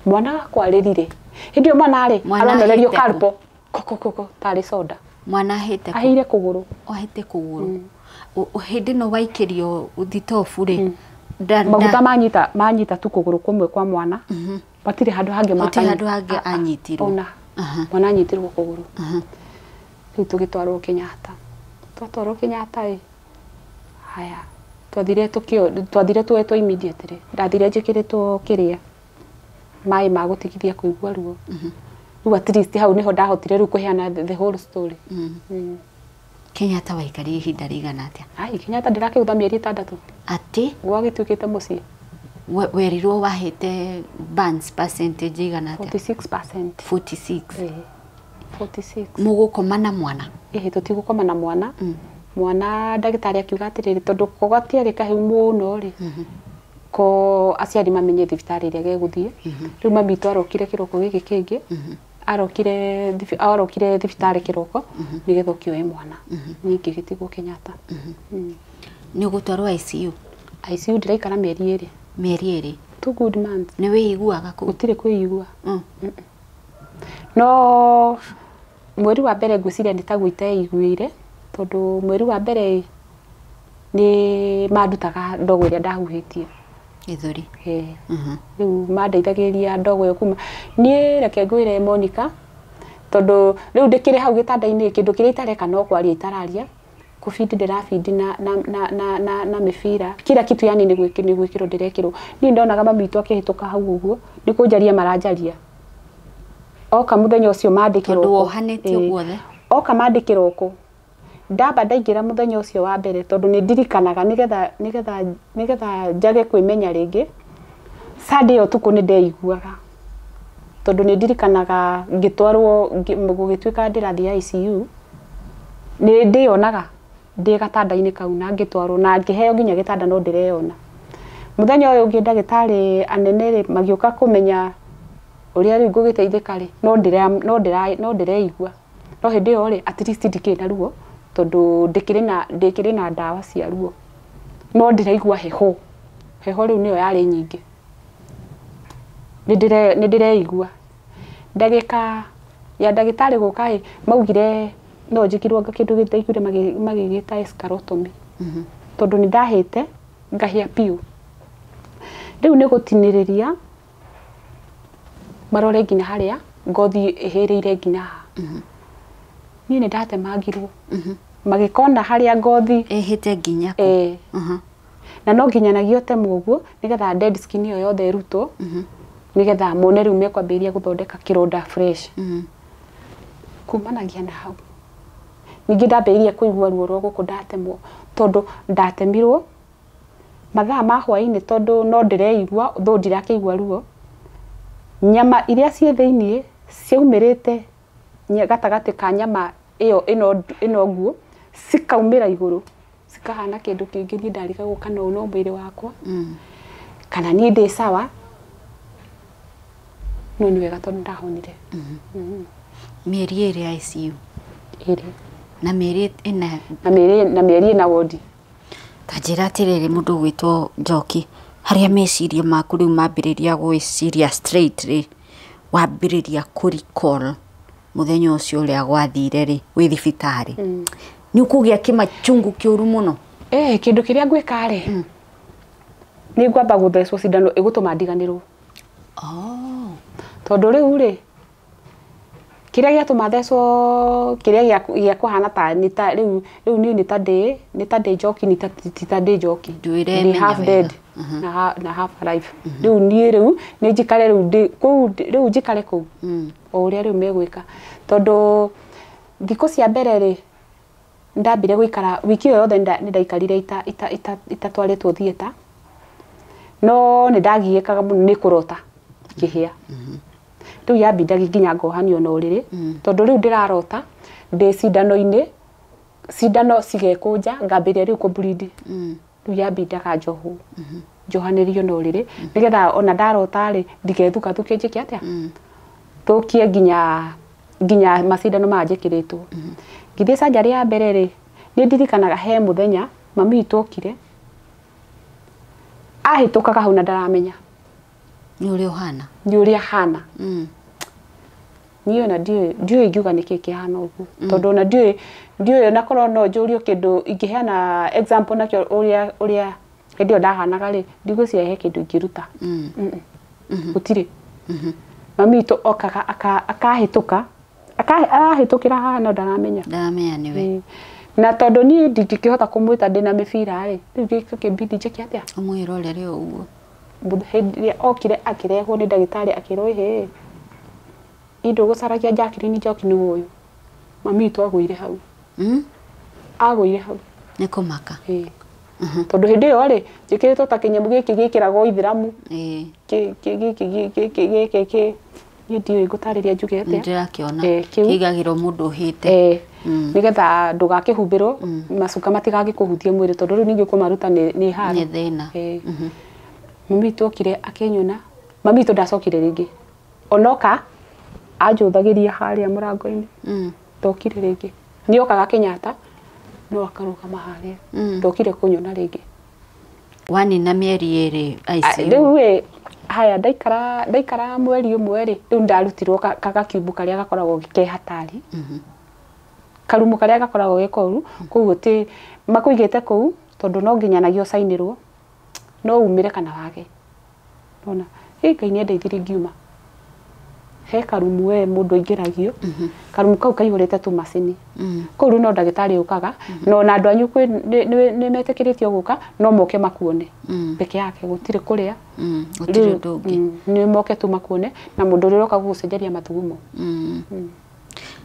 Mwana wakwa arĩrire. Hĩndĩ ĩyo mwana rĩ, aronererio karpo. Koko koko, tarĩ soda. Mwana ahĩte kũ? Ahĩire kũgũrũ. Ahĩte kũgũrũ. Hĩndĩ ĩno waikĩrio thitobu rĩ, maguta manyita tu kũgũrũ kũmwe kwa mwana. Matirĩ handũ hangĩ Gũtirĩ handũ hangĩ anyitirwo. Ona. Mwana anyitirwo kũgũrũ. Rĩu tũgĩtwarwo Kenyatta. Twatwarwo Kenyatta ĩ. Haya. Twathire tuoetwo immediately. Ndathire njĩkĩrĩtwo kĩrĩa maĩ ma gũtigithia kũigua ruo. Rĩu at least hau nĩho ndahotire rĩu kũheana the whole story. Kenyatta waikarire ihinda rĩigana atĩa? Ai, Kenyatta ndĩrakĩgũtha mĩeri 6. Atĩ? Gwagĩtuĩkĩte mũciĩ. Werirwo wahĩte burns percentage igana atĩa? 46%. 46. 46. Mũgũkoma na mwana? Ĩhĩ, tũtigũkoma na mwana. Mwana ndagĩtarĩ akiuga atĩrĩrĩ, tondũ ko gatiarĩ kahĩu mũno rĩ, ko aciari mamenye thibitarĩ ĩrĩa gegũthiĩ. Rĩu mami witũ arokire kĩroko gĩkĩ kĩngĩ, arokire thibitarĩ kĩroko nĩgetha ũkĩoe mwana. Niĩ ngĩgĩtigwo Kenyatta. Nĩ ũgũtwarwo ICU? ICU ndĩraikara mĩeri 2. Mĩeri 2? 2 good months. Nĩ wĩiguaga kũu? Gũtirĩ kwĩigua. No mweri wa mbere ngwĩciria nĩ taguo iteiguĩire, tondũ mweri wa mbere nĩ mandutaga ndogo ĩrĩa ndahuhĩtie. Gĩthũri. Rĩu mandeithagĩrĩria ndogo ĩyo kuma. Niĩ reke ngwĩre Monica, tondũ rĩu ndĩkĩrĩ hau gĩtanda-inĩ, kĩndũ kĩrĩa itareka no kwaria itararia. Kũbindi ndĩrabindi na mĩbira. Kila kitu yani nĩ gwĩkĩrwo ndĩrekĩrwo. Niĩ ndonaga mami witũ akĩhĩtũka hau ũguo, nĩ kũnjaria maranjaria. Oka mũthenya ũcio mandĩkĩrwo. Tondũ wohanĩtio guothe. Oka mandĩkĩrwo kũ. Ndamba ndaingĩra mũthenya ũcio wa mbere, tondũ nĩ ndirikanaga nĩgetha njage kwĩmenya rĩngĩ. Sunday ũtukũ nĩ ndeiguaga. Tondũ nĩ ndirikanaga ngĩtwarwo, gũgĩtuĩka ndĩrathiĩ ICU, nĩ ndĩyonaga. Ndĩ gatanda-inĩ kau na ngĩtwarwo na ngĩheo nginya gĩtanda no ndĩreyona. Mũthenya ũyũ ũngĩ ndagĩtarĩ anene rĩ magĩũka kũmenya ũrĩa rĩu ngũgĩteithĩka rĩ no ndĩreigua. No hĩndĩ ĩyo rĩ at least ndikĩrĩ na ruo tondũ ndĩkĩrĩ na ndawa cia ruo. No ndĩraigua heho. Heho rĩu nĩyo yarĩ nyingĩ. Nĩ ndĩreigua. Ndagĩka ya ndagĩtarĩ gũka ĩ maugire no njĩkirwo kĩndũ gĩtaiguire magĩgĩta escharotomy. Tondũ nĩ ndahĩte ngahĩa piũ. Rĩu nĩ gũtinĩrĩria marore nginya harĩa ngothi ĩhĩrĩire nginya haha. Niĩ nĩ ndatemangirwo. Magĩkona harĩa ngothi ĩhĩte nginya kũ. Na no nginyanagia ũtemwo ũguo nĩgetha dead skin ĩyo yothe ĩrutwo. Nĩgetha mone rĩu mekwambĩrĩria gũthondeka kĩronda fresh. Kumanagia na hau. Ningĩ ndambĩrĩirie kũigua ruo rwa gũkũ ndatemwo tondũ ndatemirwo mathaa ma hwaĩ-inĩ tondũ no ndĩreigua though ndirakĩigua ruo. Nyama iria ciĩ thĩiniĩ ciaumĩrĩte gatagatĩ ka nyama ĩyo ĩno nguo cikaumĩra igũrũ cikahana kĩndũ kĩngĩ niĩ ndarigagwo kana ũyũ no mwĩrĩ wakwa kana niĩ ndĩ sawa. No nĩ wega tondũ ndahonire. Mĩeri ĩrĩ ICU. Ĩrĩ. Na mĩeri ĩna na mĩeri ĩna wodi. Ta njĩra atĩrĩrĩ mũndũ ũgwĩtwo Njoki, harĩa meciria maku rĩu mambĩrĩria gwĩciria straight rĩ, wambĩrĩria kũ recall mũthenya ũcio ũrĩa gwathire rĩ wĩ thibitarĩ. Nĩ ũkũgĩa kĩmachungu kĩũru mũno. Kĩndũ kĩrĩa ngwĩka rĩ, nĩ ngwamba gũthecwo cindano ĩgũtũma ndiganĩrwo. Tondũ rĩu rĩ kĩrĩa gĩatũma thecwo kĩrĩa gĩa kũhana ta nĩ ta rĩu niĩ nĩ ta ndĩ njoki nĩ ta ndĩ njoki. Ndĩ half dead na half alive. Rĩu niĩ rĩu nĩ njikare rĩu ndĩ kũu rĩu njikare kũu o ũrĩa rĩu megwĩka. Tondũ thikũ cia mbere rĩ ndambire gũikara wiki ĩyo yothe nĩ ndaikarire itatwarĩtwo theatre. No nĩ ndagiĩkaga mũno nĩ kũrota kĩhĩa. Rĩu yambindagia nginya ngohanio na ũrĩrĩ tondũ rĩu ndĩrarota ndĩ cindano-inĩ cindano cigekũnja ngambĩrĩria rĩu kũbleed. Rĩu yambindaga njohwo njohanĩrio na ũrĩrĩ nĩgetha ona ndarota rĩ ndigethuka-thuke njĩke atĩa thũkie nginya macindano maya njĩkĩrĩtwo. Ngĩthiĩ surgery ya mbere rĩ nĩ ndirikanaga he mũthenya mami witũ okire ahĩtũkaga hau na ndaramenya nĩ ũrĩa ũhana. Nĩ ũrĩa hana. Niĩ ona ndiũĩ ingiuga nĩkĩĩ kĩhana ũguo. Tondũ ona ndiũĩ ona korwo no njũrio kĩndũ ingĩheana example nakĩo ũrĩa hĩndĩ ĩyo ndahanaga rĩ ndigwĩciria he kĩndũ ingĩruta. Gũtirĩ. Mami witũ okaga akahĩtũka arahĩtũkĩra haha no ndaramenya. Ndaramenya nĩwe. Na tondũ niĩ ndingĩkĩhota kũmwĩta ndĩna mĩbira rĩ rĩu gĩkĩmbindi njĩke atĩa? Ũmwĩrorere ũguo. Hĩndĩ ĩrĩa okire akĩrehwo nĩ ndagĩtarĩ akĩrwo ĩhĩ indo gũcaragia Jacqueline Njoki nĩ ũyũ. Mami witũ agũire hau. Agũire hau. Nĩ kũmaka. Tondũ hĩndĩ ĩyo rĩ njĩkĩrĩtwo ta kĩnyamũ gĩkĩ gĩkĩragwo ithĩramu. Gĩkĩ niĩ ndiũĩ ngũtarĩria njuge atĩa. Nĩndĩrakĩona. Kĩigagĩrwo mũndũ ũhĩte. Nĩgetha ndũgakĩhumbĩrwo macuka matigagĩkũhutie mwĩrĩ tondũ rĩu ningĩ kũmaruta nĩ haro. Nĩ thĩna. Mami witũ okire akĩnyona. Mami witũ ndacokire rĩngĩ. Onoka anjũthagĩria harĩa mũrango-inĩ. Ndokire rĩngĩ. Nĩ okaga Kenyatta no akarũgama harĩa. Ndokire kũnyona rĩngĩ. Wanina mĩeri ĩrĩ ICU. Rĩu ĩ haya ndaikara mweri ũmwe rĩ rĩu ndarutirwo gagakiumbu karĩa gakoragwo ke hatari. Karumu karĩa gakoragwo ge koru koguo ti makũigĩte kũu tondũ no nginyanagia ũcainĩrwo no umĩre kana wage. Ona Ngai nĩ andeithirie ngiuma. He karumu we mũndũ aingĩragio karumu kau kaihũrĩte tũmacini. Kũu rĩu no ndagĩtarĩ ũkaga no na andũ anyu nĩ metĩkĩrĩtio gũka no moke makuone peke yake gũtirĩ kũrĩa gũtirĩ ũndũ ũngĩ. Nĩ moke tu makuone na mũndũ ũrĩa ũroka gũgũcenjeria mathugumo.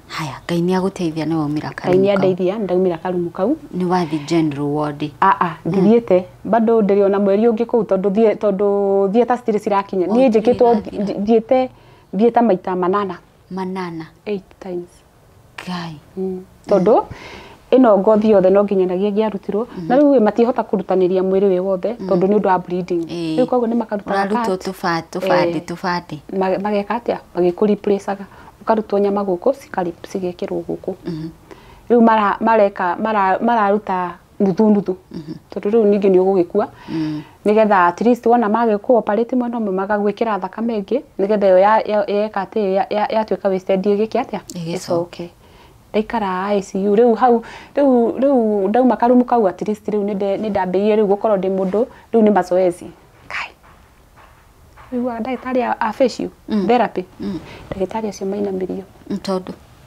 Haya Ngai nĩ agũteithia nĩ waumĩra karumu. Ngai nĩ andeithia ndaumĩra karumu kau. Nĩ wathi general ward. Ndithiĩte bado ndĩrĩ ona mweri ũngĩ kũu tondũ theatre citirĩ cirakinya. Niĩ njĩkĩtwo thiĩte maita manana. Manana. 8 times. Ngai. Tondũ Ĩno ngothi yothe no nginyanagia ĩngĩarutirwo na rĩu matihota kũrutanĩria mwĩrĩ wĩ wothe tondũ nĩ ũndũ wa bleeding. Rĩu koguo nĩ makarutaga ũrarutwo tũbandĩ tũbandĩ mageka atĩa magĩkũreplacaga ũkarutwo nyama gũkũ cigekĩrwo gũkũ. Rĩu mareka mararuta nuthu nuthu tondũ rĩu ningĩ nĩ ũgũgĩkua nĩgetha at least wona magĩkũ operate mwena ũmwe magagwĩkĩra thakame ĩngĩ nĩgetha ĩyo yeka atĩ yatuĩka wasted ĩgĩke atĩa ĩcoke. Ndaikara ICU rĩu hau rĩu ndauma karumu kau at least rĩu nĩ ndambĩrĩirie rĩu gũkorwo ndĩ mũndũ rĩu nĩ mazoezi kai rĩu ndagĩtarĩ a facial therapy ndagĩtarĩ acio mainamĩrio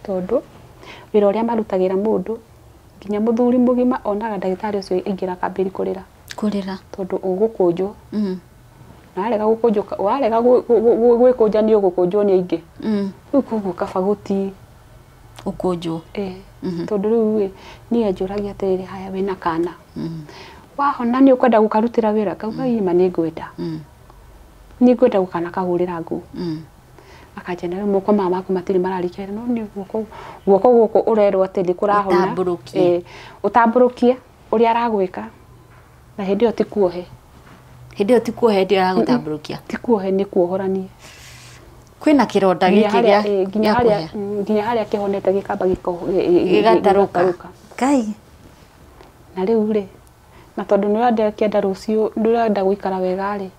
tondũ wĩra ũrĩa marutagĩra mũndũ nginya mũthuri mũgima onaga ndagĩtarĩ ũcio aingĩra kambĩri kũrĩra tondũ ũgũkũnjwo na warega gũkũnjwo warega gwĩkũnja nĩ ũgũkũnjwo nĩ aingĩ rĩu koguo kaba gũti ũkũnjwo tondũ rĩu niĩ anjũragia atĩrĩrĩ haya wĩna kana wahona nĩ ũkwenda gũkarutĩra wĩra kauga ima nĩ ngwenda nĩ ngwenda gũkana kahũrĩra nguo akanjĩra rĩu moko maya maku matirĩ mararikĩra no nĩ guoko guoko gũkũ ũrerwo atĩ nĩ kũrahona ũtambũrũkie ũrĩa aragwĩka na hĩndĩ ĩyo ti kuohe hĩndĩ ĩyo ti kuohe hĩndĩ ĩyo aragũtambũrũkia ti kuohe nĩ kuohoranie kwĩna kĩronda gĩkĩ gĩa nginya harĩa kĩhonete gĩkamba gĩgatarũka Ngai. Na rĩu rĩ na tondũ nĩ ũrenda rũciũ ndũrenda gũikara wega rĩ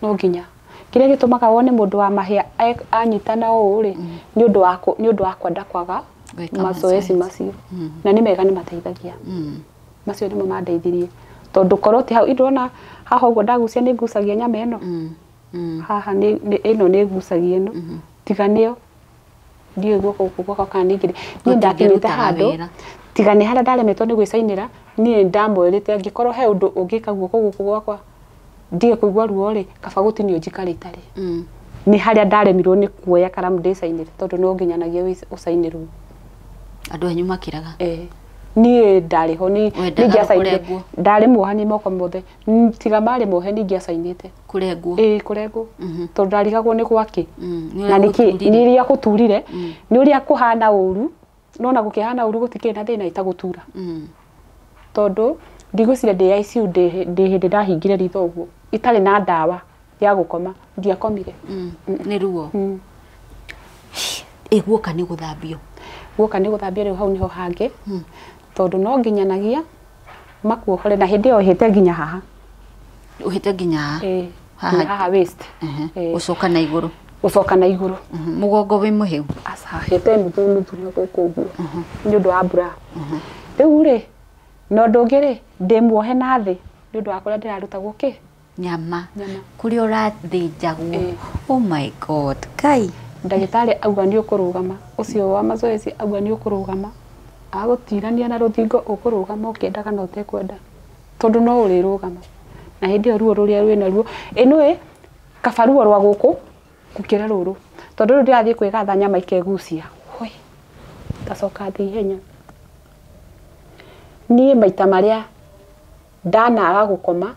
no nginya kĩrĩa gĩtũmaga wone mũndũ wa mahĩa anyitana ũũ rĩ nĩ ũndũ wa kwenda kwaga mazoezi macio na nĩ mega nĩ mateithagia macio nĩmo mandeithirie tondũ korwo ti hau indona haha ũguo ndagucia nĩ ngucagia nyama ĩno haha nĩ ĩno nĩ ngucagia ĩno tiga nĩyo ndiũĩ guoko gũkũ gwakwa kana ningĩ niĩ ndakinyĩte handũ tiga nĩ harĩa ndaremetwo nĩ gwĩcainĩra niĩ ndamwĩrĩte angĩkorwo he ũndũ ũngĩka guoko gũkũ gwakwa ndige kũigua ruo rĩ kaba gũtinio njikare itarĩ nĩ harĩa ndaremirwo nĩ kuoya karamu ndĩcainĩre tondũ no nginyanagia ũcainĩrwo andũ anyu makĩraga niĩ ndarĩ ho nĩ ndarĩ muohanie moko mothe tiga marĩ mohe ningĩacainĩte kũrengwo kũrengwo tondũ ndarigagwo nĩ gwakĩ na nĩkĩ nĩ ũrĩa gũturire nĩ ũrĩa kũhana ũru nona gũkĩhana ũru gũtikĩrĩ na thĩna itagũtura tondũ ndigwĩciria ndĩ ICU ndĩ hĩndĩ ndahingire ritho ũguo itarĩ na ndawa ya gũkoma ndiakomire nĩ ruo guoka nĩ gũthambio guoka nĩ gũthambio rĩu hau nĩho hangĩ tondũ no nginyanagia makuohore na hĩndĩ ĩyo ũhĩte nginya haha ũhĩte nginya haha haha waist gũcoka na igũrũ gũcoka na igũrũ mũgongo wĩ mũhĩu aca hĩte nuthu nuthu na gũkũ ũguo nĩ ũndũ wa mbura rĩu rĩ na ũndũ ũngĩ rĩ ndĩ muohe na thĩ nĩ ũndũ wa kũrĩa ndĩrarutagwo kĩ nyama kũrĩa ũrathĩnjagwo oh my god Ngai ndagĩtarĩ auga nĩ ũkũrũgama ũcio wa mazoezi auga nĩ ũkũrũgama agũtirania na rũthingo ũkũrũgama ũkĩendaga na ũtekwenda tondũ no ũrĩrũgama na hĩndĩ ĩyo ruo rũrĩa rwĩna ruo ĩnũĩ kaba ruo rwa gũkũ gũkĩra rũrũ tondũ rĩu ndĩrathiĩ kwĩgatha nyama ikegucia hoi ngacoka thĩ ihenya niĩ maita marĩa ndanaga gũkoma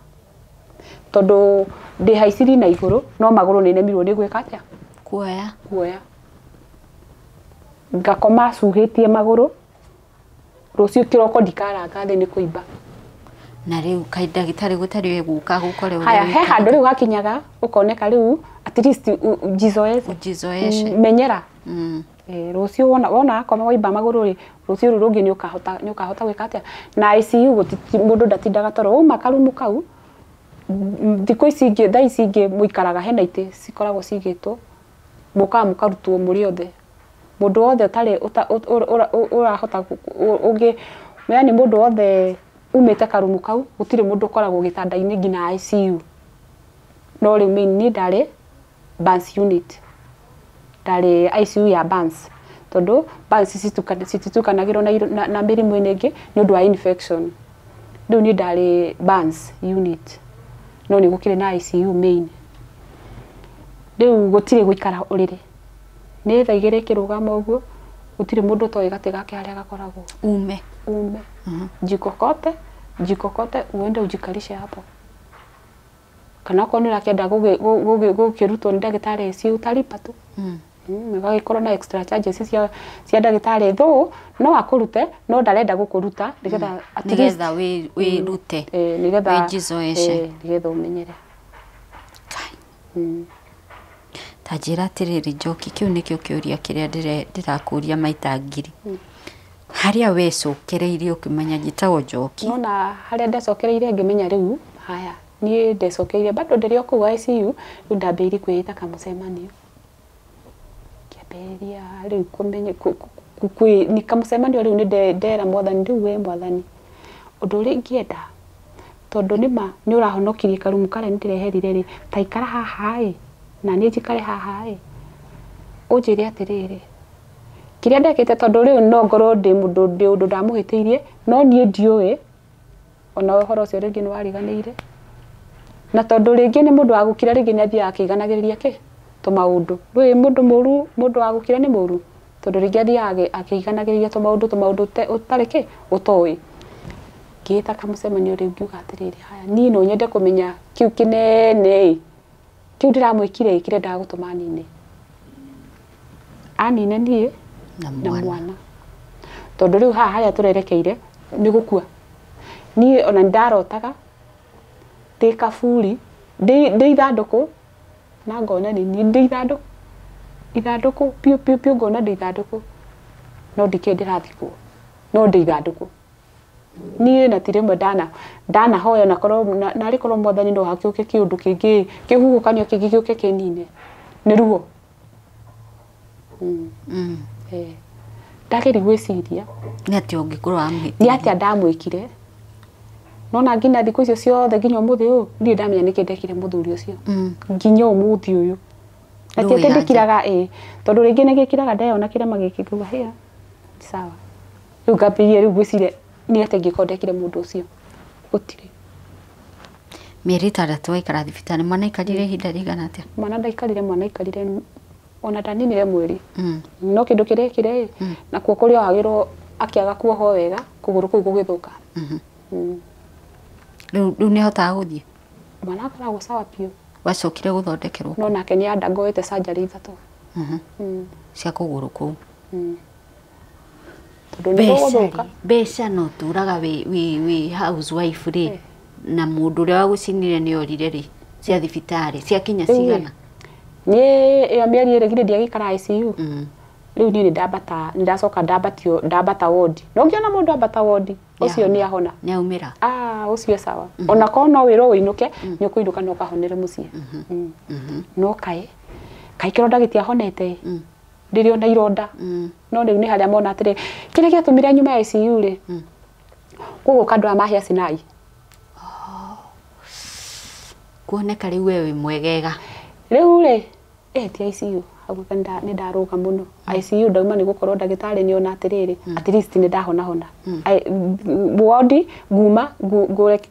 tondũ ndĩhaiciri na igũrũ no magũrũ nĩ nemirwo nĩ gwĩka atĩa kuoya ngakoma cuhĩtie magũrũ rũciũ kĩroko ndikaranga thĩ nĩ kũimba na rĩu kaĩ ndagĩtarĩ gũtarĩ gũka gũkore haya he handũ rĩu hakinyaga ũkoneka rĩu at least ujizoeshe menyera rũciũ wona akoma waimba magũrũ rĩ rũciũ rũu rũngĩ nĩ ũkahota gwĩka atĩa na ICU mũndũ ndatindaga toro wauma karumu kau thikũ ici ingĩ thaa ici ingĩ mũikaraga hena itĩ cikoragwo cigĩtwo mũkaga mũkarutwo mũrĩ othe mũndũ wothe ũtarĩ ũrahota ũngĩ yani mũndũ wothe umĩte karumu kau gũtirĩ mũndũ ũkoragwo gĩtanda-inĩ nginya ICU no rĩu niĩ ndarĩ burns unit ndarĩ ICU ya burns tondũ burns cititukanagĩrwo na mĩrimũ ĩno ĩngĩ nĩ ũndũ wa infection rĩu niĩ ndarĩ burns unit no nĩ gũkĩrĩ na ICU main rĩu gũtirĩ gũikara ũrĩrĩ nĩ thaa igĩrĩ ĩkĩrũgama ũguo gũtirĩ mũndũ ũtoĩ gatĩ gake harĩa gakoragwo ume jikokote jikokote uende ujikarishe hapo kana okorwo nĩ ũrakĩenda gũkĩrutwo nĩ ndagĩtarĩ ICU utalipa tu Ũgagĩkorwo na extra charges cia ndagĩtarĩ though no akũrute no ndarenda gũkũruta nĩgetha at least nĩgetha wĩrute nĩgetha wĩjizoeshe nĩgetha ũmenyere. Ta njĩra atĩrĩrĩ Njoki, kĩu nĩkĩo kĩũria kĩrĩa ndĩrakũria maita ngiri. Harĩa wecokereirie ũkĩmenya njĩtagwo Njoki? Nona harĩa ndecokereire ngĩmenya rĩu haya niĩ ndecokeire bado ndĩrĩ o kũu ICU rĩu ndambĩrĩirie kwĩĩta kamũcemanio ngĩambĩrĩria rĩu kũmenya ni kamũcemanio rĩu nĩ ndera mwathani rĩu we mwathani ũndũ ũrĩa ingĩenda tondũ nĩma nĩ ũrahonokirie karumu karĩa nĩndĩreherire rĩ ta ikara haha ĩ na niĩ njikare haha ĩ ũnjĩre atĩrĩrĩ kĩrĩa ndekĩte tondũ rĩu no ngorwo ndĩ mũndũ ndĩ ũndũ ndamũhĩtĩirie no niĩ ndiũĩ ona ũhoro ũcio rĩngĩ nĩ wariganĩire na tondũ rĩngĩ nĩ mũndũ wa gũkira rĩngĩ nĩ athiaga akĩiganagĩrĩria kĩ tũmaũndũ rĩu mũndũ mũru mũndũ wa gũkira nĩ mũru tondũ rĩngĩ athiaga akĩiganagĩrĩria tũmaũndũ ũtarĩ kĩ ũtoĩ. Ngĩĩta kamũcemanio rĩu ngiuga atĩrĩrĩ haya niĩ no nyende kũmenya kĩu kĩnene kĩu ndĩramwĩkire kĩrendaga gũtũma anine anine niĩ na mwana tondũ rĩu haha harĩa tũrerekeire nĩ gũkua niĩ ona nĩndarotaga ndĩ kaburi ndĩ ithandũkũ na ngona nĩ niĩ ndĩ ithandũkũ piũ piũ piũ ngona ndĩ ithandũkũ no ndikĩũĩ ndĩrathikwo no ndĩ ithandũkũ niĩ na ti rĩmwe ndanahoya na korwo narĩ korwo mwathani no hakĩũke kĩũndũ kĩngĩ kĩhuhũkanio kĩngĩ gĩũke kĩnine nĩ ruo. Ndageria gwĩciria nĩ atĩa ũngĩkorwo wamwĩkire nĩ atĩa ndamwĩkire nona nginya thikũ icio ciothe nginya ũmũthĩ ũyũ ndirĩ ndamenya nĩkĩ ndekire mũthuri ũcio nginya ũmũthĩ ũyũ na ti atĩ ndĩkiraga ĩ tondũ rĩngĩ nĩgĩkiraga ndeyona kĩrema gĩkĩ ngauga hĩa sawa rĩu ngambĩrĩria rĩu gwĩciria nĩ atĩa ingĩkorwo ndekire mũndũ ũcio gũtirĩ. Mĩeri 6 waikara thibitarĩ mwana aikarire ihinda rĩigana atĩa? Mwana ndaikarire mwana aikarire ona ndaninire mweri no kĩndũ kĩrĩa ekire nakuo kũrĩa ohagĩrwo akĩaga kuohwo wega kũgũrũ kũu gũgĩthũka. Rĩu nĩahotaga gũthiĩ? Mwana akoragwo sawa biũ. Wacokire gũthondekerwo? No nake nĩ andagoete surgery 3 cia kũgũrũ kũu. Tondũ nĩ gũgũthũka. Mbeca no tũraga wĩ housewife rĩ na mũndũ ũrĩa wagũcinire nĩ orire rĩ cia thibitarĩ ciakinya cigana? Niĩ ĩyo mĩeri ĩrĩ githĩ ndiagĩikara ICU rĩu niĩ nĩndambata nĩndacoka ndambatio ndambata wodi no ngĩona mũndũ ambata wodi ũcio nĩ ahona nĩ aumĩra ũcio sawa ona korwo no wĩrwo ũinũke nĩ ũkũinũka na ũkahonere mũciĩ no kaĩ kĩronda gĩtiahonete ndĩrĩ ona ironda no rĩu nĩ harĩa mona atĩrĩ kĩrĩa gĩatũmire nyume ICU rĩ gũgũka andũ aya mahĩa Sinai kuoneka rĩu we wĩ mwegega rĩu rĩ ti ICU hau nĩ ndarũga mũno ICU ndauma nĩ gũkorwo ndagĩtarĩ nĩ ona atĩrĩrĩ at least nĩ ndahonahona wodi nguma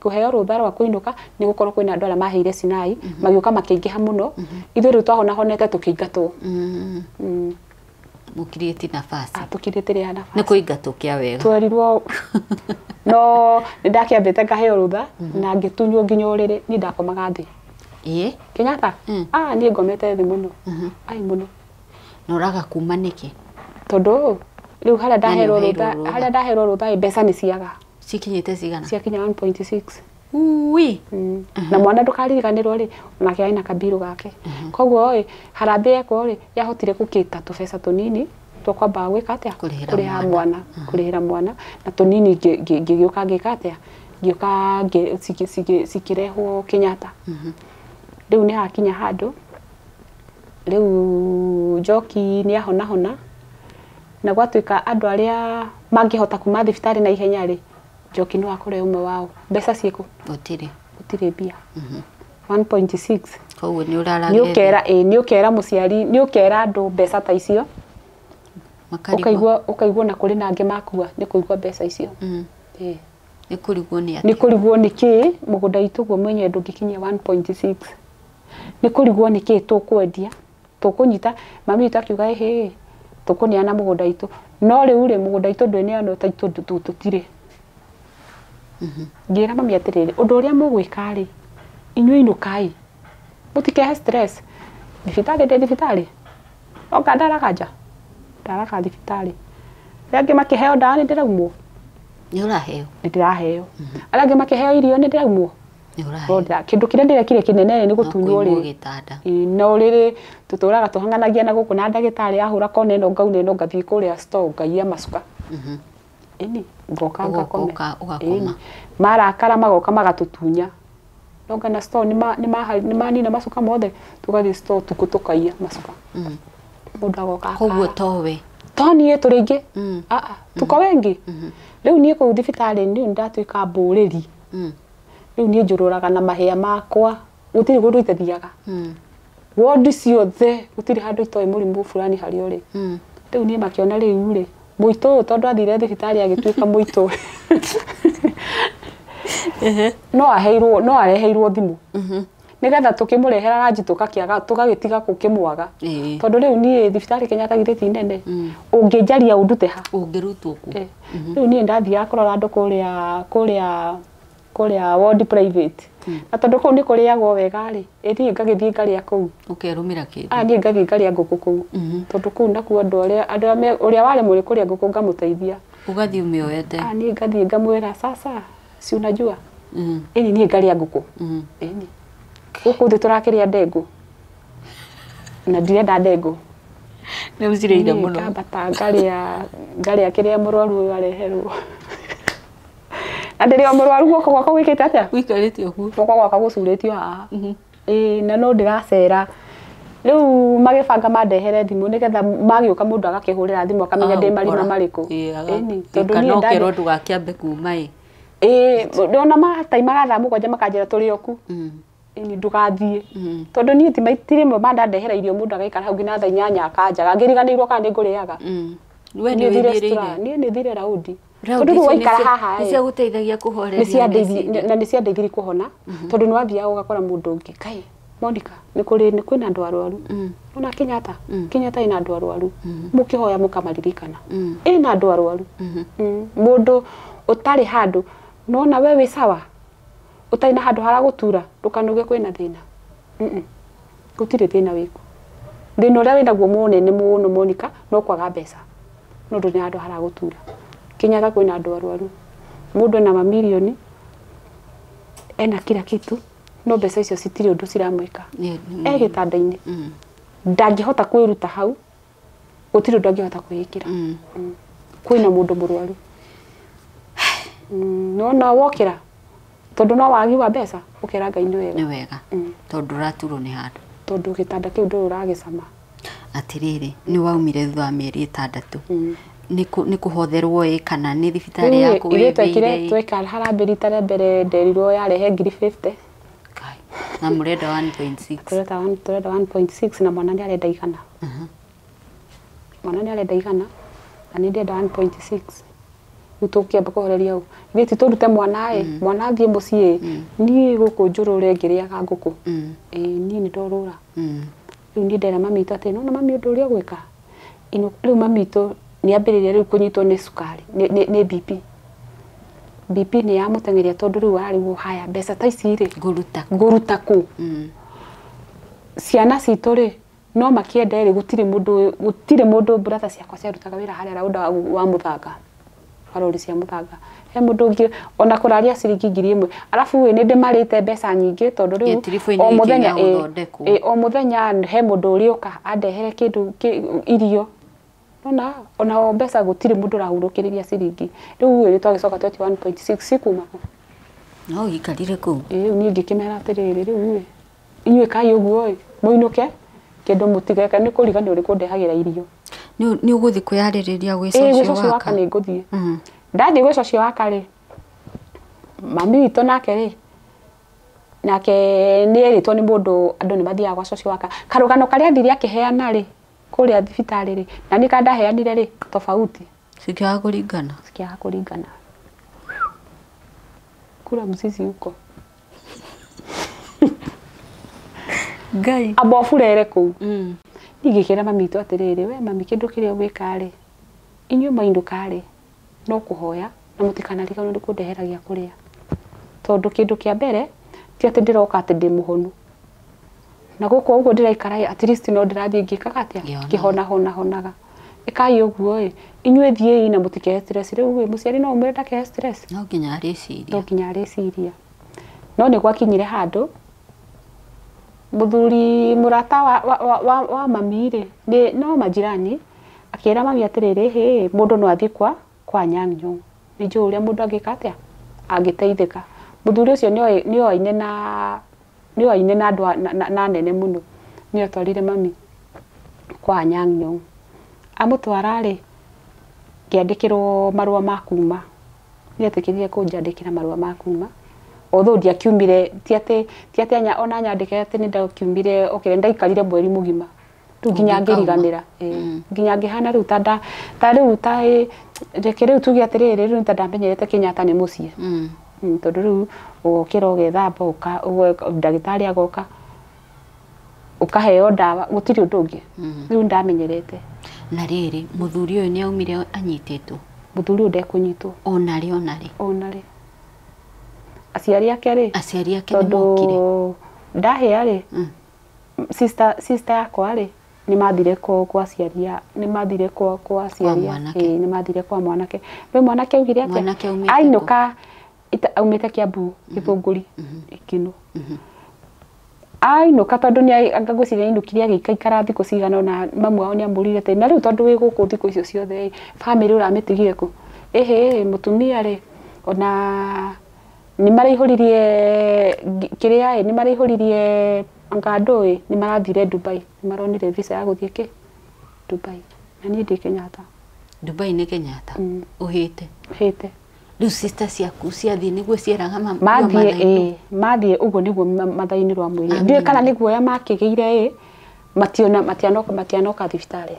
kũheo rũtha rwa kũinũka nĩ gũkorwo kwĩna andũ arĩa maheire Sinai magĩũka makĩingĩha mũno ithuĩ rĩu twahonahonete tũkĩingatwo. Mũkirĩti nafasi tũkirĩtĩrĩa nafasi nĩ kũingatwo kĩa wega twerirwo no nĩ ndakĩambĩte ngaheo rũtha na ngĩtunywo nginya ũrĩrĩ niĩ ndakomaga thĩ. Kenyatta niĩ ngomete thĩ mũno ai mũno. Na ũraga kuma nĩkĩ? Tondũ rĩu harĩa ndaherwo rũtha harĩa ndaherwo rũtha mbeca nĩ ciaga cikinyĩte cigana? Ciakinya 1.6. Ui Na mwana ndũkaririganĩrwo rĩ onake arĩ na kabirũ gake koguo ĩ harambĩ yekwo rĩ yahotire gũkĩta tũbeca tũnini twakwamba gwĩka atĩa kũrĩha mwana kũrĩhĩra mwana na tũnini ngĩgĩũka ngĩka atĩa ngĩũka cikĩrehwo Kenyatta. Rĩu nĩ hakinya handũ rĩu Njoki nĩ ahonahona na gwatuĩka andũ arĩa mangĩhota kuma thibitarĩ na ihenya rĩ Njoki no akorwo ũmwe wao. Mbeca ciĩkũ? Gũtirĩ mbia 1.6 koguo nĩ ũrarage nĩ ũkera mũciari nĩ ũkera andũ mbeca ta icio ũkaigua na kũrĩ na angĩ makua nĩ kũigua mbeca icio. Nĩ kũrigwo nĩ atĩa? Nĩ kũrigwo nĩ kĩ mũgũnda witũ guo mwenyewe ndũngĩkinyia 1.6 nĩ kũrigwo nĩ kĩ tũkwendia tũkũnyita mami witũ akiuga ĩhĩ tũkũneana mũgũnda witũ no rĩu rĩ mũgũnda witũ ndwĩneanwo ta itũ tũtirĩ. Ngĩra mami atĩrĩrĩ ũndũ ũrĩa mũgwĩka rĩ inyuĩ inũkai mũtikehe stress thibitarĩ ndĩ thibitarĩ Oka ndaraga nja ndaraga thibitarĩ. Arĩa angĩ makĩheo ndawa nĩ ndĩraumwo. Nĩ ũraheo. Nĩ ndĩraheo. Arĩa angĩ makĩheo irio nĩ ndĩraumwo. Nĩ ũraheo. Kĩndũ kĩrĩa ndĩrekire kĩnene nĩ gũtunywo rĩ. Gĩtanda. No rĩrĩ tũtũraga tũhang'anagia na gũkũ na ndagĩtarĩ ahũra kona ĩno ngauna ĩno ngathiĩ kũrĩa store ngaiya macuka. Ĩni ngoka ngakome. Ũgakoma. Marakara magoka magatũtunya. Nonga na store nĩ manina macuka mothe tũgathiĩ store tukũ tũkaiya macuka. Mũndũ agoka. Koguo towe. To niĩ tũrĩ aingĩ. Tuko wengi. Rĩu niĩ kũu thibitarĩ nĩ ndatuĩka mbũrĩri. Rĩu niĩ njũrũraga na mahĩa makwa gũtirĩ kũndũ itathiaga. Wondi ciothe gũtirĩ handũ itoĩ mũrimũ fulani harĩa ũrĩ. Rĩu niĩ makĩona rĩu rĩ mũitũ ũyũ tondũ athire thibitarĩ agĩtuĩka mũitũ. No aheirwo no areheirwo thimũ. Nĩgetha tũkĩmũrehera ranji tũgakĩaga tũgagĩtiga gũkĩmwaga. Tondũ rĩu niĩ thibitarĩ Kenyatta githĩ ti nene. Ũngĩnjaria ũndute ha? Ũngĩrutwo kũ? Rĩu niĩ ndathiaga kũrora andũ kũrĩa ward private. Na tondũ kũu nĩ kũrĩagwo wega rĩ, niĩ ngagĩthiĩ ngarĩa kũu. Ũkerũmĩra kĩndũ. Niĩ ngathiĩ ngarĩa ngũkũ kũu. Tondũ kũu nakuo andũ arĩa ũrĩa waremwo nĩ kũrĩa ngũkũ ngamũteithia. Ũgathiĩ ũmĩoete. Niĩ ngathiĩ ngamwĩra sasa si unajua. Ĩni niĩ ngarĩa ngũkũ. Ĩni. Gũkũ thĩ tũrakĩrĩa ndengũ. Na ndirenda ndengũ. Nĩ ũcirĩire mũno. Ngambata ngarĩa kĩrĩa mũrwaru ũyũ areherwo. Na ndĩrĩ o mũrwaru guoko gwakwa gwĩkĩte atĩa? Gũikarĩte ũguo. Guoko gwakwa gũcurĩtio haha. Ĩĩ na no ndĩracera. Rĩu magĩbanga mandehere thimũ nĩgetha magĩũka mũndũ agakĩhũrĩra thimũ akamenya ndĩ marima marĩkũ. Ĩni tondũ niĩ ndakerwo ndũgakĩambe kuma ĩ. Ĩĩ ndona mataimaga thaa 7 makanjĩra tũrĩ oku. Ĩni ndũgathiĩ. Tondũ niĩ ti rĩmwe mandandehera irio mũndũ agaikara hau nginya thaa 8 akanjaga ngĩriganĩirwo kana nĩ ngũrĩaga. We nĩ wĩthiĩrĩire. Niĩ nĩ thire raundi. Tondũ rĩu waikara haha nĩ ciagũteithagia kũhoreria na nĩ ciandeithirie kũhona tondũ nĩ wathiaga ũgakora mũndũ ũngĩ kai Monica nĩ kũrĩ nĩ kwĩna andũ arwaru. Ona Kenyatta Kenyatta ĩna andũ arwaru mũkĩhoya mũkamaririkana ĩna andũ arwaru. Mũndũ ũtarĩ handũ nona we wĩ sawa ũtarĩ na handũ haragũtura ndũkanuge kwĩna thĩna. Gũtirĩ thĩna wĩku. Thĩna ũrĩa wĩnaguo mũnene mũno Monica no kwaga mbeca no ndũrĩ handũ haragũtura. Kenyatta kwĩna andũ arwaru. Mũndũ ena mamirioni ena kila kitu no mbeca icio citirĩ ũndũ ciramwĩka. E gĩtanda-inĩ ndangĩhota kwĩruta hau gũtirĩ ũndũ angĩhota kwĩĩkĩra. Kwĩna mũndũ mũrwaru. No wokĩra tondũ no wagi wa mbeca ũkera Ngai nĩ wega. Nĩ wega tondũ ũraturwo nĩ handũ. Tondũ gĩtanda kĩu ndũrĩ ũragĩcama. Atĩrĩrĩ nĩ waumire thutha wa mĩeri 6. Nĩ kũhotherwo ĩ kana nĩ thibitarĩ yaku wĩthĩire? Tweka harambĩ rita rĩa mbere nderirwo yarehe 50,000. Na mũrenda 1.6. Tũrenda 1.6 na mwana nĩ arenda igana. Mwana nĩ arenda igana na nĩ ndĩrenda 1.6. Rĩu tũkĩamba kũhoreria ũũ. Ithuĩ ti tũrute mwana ĩ, mwana athiĩ mũciĩ niĩ gũkũ njũrũre ngĩrĩaga ngũkũ. Ĩĩ niĩ nĩ ndorũra. Rĩu niĩ ndera mami witũ atĩ nona mami ũndũ ũrĩa ũgwĩka. Rĩu mami witũ nĩ ambĩrĩria rĩu kũnyitwo nĩ cukari nĩ BP. BP nĩ yamũteng'eria tondũ rĩu ararigwo haya mbeca ta ici rĩ ngũruta kũ. Ciana citũ rĩ no makĩende rĩ gũtirĩ mũndũ brother ciakwa ciarutaga wĩra harĩa raunda wa mũthanga wa rori cia mũthanga he mũndũ ũngĩ ona kũraria ciringi 1,000 arabu ĩ nĩ ndĩmarĩte mbeca nyingĩ tondũ rĩu o mũthenya o mũthenya he mũndũ ũrĩũka andehere kĩndũ irio. Ona ona o mbeca gũtirĩ mũndũ ũrahurũkĩrĩria ciringi. Rĩu ĩ twagĩcoka 21.6 cikuma kũ. No gĩikarire kũu. Ĩ rĩu niĩ ngĩkĩmera atĩrĩrĩ rĩu ĩ inyuĩ kai ũguo ĩ mũinũke kĩndũ mũtigeke nĩ kũriganĩrwo nĩ kũndehagĩra irio. Nĩ ũgũthiĩ kwĩyarĩrĩria gwĩ social worker? Nĩ ngũthiĩ. Ndathiĩ gwĩ social worker rĩ mami witũ nake rĩ nake nĩ erĩtwo nĩ mũndũ andũ nĩ mathiaga gwa social worker. Karũgano karĩa athire akĩheana rĩ kũrĩa thibitarĩ rĩ na nĩ kandaheanire rĩ tofauti. Cikĩaga kũringana. Cikĩaga kũringana. Kura mzizi huko. Ngai. Amba ũburere kũu. Niĩ ngĩkĩra mami witũ atĩrĩrĩ we mami kĩndũ kĩrĩa ũgwĩka rĩ inyuĩ mwainũka rĩ no kũhoya na mũtikanariganĩrwo nĩ kũndehera gĩa kũrĩa. Tondũ kĩndũ kĩa mbere ti atĩ ndĩroka atĩ ndĩ mũhonu. Na gũkũ ũguo ndĩraikara at least no ndĩrathiĩ ngĩkaga atĩa ngĩhona hona honaga. Ĩkai ũguo ĩ inyuĩ thiĩi na mũtikehe stress. Rĩu ĩ mũciari no ũmwĩre ndakehe stress, no nginya arĩciria, no nginya arĩciria. No nĩ gwakinyire handũ mũthuri mũrata wa mami rĩ, nĩ no majirani, akĩra mami atĩrĩrĩ, hĩ mũndũ no athiĩ kwa Anyang' Nyong'o, nĩ njũĩ ũrĩa mũndũ angĩka atĩa angĩteithĩka. Mũthuri ũcio nĩoaine na andũ na anene mũno, nĩwe atwarire mami kwa Anyang' Nyong'o. Amũtwara rĩ, ngĩandĩkĩrwo marũa ma kuma, nĩetĩkĩrire kũnjandĩkĩra marũa ma kuma, although ndiakiumire, ti atĩ ona nyandĩke atĩ nĩndakiumire, okay, ndaikarire mweri mũgima rĩu nginya ngĩriganĩra, nginya ngĩhana rĩu ta rĩu ta reke rĩu tuge atĩrĩrĩ, rĩu ta ndamenyerete Kenyatta nĩ mũciĩ. Tondũ rĩu ũgokĩra ũgethamba, ndagĩtarĩ agoka ũkaheo ndawa, gũtirĩ ũndũ ũngĩ. Rĩu ndamenyerete. Na rĩrĩ mũthuri ũyũ nĩ aumire anyitĩtwo? Mũthuri ũyũ ndekũnyitwo. Ona rĩ? Ona rĩ. Aciari ake rĩ? Aciari ake nĩ mokire. Tondũ ndahĩa rĩ, sister yakwa rĩ, nĩ mathire kwa aciari, nĩ mathire kwa aciari, nĩ mathire kwa mwanake. Rĩu mwanake augire atĩa? Ainũka aumĩte Kiambu Gĩthũngũri Ikino. Ainũka tondũ nĩ ngwĩciria ainũkire agĩikaikara thikũ cigana ũna, mamu wao nĩ amũrire atĩ na rĩu tondũ wĩ gũkũ thikũ icio ciothe ĩ, bamĩrĩ ũramĩtigire kũ? Ĩhĩ mũtumia rĩ, ona nĩ maraihũririe kĩrĩa ĩ, nĩ maraihũririe anga ndũĩ, nĩ marathire Dubai, nĩ maronire visa ya gũthiĩ kĩ Dubai. Na niĩ ndĩ Kenyatta. Dubai nĩ Kenyatta? Ũhĩte? Hĩte. Rĩu sister ciaku ciathiĩ nĩguo cieraga mathiĩ mathiĩ ũguo nĩguo mathainĩ rwa mwĩrĩ. Ndiũĩ kana nĩ guoya makĩgĩire ĩ, matianoka thibitarĩ.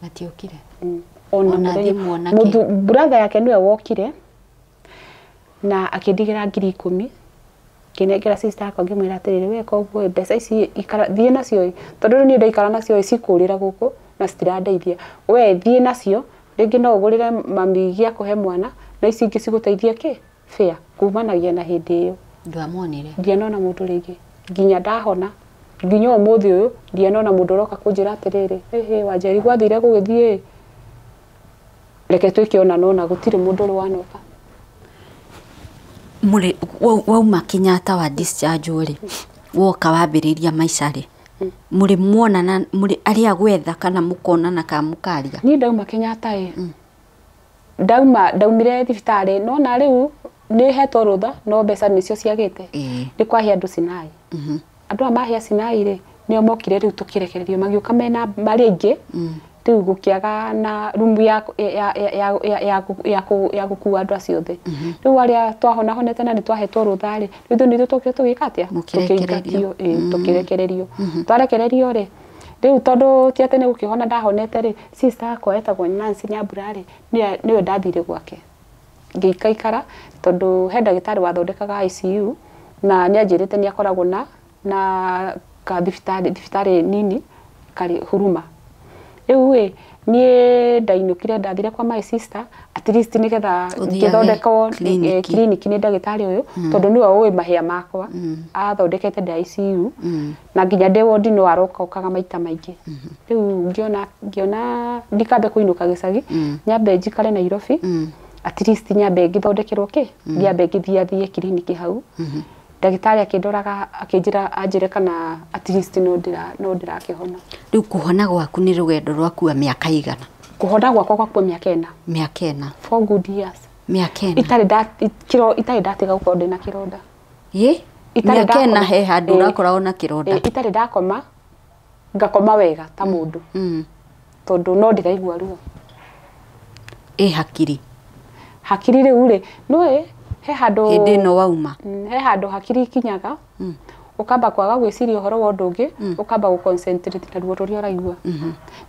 Matiokire? Ona mũthenya brother yake nĩwe wokire na akĩndigĩra 10,000, ngĩnengera sister yakwa ngĩmwĩra atĩrĩrĩ, we koguo mbeca ici ikara thiĩ nacio, tondũ rĩu niĩ ndaikara nacio cikũrĩra gũkũ na citirandeithia, we thiĩ nacio rĩngĩ no ũgũrĩre mami gĩa kũhe mwana na ici ingĩ cigũteithie kĩ fare kumanagia na hĩndĩ ĩyo. Ndwamonire? Ndianona mũndũ rĩngĩ nginya ndahona, nginya ũmũthĩ ũyũ ndianona mũndũ ũroka kũnjĩra atĩrĩrĩ, ĩhĩ Wanjeri gwathire gũgĩthiĩ, reke twĩke ona nona, gũtirĩ mũndũ ũrĩ wanoka. Mũrĩ wauma Kenyatta wa discharge rĩ, woka wambĩrĩria maica rĩ, mũrĩ muonana, mũrĩ arĩa gwetha kana mũkonana kana mũkaria? Niĩ ndauma Kenyatta ĩ, ndaumire thibitarĩ, nona rĩu nĩ hetwo rũtha no mbeca nĩcio ciagĩte. Nĩ kwahĩa andũ Sinai. Andũ aya mahĩa Sinai rĩ, nĩo mokire rĩu tũkĩrekererio, magĩũka mena marĩ aingĩ, rĩu gũkĩaga na rumu ya gũkua andũ acio othe. Rĩu arĩa twahonahonete na nĩ twahetwo rũtha rĩ, rĩu ithuĩ nĩithuĩ tũkire tũgĩka atĩa? Tũkĩingatio, tũkĩrekererio. Twarekererio rĩ, rĩu tondũ ti atĩ nĩ gũkĩhona ndahonete rĩ, sister yakwa etagwo Nancy Nyambura rĩ, nĩwe ndathire gwake ngĩikaikara, tondũ he ndagĩtarĩ wathondekaga ICU na nĩ anjĩrĩte nĩ akoragwo na ka thibitarĩ nini karĩ Huruma. Rĩu ĩ niĩ ndainũkire ndathire kwa my sister at least nĩgetha ngĩthondekwo kiriniki nĩ ndagĩtarĩ ũyũ, tondũ nĩwe ũĩ mahĩa makwa, athondekete ndĩ ICU na nginya ndĩ wodi no aroka maita maingĩ. Rĩu ngĩona ndikambe kũinũka gĩcagi, nyambe njikare Nairobi at least nyambe ngĩthondekerwo kĩ, nyambe ngĩthiathiĩ kiriniki hau. Ndagĩtarĩ akĩndoraga akĩnjĩra anjĩre kana at least no ndĩrakĩhona. Rĩu kũhona gwaku nĩ rũgendo rwakua mĩaka igana? Kũhona gwakwa gwakua mĩaka ĩna. Mĩaka ĩna. 4 good years. Mĩaka ĩna. Itarĩ ndatiga gũkorwo ndĩna kĩronda. Ĩ? Mĩaka ĩna he handũ ũrakoragwo na kĩronda? Itarĩ ndakoma, ngakoma wega ta mũndũ. Tondũ no ndĩraigua ruo. Ĩ hakiri? Hakiri rĩu rĩ, nĩũĩ he handũ hĩndĩ ĩno wauma, he handũ hakiri ikinyaga ũkamba kwaga gwĩciria ũhoro wa ũndũ ũngĩ, ũkamba gũ concentrate na ruo rũrĩa ũraigua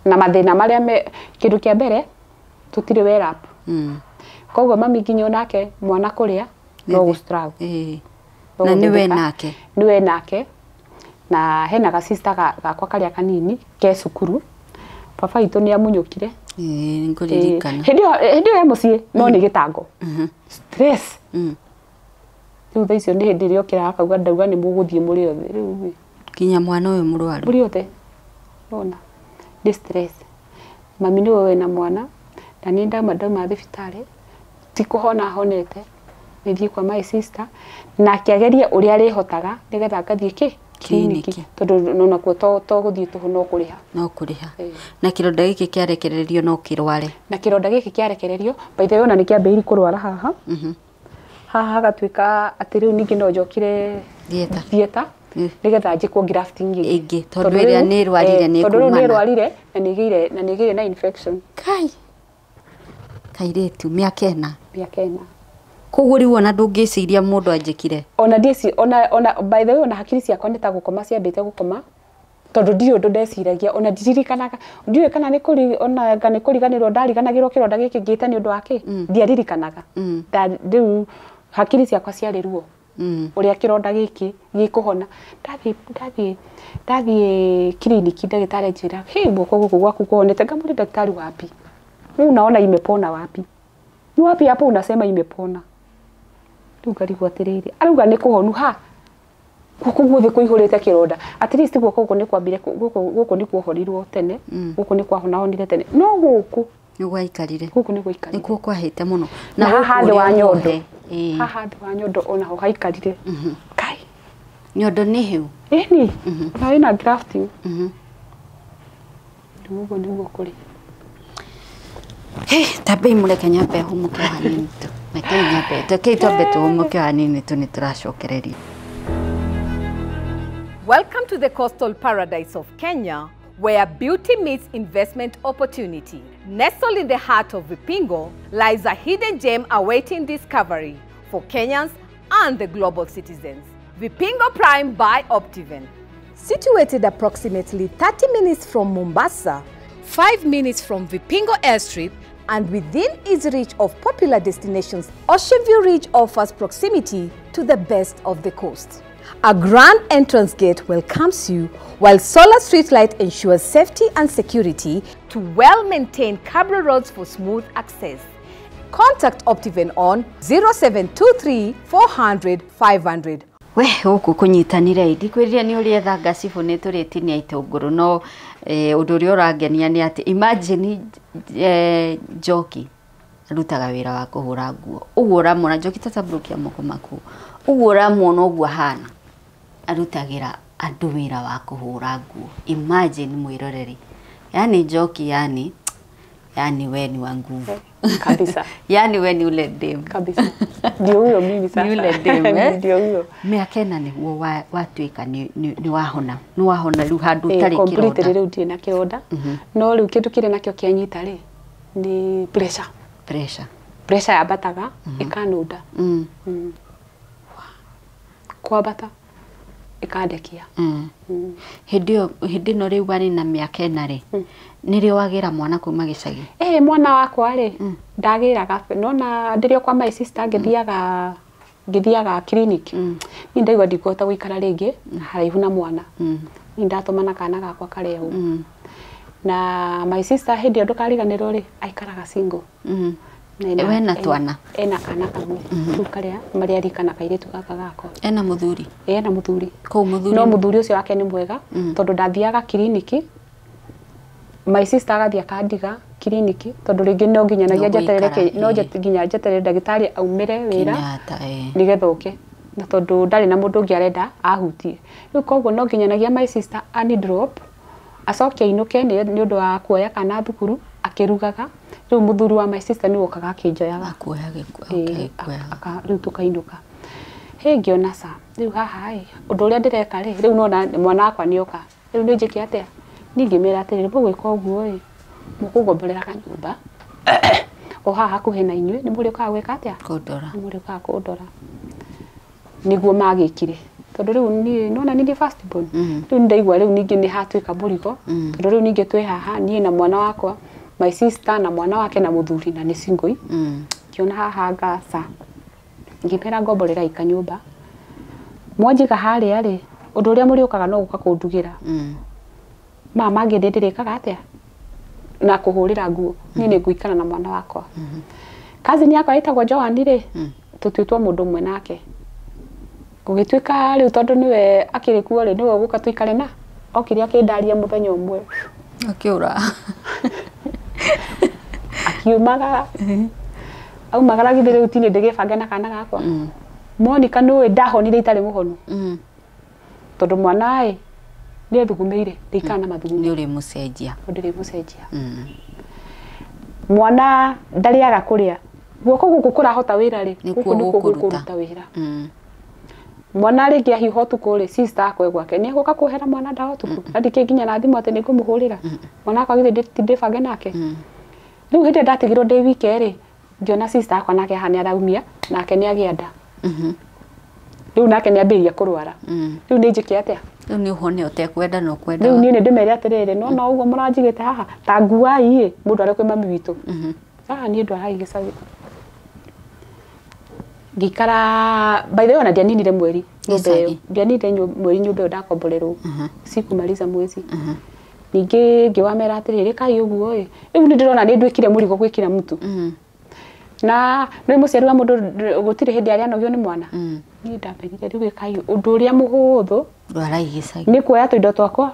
na mathĩna marĩa kĩndũ kĩa mbere tũtirĩ well up. Koguo mami nginya onake mwana kũrĩa no gũ struggle. Na nĩwe nake? Nĩwe nake, na hena ga sister gakwa karĩa kanini ke cukuru. Baba witũ nĩ amunyũkire. Nĩngũririkana. Hĩndĩ ĩyo e mũciĩ no nĩ gĩtango. Stress. Rĩu thaa icio nĩ hĩndĩ ĩrĩa okĩraga akauga ndauga nĩ mũgũthiĩ mũrĩ othe. Rĩu Kinya mwana ũyũ mũrwaru. Mũrĩ othe. Nona nĩ stress. Mami nĩwe wĩna mwana na niĩ ndauma thibitarĩ ti kũhona honete nĩthiĩ kwa my sister na akĩageria ũrĩa arĩhotaga nĩgetha ngathiĩ kĩ Kiriniki. Tondũ nonakuo to gũthiĩ tũhũ no kũrĩha. No kũrĩha. Na kĩronda gĩkĩ kĩarekererio no kĩrware. Na kĩronda gĩkĩ kĩarekererio by the way ona nĩkĩambĩrĩirie kũrwara haha. Haha hagatuĩka atĩ rĩu ningĩ no njokire theatre nĩgetha njĩkwo grafting ĩngĩ tondũ ĩrĩa nĩ ĩrwarire nĩ tondũ rĩu nĩ ĩrwarire na nĩ ĩgĩire na infection. Kai kairĩtu mĩaka ĩna. Mĩaka ĩna. Koguo rĩu ona ndũngĩciria mũndũ anjĩkire. Ona ndieci ona by the way ona hakiri ciakwa nĩ ta gũkoma ciambĩte gũkoma tondũ ndirĩ ũndũ ndeciragia ona ndiririkanaga ndiũĩ kana nĩ kũri ona nĩ kũriganĩrwo ndariganagĩrwo kĩronda gĩkĩ ngĩte nĩ ũndũ wa kĩ ndiaririkanaga. Rĩu hakiri ciakwa ciarĩ ruo. Ũrĩa kĩronda gĩkĩ gĩkũhona. Ndathiĩ kiriniki ndagĩtarĩ anjĩra hĩ guoko gũkũ gwaku kũhonete ngamũria ndagĩtarĩ wapi? Unaona imepona wapi? Ni wapi hapo unasema imepona? Rĩu ngarigwo atĩrĩrĩ arauga nĩ kũhonu ha gũkũ guothe kũihũrĩte kĩronda. At least guoko gũkũ nĩ kwambire gũkũ nĩ kuohorirwo tene gũkũ nĩ kwahonahonire tene no gũkũ nĩ gwaikarire. Gũkũ nĩ gwaikarire. Nĩkuo kwahĩte mũno. Na haha thĩ wa nyondo. Haha thĩ wa nyondo onaho haikarire. Kai. Nyondo nĩ hĩu. Ĩni. Na ĩna grafting. Rĩu ũguo nĩguo kũrĩ. Tambei mũreke nyambe hũmũke hanini tu. Reke nyambe. Rekei twambe tũhũmũke hanini tu nĩ tũracokereria. Welcome to the coastal paradise of Kenya, where beauty meets investment opportunity. Nestled in the heart of Vipingo lies a hidden gem awaiting discovery for Kenyans and the global citizens. Vipingo Prime by Optiven. Situated approximately 30 minutes from Mombasa, 5 minutes from Vipingo Airstrip, and within easy reach of popular destinations, Ocean View Ridge offers proximity to the best of the coast. A grand entrance gate welcomes you, while solar streetlight ensures safety and security to well-maintained cabro roads for smooth access. Contact Optiven on 0723 400 500. We gũkũ kũnyitanire ndikwĩrire nĩ ũrĩa ethanga cibũ nĩ tũrĩtinia itũngũrũ no ũndũ ũrĩa ũrangenia nĩ atĩ imagine Njoki arutaga wĩra wa kũhũra nguo ũguo ũramuona Njoki tatambũrũkia moko maku ũguo ũramuona ũguo ahana arutagĩra andũ wĩra wa kũhũra nguo. Imagine mwĩroreri yani Njoki yani we ni wa nguvu kabisa. Yani we ni ule dem kabisa. Ndio huyo mimi sasa. Ni ule dem eh? Ndio huyo. Mĩaka ĩna nĩguo watuĩka nĩ wahona. Nĩ wahona rĩu handũ ũtarĩ kĩronda. Completely rĩu ndirĩ na kĩronda. No rĩu kĩndũ kĩrĩa nakĩo kĩanyita rĩ ni pressure. Pressure. Pressure yambataga ĩkanunda. Kwambata ĩkandekia. Hĩndĩ ĩno rĩu warĩ na mĩaka ĩna rĩ nĩrĩo wagĩra mwana kuma gĩcagi? Mwana wakwa rĩ ndagĩraga nona ndĩrĩ o kwa my sister ngĩthiaga clinic. Niĩ ndaigua ndikũhota gũikara rĩngĩ haraihu na mwana. Niĩ ndatũmana kana gakwa karehwo. Na my sister hĩndĩ ĩyo ndũkariganĩrwo rĩ aikaraga single. We na twana? Ena kana kamwe rĩu karĩa marĩa rika na kairĩtu gaka gakwa. Ena mũthuri? Ena mũthuri. Kũu mũthuri? No mũthuri ũcio wake nĩ mwega tondũ ndathiaga kiriniki. My sister agathiĩ akandiga kiriniki tondũ rĩngĩ no nginyanagia njeterere no nginya njeterere ndagĩtarĩ aumĩre wĩra nĩgetha oke na tondũ ndarĩ na mũndũ ũngĩ arenda ahutie. Rĩu koguo no nginyanagia my sister ani drop acoke ainũke nĩ ũndũ wa kuoya kana thukuru akĩrugaga. Rĩu mũthuri wa my sister nĩ wokaga akĩnjoyaga akuoya rĩu tũkainũka. Hĩ ngĩona ca rĩu haha ĩ ũndũ ũrĩa ndĩreka rĩ rĩu nona mwana wakwa nĩoka rĩu nĩ njĩke atĩa? Niĩ ngĩmera atĩrĩrĩ mũgwĩka ũguo ĩ mũkũngomborera kanyũmba o haha hakuhĩ na inyuĩ nĩ mũrĩũkaga gwĩka atĩa? Kũndora. Nĩ mũrĩũkaga kũndora. Nĩguo magĩkire tondũ rĩu niĩ nona niĩ first born rĩu ndaigua rĩu ningĩ nĩ hatuĩka mũrigo tondũ rĩu ningĩ twĩ haha niĩ na mwana wakwa my sister na mwana wake na mũthuri na nĩ single. Ngĩona haha ngaca ngĩmera ngomborera ikanyũmba mwanjiga harĩa rĩ ũndũ ũrĩa mũrĩũkaga no gũka kũndugĩra. Mama mangĩ ndĩrĩkaga atĩa na kũhũrĩra nguo niĩ nĩ ngũikara na mwana wakwa. Cousin yakwa ĩtagwo Joan rĩ tũtuĩtwo mũndũ ũmwe nake. Gũgĩtuĩka rĩu tondũ nĩwe akĩrĩ kuo rĩ, nĩwe ũgũka tũikare na okire akĩndaria mũthenya ũmwe. Akĩũra. Akiumagara. Aumagara githĩ rĩu tini ndĩgĩbange na kana gakwa. Monica nĩũĩ ndahonire itarĩ mũhonu. Tondũ mwana ĩ nĩ ethugumĩire ndĩikara na mathugumo. Nĩ ũrĩmũcenjia. Ndĩrĩmũcenjia. Mwana ndarĩaga kũrĩa. Guoko gũkũ kũrahota wĩra rĩ, gũkũ nĩkuo gũkũruta wĩra. Mwana rĩngĩ ahiũha ũtukũ rĩ, sister akwa gwake nĩ egũka kũhera mwana ndawa ũtukũ. Na ndikĩ nginya na thimũ atĩ nĩngũmũhũrĩra. Mwana wakwa githĩ ndĩbange nake. Rĩu hĩndĩ ĩrĩa ndatigirwo ndĩ wike rĩ, ngĩona sister akwa nake haha nĩ araumia, nake nĩ agĩa nda. Rĩu nake nĩ ambĩrĩria kũrwara. Rĩu nĩ njĩke atĩa? Rĩu nĩ ũhone ũtekwenda na ũkwenda. Rĩu niĩ nĩ ndĩmere atĩrĩrĩ, no no ũguo mũranjigĩte haha ta nguai ĩ, mũndũ arĩ kwĩ mami witũ. Haha niĩ ndwaraga gĩcagi. Ngĩikara by the way ona ndianinire mweri nyũmba ĩyo. Ndianinire mweri nyũmba ĩyo ndakomborerwo. Sikumaliza mwezi. Ningĩ ngĩwamera atĩrĩrĩ, ĩkai ũguo ĩ. Rĩu nĩ ndĩrona nĩ nduĩkire mũrigo gwĩ kila mtu. Na nĩ mũciari wa mũndũ gũtirĩ hĩndĩ arĩa anogio nĩ mwana. Niĩ ndamerire rĩu ĩkai ũndũ ũrĩa mũhũthũ. Ndwarai gĩcagi. Nĩ kuoya tũindo twakwa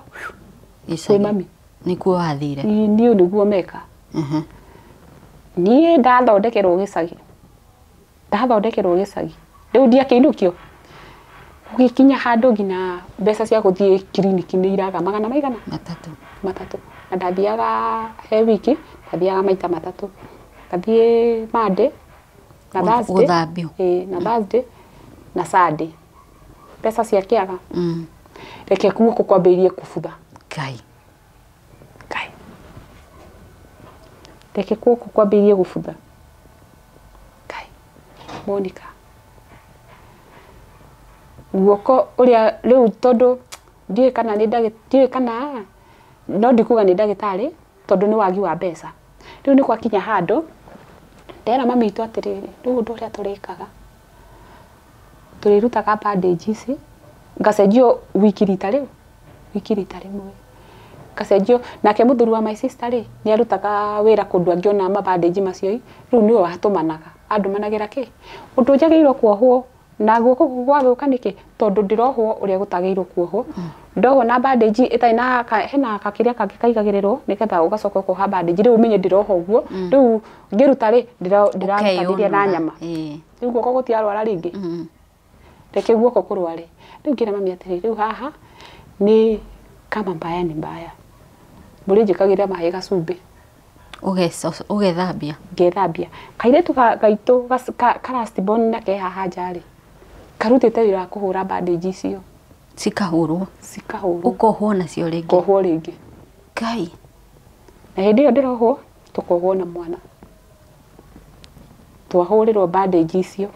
kwĩ mami. Nĩkuo wathire. Niĩ nĩguo meka. Niĩ ndathondekerwo gĩcagi. Ndathondekerwo gĩcagi. Rĩu ndiakĩinũkio. Gũgĩkinya handũ nginya mbeca cia gũthiĩ kiriniki nĩ iraga magana maigana? Matatũ. Matatũ. Na ndathiaga he wiki, ndathiaga maita matatũ. Ngathiĩ Monday na Thursday. Gũthambio. Ĩĩ, na Thursday na Sunday. Mbeca ciakĩaga. Reke guoko kwambĩrĩrie kũbutha. Ngai. Ngai. Reke guoko kwambĩrĩrie gũbutha. Ngai. Monica. Guoko ũrĩa rĩu tondũ ndiũĩ kana nĩ ndiũĩ kana no ndikuga nĩ ndagĩtarĩ tondũ nĩ wagi wa mbeca. Rĩu nĩ gwakinya handũ ndera mami witũ atĩrĩrĩ, rĩu ũndũ ũrĩa tũrĩkaga tũrĩrutaga bandage ici ngacenjio wiki rita rĩu, wiki rita rĩmwe ngacenjio. Nake mũthuri wa my sister rĩ nĩ arutaga wĩra kũndũ angĩona mabandage macio ĩ, rĩu nĩwe watũmanaga, andũmanagĩra kĩ ũndũ njagĩrĩirwo kuohwo na guoko gũkũ gwagũka nĩkĩ tondũ ndĩrohwo ũrĩa gũtagĩrĩirwo kuohwo. Ndohwo na bandage ĩtarĩ na hena kakĩrĩa kangĩ kaigagĩrĩrwo nĩgetha ũgacoka ũkoha bandage rĩu ũmenye ndĩrohwo ũguo. Rĩu ngĩruta rĩ ndĩrarutanĩria na nyama. Rĩu guoko gũtiarwara rĩngĩ. Reke guoko kũrware. Rĩu ngĩra mami atĩrĩ, rĩu haha nĩ kama mbaya ni mbaya. Mũrĩnjĩkagĩra maĩ gacumbĩ. Ũgethambia. Ngethambia. Kairĩtu gaitũ ka last born na ke haha nja rĩ, karutĩte wĩra wa kũhũra bandage icio. Cikahũrwo. Cikahũrwo. Ũkohwo nacio rĩngĩ. Kohwo rĩngĩ. Ngai. Na hĩndĩ ĩyo ndĩrohwo, tũkohwo na mwana. Twahũrĩrwo bandage icio.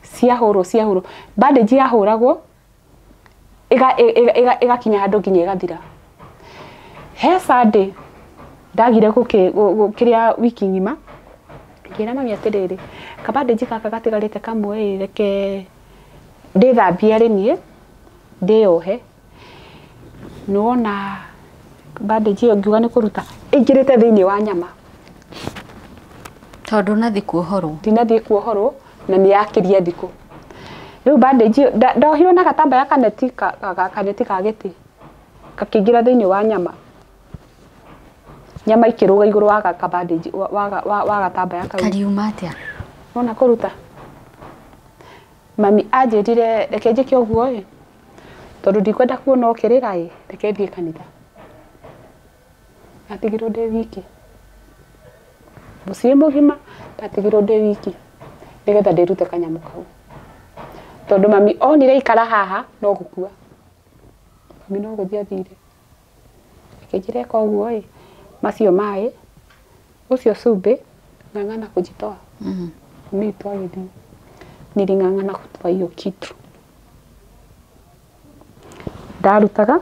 Ciahũrwo, ciahũrwo. Bandage yahũragwo ĩgakinya handũ nginya ĩgathira. He Sunday ndagire kĩrĩa wiki ng'ima, ngĩra mami atĩrĩrĩ, kabandage gaka gatigarĩte kamwe ĩ, reke ndĩthambie arĩ niĩ ndĩyohe. Nĩwona bandage ĩyo ngiuga nĩ kũruta ĩingĩrĩte thĩinĩ wa nyama. Tondũ ndũnathiĩ kuohorwo. Ndinathiĩ kuohorwo na nĩ yakĩria thikũ. Rĩu bandage ĩyo ndohirwo na gatambaya kaneti kaneti ka gĩtĩ gakĩingĩra thĩinĩ wa nyama. Nyama ikĩrũga igũrũ wa kabandage wa gatambaya kau. Kariuma atĩa? Wona kũruta. Mami anjĩrire reke njĩke ũguo ĩ, tondũ ndikwenda kuona ũkĩrĩra ĩ, reke thiĩ kanitha. Ndatigirwo ndĩ wiki. Mũciĩ mũgima ndatigirwo ndĩ wiki nĩgetha ndĩrute kanyamũ kau. Tondũ mami onire ikara haha no gũkua. Mami no gũthiĩ athire. Reke njĩre eka ũguo ĩ, macio maĩ, ũcio cumbĩ, ng'ang'ana kujitoa. Mami witũ agĩthiĩ. Niling'ang'ana kutoa hiyo kitu. Ndarutaga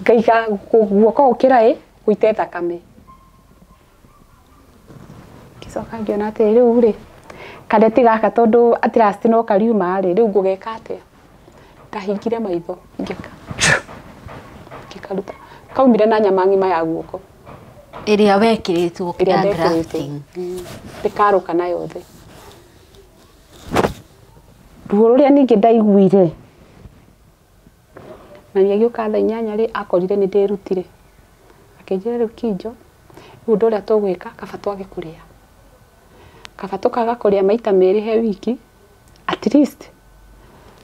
ngaiga guoko gũkĩra ĩ, gũite thakame. Ngĩcoka ngĩona atĩ rĩu rĩ, kaneti gaka tondũ at last no kariuma rĩ, rĩu ngũgeka atĩa? Ndahingire maitho ngĩka. Ngĩkaruta. Kaumire na nyama ng'ima ya guoko. Ĩrĩa wekĩrĩtwo Ĩrĩa ya ndekĩrĩtwo. grafting. Ndĩkarũka nayo thĩ. Ruo rũrĩa ningĩ ndaiguire na nĩ agĩũka thaa 8 rĩ akorire nĩ ndĩrutire akĩnjĩra rĩu Kinjo rĩu ũndũ ũrĩa tũgwĩka kaba twage kũrĩa kaba tũkaga kũrĩa maita 2 he wiki at least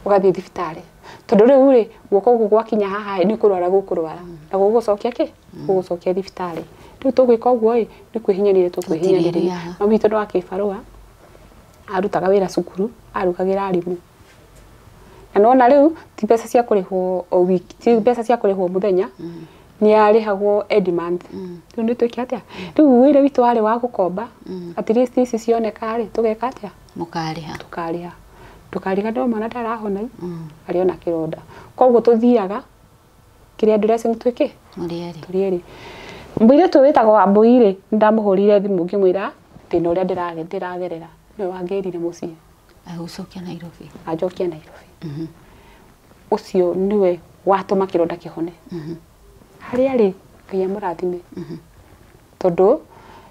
ũgathiĩ thibitarĩ tondũ rĩu rĩ guoko gũkũ gwakinya haha nĩ kũrwara gũkũrwara na gũgũcokia kĩ gũgũcokia thibitarĩ rĩu tũgwĩka ũguo ĩ nĩ kwĩhinyĩrĩria tũkwĩhinyĩrĩria mami witũ nĩ wa kĩbarũa arutaga wĩra cukuru arugagĩra arimũ na nona rĩu ti mbeca cia kũrĩhwo o wiki ti mbeca cia kũrĩhwo mũthenya nĩ arĩhagwo end month rĩu nĩ twĩke atĩa rĩu wĩra witũ warĩ wa gũkomba at least ici cioneka rĩ tũgeka atĩa mũkarĩha tũkarĩha ndũkariganĩrwo mwana ndarahona arĩ ona kĩronda koguo tũthiaga kĩrĩa dressing twĩke tũrĩ erĩ mũirĩtu wĩtagwo Wambui rĩ ndamũhũrire thimũ ngĩmwĩra thĩna ũrĩa ndĩragerera nĩwe wangĩrire mũciĩ agũcokia Nairobi anjokia Nairobi ũcio nĩwe watũma kĩronda kĩhone harĩa rĩ Ngai amũrathime tondũ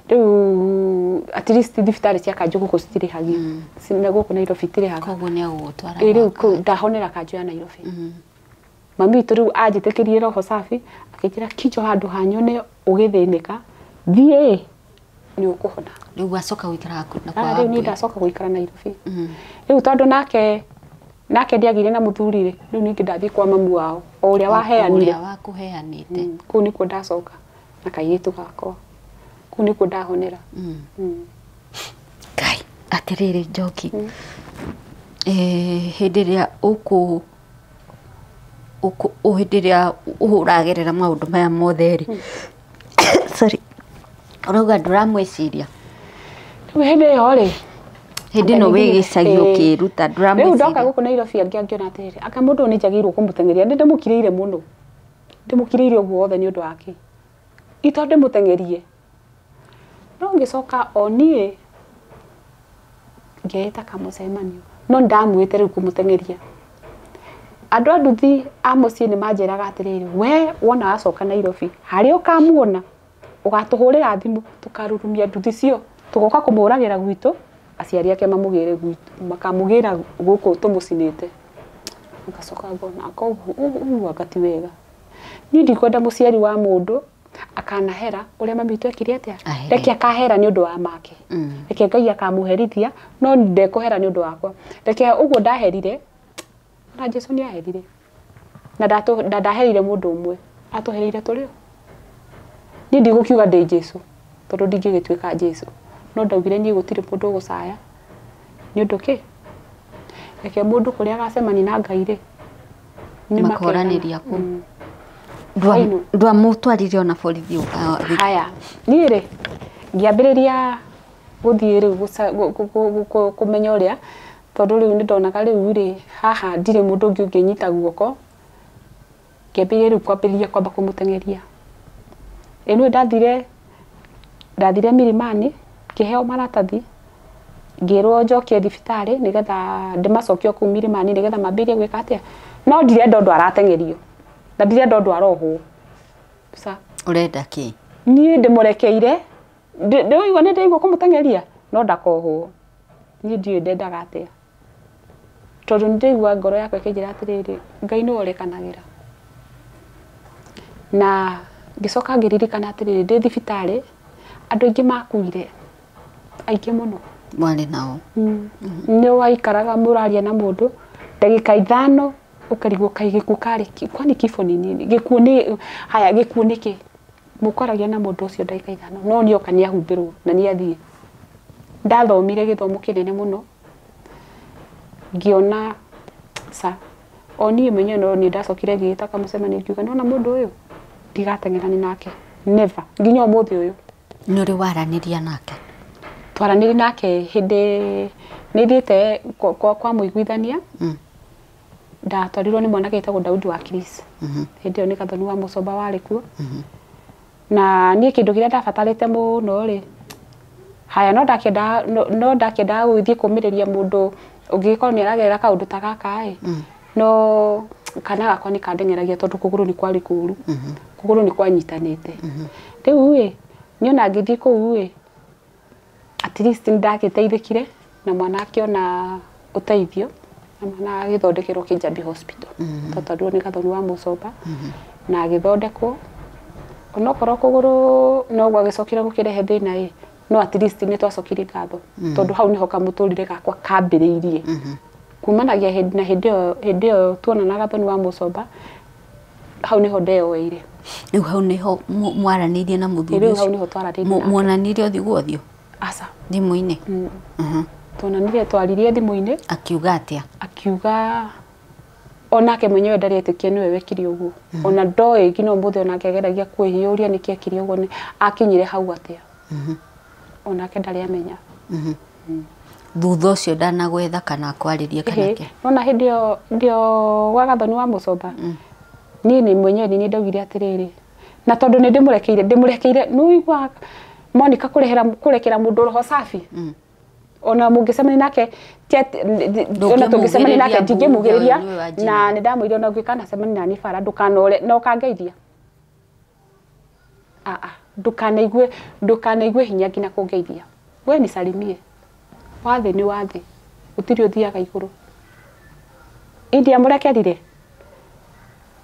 rĩu at least thibitarĩ cia kanjũ gũkũ citirĩhagio na gũkũ Nairobi itirĩhaga koguo nĩ agũgũtwara rĩu kũu ndahonera kanjũ ya Nairobi mami witũ rĩu anjĩtĩkĩrie roho safi akĩnjĩra Kinjo handũ ha nyone ũgĩthĩnĩka thiĩ nĩ ũkũhona rĩu wacoka gũikara na kwa rĩu niĩ ndacoka gũikara Nairobi rĩu tondũ nake ndiagĩire na mũthuri rĩ rĩu ningĩ ndathiĩ kwa mamu wao o ũrĩa waheanire ũrĩa wakũheanĩte kũu nĩkuo ndacoka na kairĩtu gakwa kũu nĩkuo ndahonera Ngai atĩrĩrĩ Njoki hĩndĩ ĩrĩa hĩndĩ ĩrĩa ũragerera maũndũ maya mothe rĩ sorry ũrauga ndũramwĩciria rĩu hĩndĩ ĩyo rĩ hĩndĩ ĩno wĩ gĩcagi ũkĩruta ndũramwĩciria rĩu ndoka gũkũ Nairobi angĩ angĩona atĩrĩrĩ anga mũndũ ũyũ nĩ njagĩrĩirwo kũmũteng'eria nĩ ndĩmũkirĩire mũno ndĩmũkirĩire ũguo wothe nĩ ũndũ wake ito ndĩmũteng'erie no ngĩcoka o niĩ ngĩĩta kamũcemanio no ndamwĩte rĩu kũmũteng'eria andũ a nduthi a mũciĩ nĩ manjĩraga atĩrĩrĩ we wona wacoka Nairobi harĩa ũkamuona ũgatũhũrĩra thimũ tũkarurumia nduthi cio tũgoka kũmũragĩra gwitũ aciari ake mamũgĩre gwitũ makamũgĩra gũkũ tũmũcinĩte ngacoka ngona koguo ũguo anga ti wega niĩ ndikwenda mũciari wa mũndũ akanahera ũrĩa mami witũ ekire atĩa reke akahera nĩ ũndũ wa make reke Ngai akamũherithia no ndekũhera nĩ ũndũ wakwa reke ũguo ndaherire na Jesu nĩ aherire na ndaherire mũndũ ũmwe atũhereire tũrĩ niĩ ndigũkiuga ndĩ Jesu tondũ ndingĩgĩtuĩka Jesu no ndaugire niĩ gũtirĩ mũndũ ũgũcaya nĩ ũndũ kĩ reke mũndũ kũrĩa agacemania na Ngai rĩ nĩ makoranĩria kũu ndwamũtwarire ona borithi haya niĩ rĩ ngĩambĩrĩria gũthiĩ rĩu kũmenya ũrĩa tondũ rĩu nĩndonaga rĩu rĩ haha ndirĩ mũndũ ũngĩ ũngĩnyita guoko ngĩambĩrĩria rĩu kwambĩrĩria kwamba kũmũteng'eria ĩno ndathire Milimani ngĩheo maratathi ngĩrwo njokie thibitarĩ nĩgetha ndĩmacokie kũu Milimani nĩgetha mambĩrĩrie gwĩka atĩa no ndirenda ũndũ arateng'erio na ndirenda ũndũ arohwo sa ũrenda kĩ niĩ ndĩmũrekeire ndĩraigua nĩ ndĩraigua kũmũteng'eria no ndakohwo niĩ ndiũĩ ndendaga atĩa tondũ nĩ ndĩraigua ngoro yakwa ĩkĩnjĩra atĩrĩrĩ Ngai nĩwe ũrekanagĩra na ngĩcoka ngĩririkana atĩrĩrĩ ndĩ thibitarĩ andũ aingĩ makuire aingĩ mũno mwarĩ nao nĩ waikaraga mũraria na mũndũ ndagĩka 5 ũkarigwo kaĩ gĩkuũ karĩ kwani kifo ni nini gĩkuũ nĩ haya gĩkuũ nĩ kĩ mũkoragia na mũndũ ũcio ndagĩka 5 no nĩ oka nĩ ahumbĩrwo na nĩ athiĩ ndathomire gĩthomo kĩnene mũno ngĩona sa o niĩ mwenyewe no niĩ ndacokire ngĩĩta kamũcemanio ngiuga nĩwona mũndũ ũyũ ndigateng'erani nake never nginya ũmũthĩ ũyũ nĩ ũrĩ waranĩria nake twaranĩrie nake hĩndĩ nĩ thiĩte kwa mũiguithania ndatwarirwo nĩ mwanake wĩtagwo Daudi wa Chris hĩndĩ ĩyo nĩ Gathoni wa Mũcomba warĩ kuo na niĩ kĩndũ kĩrĩa ndabatarĩte mũno rĩ haya no ndakĩendaga gũgĩthiĩ kũmĩrĩria mũndũ ũngĩgĩkorwo nĩ aragerera kaũndũ ta gaka ĩ no kana gakwa nĩ kandeng'eragia tondũ kũgũrũ nĩ kwarĩ kũũru kũgũrũ nĩ kwanyitanĩte rĩu ĩ niĩ ona ngĩthiĩ kũu ĩ at least nĩ ndagĩteithĩkire na mwana akĩona ũteithio Na agĩthondekerwo Kijabi Hospital. Twatwarirwo nĩ Gathoni wa Mũcomba na agĩthondekwo onokorwo kũgũrũ no gwagĩcokire gũkĩrehe thĩna ĩ no at least nĩ twacokirie ngatho tondũ hau nĩho kamũtũrĩre gakwa kambĩrĩirie. Kumanagia hĩndĩ na hĩndĩ ĩyo tuonana Gathoni wa Mũcomba hau nĩho ndeyoeire. Rĩu hau nĩho mwaranĩirie na mũthuri ũcio? Rĩu hau nĩho twaranĩirie nake. Muonanirie ũthiũ kwa ũthiũ? Aca. Thimũ-inĩ? Tuonanire twaririe thimũ-inĩ. Akiuga atĩa? Akiuga onake mwenyewe ndarĩ etĩkia nĩwe wekire ũguo. Ona ndoĩ nginya ũmũthĩ onake ageragia kwĩyũria nĩkĩ ekire ũguo, akinyire hau atĩa. Onake ndarĩ amenya. Thutha ũcio ndanagwetha kana akwarĩrie kana kĩ? Nona hĩndĩ ĩyo gwa Gathoni wa Mũcomba niĩ nĩ mwenyewe nĩ ndaugire atĩrĩrĩ na tondũ nĩ ndĩmũrekeire nĩũigua Monica kũrekera mũndũ roho safi. Ona mũngĩcemania nake ona tũngĩcemania nake ndingĩmugĩrĩria na nĩ ndamwĩrire ona ũngĩkanacemania na niĩ bara ndũkanore na ũkangeithia. Ndũkanaigue hinya nginya kũngeithia. We nisalimie. Wathĩ nĩ wathĩ gũtirĩ ũthiaga igũrũ. Indiamũrekerire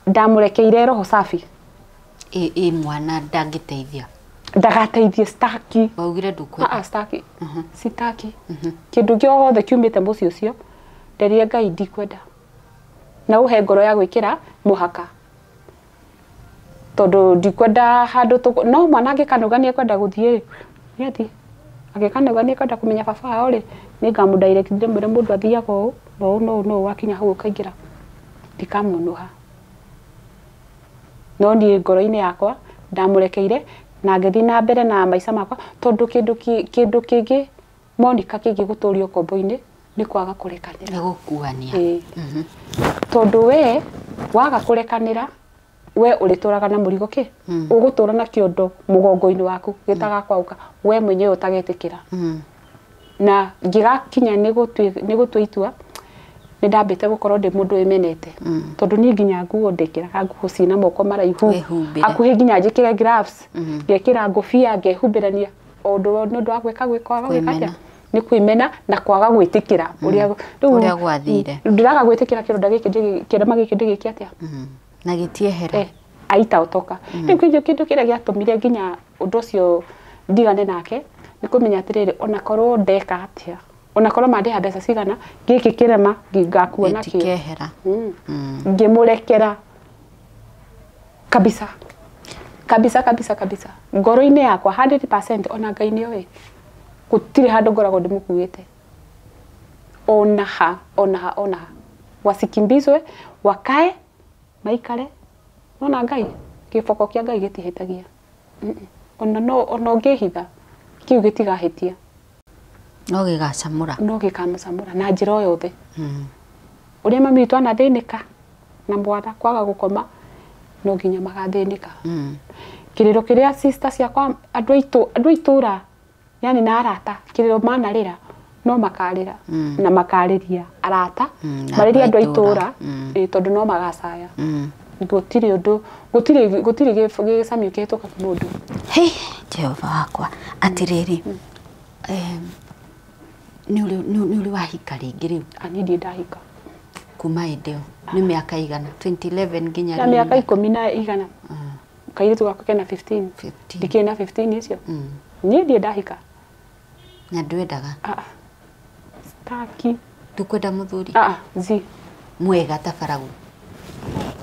ndamũrekeire roho safi. Ĩ mwana ndangĩteithia. Ndagateithie staki. Waugire ndũkwenda. Staki. Sitaki. Kĩndũ gĩothe kiumĩte mũciĩ ũcio nderire Ngai ndikwenda. Na ũhe ngoro ya gwĩkĩra mũhaka. Tondũ ndikwenda handũ no mwana angĩkanauga nĩ ekwenda gũthiĩ nĩ athiĩ. Angĩkanauga nĩ ekwenda kũmenya baba wao rĩ nĩ ngamũdirect ndĩmwĩre mũndũ athiaga ũũ na ũũ na ũũ na ũũ wakinya hau ũkaingĩra. Ndikamuonoha. No niĩ ngoro-inĩ yakwa ndamũrekeire na ngĩthiĩ na mbere na maica makwa tondũ kĩndũ kĩngĩ Monica kĩngĩgũtũria ũkombo-inĩ nĩ kwaga kũrekanĩra. Nĩ gũkuania. Tondũ we waga kũrekanĩra we ũrĩtũraga na mũrigo kĩ ũgũtũra na kĩondo mũgongo-inĩ waku gĩtagakwaũka we mwenyewe ũtagetĩkĩra. Na ngĩgakinya nĩ gũtua itua nĩ ndambĩte gũkorwo ndĩ mũndũ wĩmenete tondũ niĩ nginya nguo ndĩkĩraga nguo ciĩna moko maraihu hakuhĩ nginya njĩkĩre gloves ngekĩra ngũbia ngehumbĩrania ũndũ nĩ ũndũ wa gwĩka gwĩka atĩa nĩ kwĩmena na kwaga gwĩtĩkĩra ũrĩa gwathire. Ndĩraga gwĩtĩkĩra kĩronda gĩkĩ kĩrema gĩkĩ ndĩgĩke atĩa na gĩtiehera aita ũtoka. Rĩu kĩndũ kĩrĩa gĩatũmire nginya ũndũ ũcio ndigane nake nĩ kũmenya atĩrĩrĩ onakorwo ndeka atĩa onakorwo mandĩha mbeca cigana gĩkĩ kĩrema ngakua nakĩo gĩtikehera. Ngĩmũrekera kabisa kabisa kabisa kabisa ngoro-inĩ yakwa 100% ona Ngai nĩoĩ gũtirĩ handũ ngoragwo ndĩmũkuĩte ona ha ona ha ona ha wasikimbizwe wakae maikare nona Ngai kĩboko kĩa Ngai gĩtihĩtagia. Ona no ona ũngĩhitha kĩu gĩtigahĩtia no gĩgacamũra no gĩkamũcamũra na njĩra o yothe. Ũrĩa mami witũ anathĩnĩka na mwana kwaga gũkoma no nginya magathĩnĩka. Kĩrĩro kĩrĩa sister ciakwa andũ a itũra yani na arata kĩrĩro manarĩra no makarĩra na makarĩria arata marĩria andũ a itũra tondũ no magacaya. Gũtirĩ ũndũ gũtirĩ gĩcamio kĩhĩtũka mũndũ. Hei Jehova wakwa atĩrĩrĩ nĩ ũrĩ wahika rĩngĩ rĩu? Niĩ ndirĩ ndahika. Kuma hĩndĩ ĩyo nĩ mĩaka igana 2011 nginya rĩu? Mĩaka ikũmi na igana. Kairĩtu gakwa kena 15. Ndikĩrĩ na 15 icio. Niĩ ndirĩ ndahika. Na ndwendaga? Staki. Ndũkwenda mũthuri? Zi. Mwega ta baragu?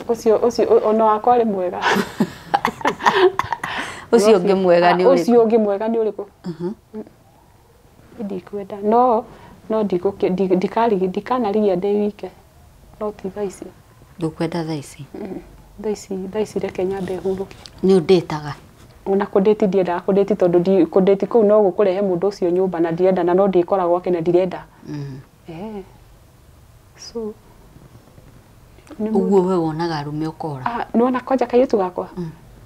Ũcio ona wakwa arĩ mwega. Ũcio ũngĩ mwega nĩ ũrĩkũ? Ũcio ũngĩ mwega nĩ ũrĩkũ? Ndikwenda no ndikanarigia ndĩ wike no ti thaa ici. Ndũkwenda thaa ici? Thaa ici reke nyambe hurũke. Nĩ ũndĩtaga? Ona kũndĩti ndiendaga kũndĩti tondũ kũndĩti kũu no gũkũrehe mũndũ ũcio nyũmba na ndirenda na no ndĩkora gwake na ndirenda. So ũguo we wonaga arũme ũkora? Nĩwona kwanja kairĩtu gakwa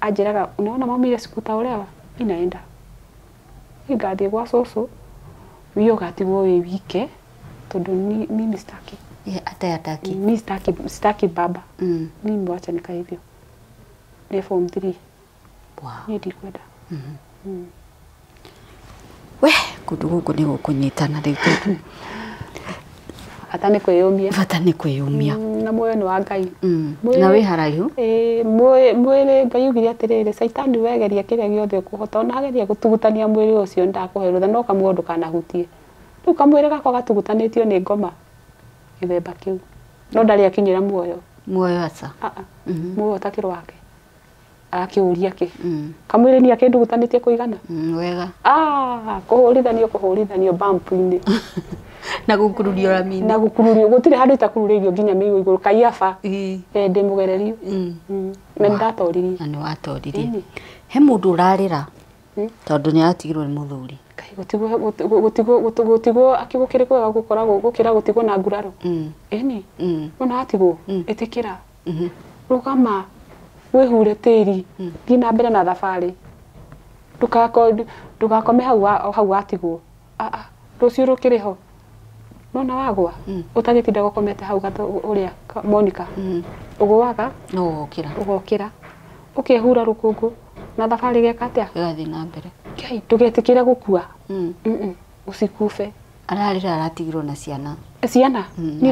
anjĩraga unaona mami ile siku utaolewa inaenda ngathiĩ gwa cũcũ wiĩ ũgatigwo wĩ wike tondũ mimi sitaki. Hata hataki. Mimi sitaki baba. Mimi wacha nikae hivyo. Ni form 3. Wow. Niĩ ndikwenda. We kũndũ gũkũ nĩ gũkũnyitana rĩu tondũ Bata nĩ kwĩyũmia. Bata nĩ kwĩyũmia. Na muoyo nĩ wa Ngai. Na wĩ haraihu. Mwĩrĩ Ngai augire atĩrĩrĩ, Caitani wegeria kĩrĩa gĩothe ũkũhota, ona ageria gũtugutania mwĩrĩ ũcio ndakũhe rũtha, no kamwe ndũkanahutie. Rĩu kamwĩrĩ gakwa gatugutanĩtio nĩ ngoma gĩthemba kĩu, no ndarĩ akinyĩra muoyo. Muoyo aca. Muoyo ũtakĩrĩ wake. Arakĩũria kĩ. Kamwĩrĩ nĩ akĩndugutanĩtie kũigana. Wega. Kũhũrithanio bump-inĩ. Na gũkururio rami-inĩ. Na gũkururio gũtirĩ handũ itakururĩirio nginya mĩigũ igũrũ kaiaba. Ndĩ mũgererio. Na nĩndatoririe. Na nĩwatoririe. He mũndũ ũrarĩra tondũ nĩaratigirwo nĩ mũthuri. Kai gũtigwo akĩgũkĩrĩ kwega gũkoragwo gũkĩra gũtigwo na nguraro. Ĩni. Wona watigwo ĩtĩkĩra. Rũgama wĩhure tĩri, thiĩ na mbere na thabarĩ. Ndũgakome hau watigwo. Rũciũ rũkĩrĩ ho. Nona wagwa ũtagĩtinda gũkomete hau ũrĩa Monica. Ũgũaga no ũgokĩra. Ũgokĩra. Ũkehura rũkũngũ na thabarĩ geka atĩa? Ĩgathiĩ na mbere. Ngai ndũgetĩkĩre gũkua. Ũcikufe. Ararĩra aratigirwo na ciana. Ciana? Niĩ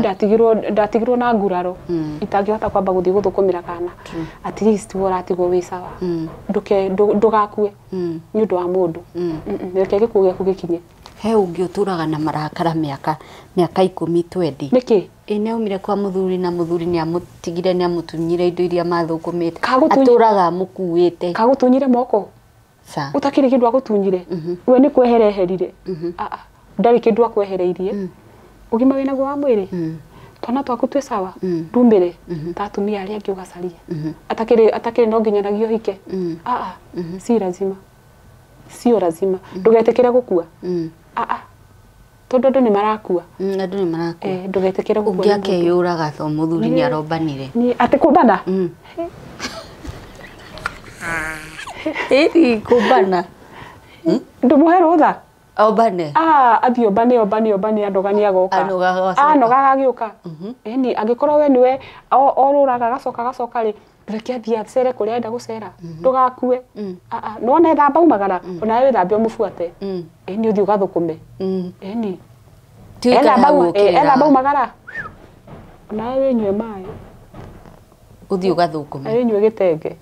ndatigirwo na nguraro. Itangĩhota kwamba gũthiĩ gũthũkũmĩra kana. At least we ũratigwo wĩ sawa. Ndũgakue nĩ ũndũ wa mũndũ. Reke gĩkuũ gĩaku gĩkinye. He ũngĩ ũtũraga na marakara mĩaka 10 20. Nĩkĩ? Ĩ nĩaumire kwa mũthuri na mũthuri nĩamũtigire nĩamũtunyire indo iria mathũkũmĩte. Atũraga amũkuĩte. Kagũtunyire moko? Ũtakĩrĩ kĩndũ agũtunyire. We nĩ kwehera eherire. Ndarĩ kĩndũ akwehereirie. Ũgima wĩnaguo wa mwĩrĩ. Twana twaku twĩ sawa. Ndumĩre ta atumia arĩa angĩ ũgacarie. Atakĩrĩ no nginyanagia ũhike. Si lazima. Sio lazima. Ndũgetĩkĩre gũkua. Tondũ andũ nĩ marakua. Andũ nĩ marakua. Ndũgetĩkĩre gũkua. Ũngĩ akeyũraga tondũ mũthuri nĩ arombanire. Atĩ kũmbana? Ĩĩ kũmbana. Ndũmũhe rũtha? Ombane. Athiĩ ombane andoga nĩ agoka. Anoga agagĩũka. Ĩni angĩkorwo we nĩwe orũraga agacoka agacoka rĩ, reke athiĩ acere kũrĩa arenda gũcera. Ndũgakue. Nĩwona ethamba umagara, onawe wĩthambe ũmũbuate. Ĩni ũthiĩ ũgathũkũme. Ĩni. Ethamba umagara. Onawe wĩnyue maĩ. Ũthiĩ ũgathũkũme. Wĩnyue gĩtenge.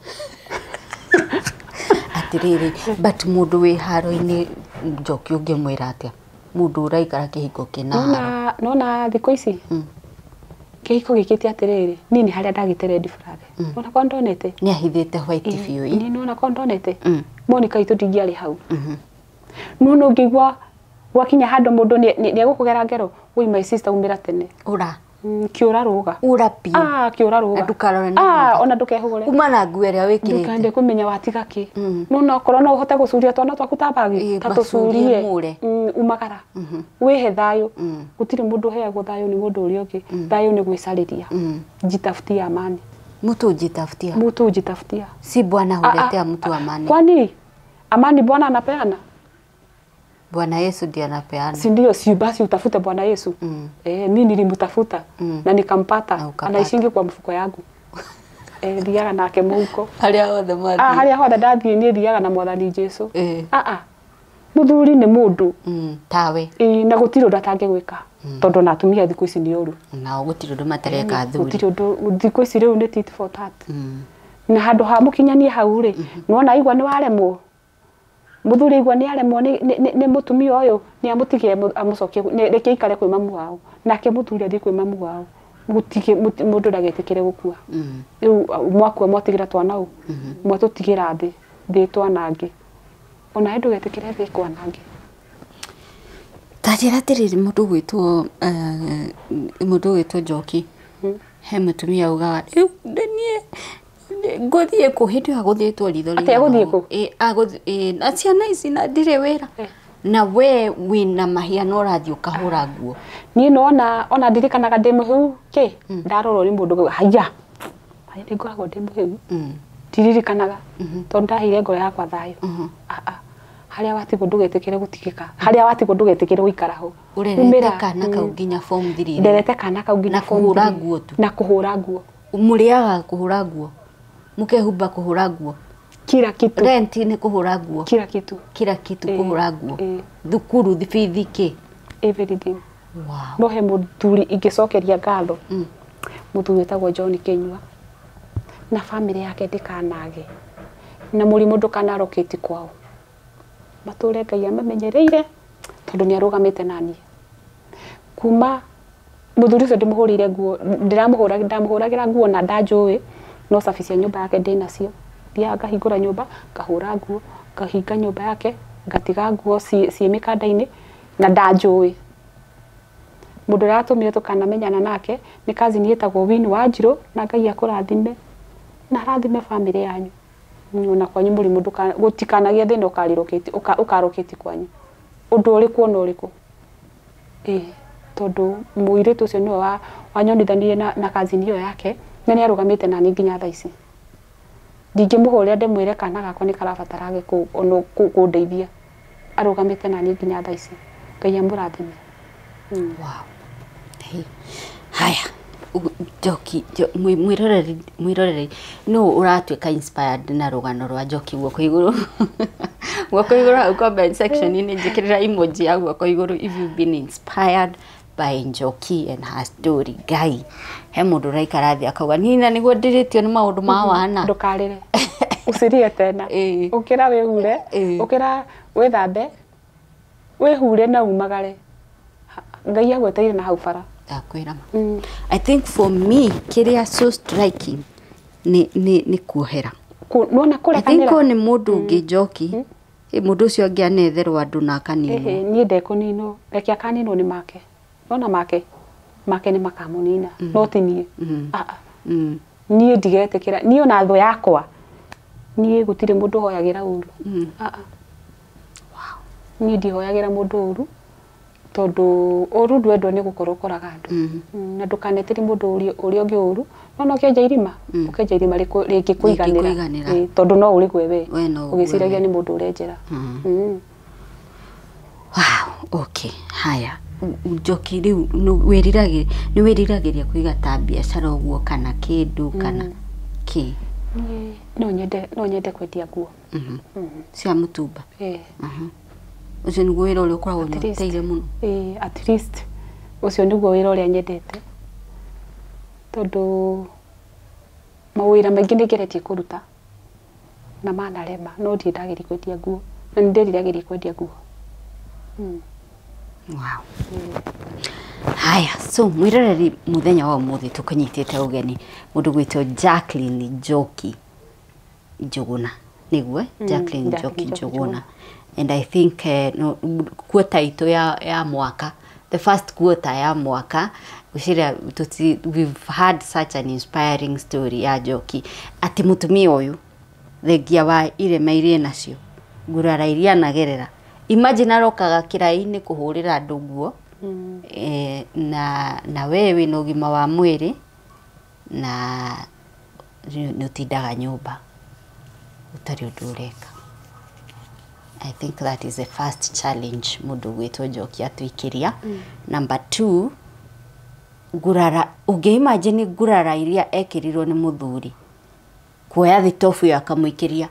Atĩrĩrĩ, but mũndũ wĩ haro-inĩ Njoki ũngĩmwĩra atĩa? Mũndũ ũraikara kĩhiko kĩna haro. Nona thikũ ici kĩhiko gĩkĩte atĩrĩrĩ, niĩ nĩ harĩa ndagĩte red flag. Nona kwa ndonete. Nĩ ahithĩte white biũ. Niĩ nona kwa ndonete. Monica itũ ndingĩarĩ hau. Nona ũngĩigua gwakinya handũ mũndũ nĩ egũkũgera ngero, woi my sister umĩra tene. Ũra. Kĩũra rũga. Ũra biũ. Kĩũra rũga. Ndũkarore na. Ona ndũkehũgũre. Uma na nguo ĩrĩa wĩkĩrĩte. Ndũkende kũmenya watiga kĩ. Nona okorwo no ũhote gũcuria twana twaku ta bagi, ta tũcurie. Umagara. Wĩhe thayũ. Gũtirĩ mũndũ ũheagwo thayũ nĩ mũndũ ũrĩa ũngĩ. Thayũ nĩ gwĩcarĩria. Jitafutie amani. Mtu hujitafutia. Mtu hujitafutia. Si bwana huletea mtu amani. Kwani amani bwana anapeana? Bwana Yesu ndiye anapeana. Si ndio? Si basi utafute Bwana Yesu. Mimi nilimtafuta na nikampata. Anaishingi kwa mfuko yangu. Thiaga nake mũhuko. Harĩa hothe mwathiĩ. Harĩa hothe ndathiĩ niĩ thiaga na Mwathani Jesu. Mũthuri nĩ mũndũ. Tawe. Na gũtirĩ ũndũ atangĩgwĩka. Tondũ na atumia thikũ ici nĩ ũru. Nao gũtirĩ ũndũ matareka athuri. Gũtirĩ ũndũ thikũ ici rĩu nĩ tit for tat. Na handũ ha mũkinyanie hau rĩ, nĩwona aigua nĩ waremwo. Mũthuri aigua nĩ aremwo nĩ mũtumia ũyũ, nĩ amũtige amũcokie, reke aikare kwĩ mamu wao. Nake mũthuri athiĩ kwĩ mamu wao. Gũtige mũndũ ndagetĩkĩre gũkua. Rĩu mwakua mwatigĩra twana ũ, mwatũtigĩra thĩ, thĩ twanange. Onawe ndũgetĩkĩre thĩ kwanange. Ta njĩra atĩrĩrĩ, mũndũ ũgwĩtwo Njoki, he mũtumia ugaga rĩu niĩ ngũthiĩ kũ hĩndĩ ĩyo agũthĩtwo ritho. Atĩ agũthiĩ kũ? Na ciana ici na ndirĩ wĩra. Na we wĩna mahĩa na ũrathiĩ ũkahũra nguo. Niĩ nona ona ndirikanaga ndĩ mũhĩu kĩ, ndarorwo nĩ mũndũ haiya. Haiya nĩ ngoragwo ndĩ mũhĩu. Ndiririkanaga tondũ ndaheire ngoro yakwa thayũ. Harĩa watigwo ndũgetĩkĩre gũtigĩka. Harĩa watigwo ndũgetĩkĩre gũikara ho. Ũrerete kana kau nginya form 3. Nderete kana kau nginya form 3. Na kũhũra nguo tu. Na kũhũra nguo. Mũrĩaga kũhũra nguo. Mũkehumba kũhũra nguo. Kila kitu. Rent nĩ kũhũra nguo. Kila kitu. Kila kitu kũhũra nguo. Thukuru bithi kĩ? Everything. Wow. No he mũthuri ingĩcokeria ngatho, mũthuri wĩtagwo John Kinyua na bamĩrĩ yake ndĩkanage na mũrimũ ndũkanarokĩti kwao, matũre Ngai amamenyereire tondũ nĩ arũgamĩte naniĩ kuma mũthuri ũcio ndĩmũhũrĩire nguo, ndamũhũragĩra nguo na ndanjũĩ, no cabi cia nyũmba yake ndĩ nacio. Thiaga ngahingũra nyũmba, ngahũra nguo, ngahinga nyũmba yake, ngatiga nguo ciĩ mĩkanda-inĩ na ndanjũĩ. Mũndũ ũrĩa watũmire tũkanamenyana nake nĩ cousin ĩtagwo Winnie Wanjirũ, na Ngai akũrathime na arathime bamĩrĩ yanyu ona kwanyu mũrimũ gũtikanagĩe thĩna ũkarũkĩti kwanyu ũndũ ũrĩkũ ona ũrĩkũ. Tondũ mũirĩtu ũcio nĩwe wanyonithanirie na cousin ĩyo yake, na nĩ arũgamĩte nani nginya thaa ici. Ndingĩmũhũrĩra ndĩmwĩre kana gakwa nĩ karabatara ona kũndeithia, arũgamĩte nani nginya thaa ici. Ngai amũrathime. Wow. Hey. Haya, Njoki, mwĩroreri no ũratuĩka inspired na rũgano rwa Njoki guoko igũrũ. Guoko igũrũ hau comment section-inĩ njĩkĩrĩra emoji ya guoko igũrũ if you've been inspired by Njoki and her story. Ngai, he mũndũ ũraikara thĩ akauga nina nĩguo ndĩrĩtio nĩ maũndũ ma wana. Ndũkarĩre. Usirie tena. Ũkĩra wĩhure, ũkĩra wĩthambe, wĩhure na umagare. Ngai agweteire na hau bara. Ndakwĩra ma. I think for me kĩrĩa so striking nĩ kuohera. Nĩwona I think kũrekanĩra. Nĩ mũndũ ũngĩ Njoki, mũndũ ũcio ũngĩ anetherwo andũ na akaninwo. Niĩ ndekũninwo, reke akaninwo nĩ make. Nona make, make nĩ makamũnina, no ti niĩ. Niĩ ndigetĩkĩra, niĩ ona thũ yakwa, niĩ gũtirĩ mũndũ ũhoyagĩra ũru. Niĩ ndihoyagĩra mũndũ ũru, tondũ ũru ndwendwo nĩ gũkorwo ũkoraga andũ. Na ndũkanetĩrie mũndũ ũrĩa ũngĩ ũru, no ũkĩenja irima, ũkĩenja irima rĩngĩkũiganĩra. Tondũ no ũrĩgwe we, ũgĩciragia nĩ mũndũ ũrenjera. Wow, okay, haya. Njoki rĩu nĩ wĩriragĩria kũiga ta biacara ũguo kana kĩndũ kana kĩ? No nyende kwendia nguo. Cia mũtumba. Ũcio nĩguo wĩra ũrĩa ũkoragwo ũnyoteire mũno. At least ũcio nĩguo wĩra ũrĩa nyendete, tondũ mawĩra maingĩ nĩ ngeretie kũruta na manarema, no ndirĩ ndageria kwendia nguo, na nĩ ndĩriragĩria kwendia nguo. Wow. Haya, so mwĩroreri mũthenya wa ũmũthĩ tũkũnyitĩte ũgeni mũndũ gwĩtwo Jacqueline Njoki Njũgũna, nĩguo Jacqueline Njoki Njũgũna. And I think no, quarter itũ ya mwaka, the first quarter ya mwaka, we've had such an inspiring story ya Njoki atĩ mũtumia ũyũ thengia wa irema iria nacio ngurara iria anagerera, imagine arokaga kĩraĩ-inĩ kũhũrĩra andũ nguo, na we wĩna ũgima wa mwĩrĩ na nĩ ũtindaga nyũmba ũtarĩ ũndũ ũreka. I think that is the first challenge mũndũ gwĩtwo Njoki atwĩkĩria. Number 2, ngurara, ũngĩ-imagine ngurara iria ekĩrirwo nĩ mũthuri kuoya thitobu ĩyo akamũikĩria.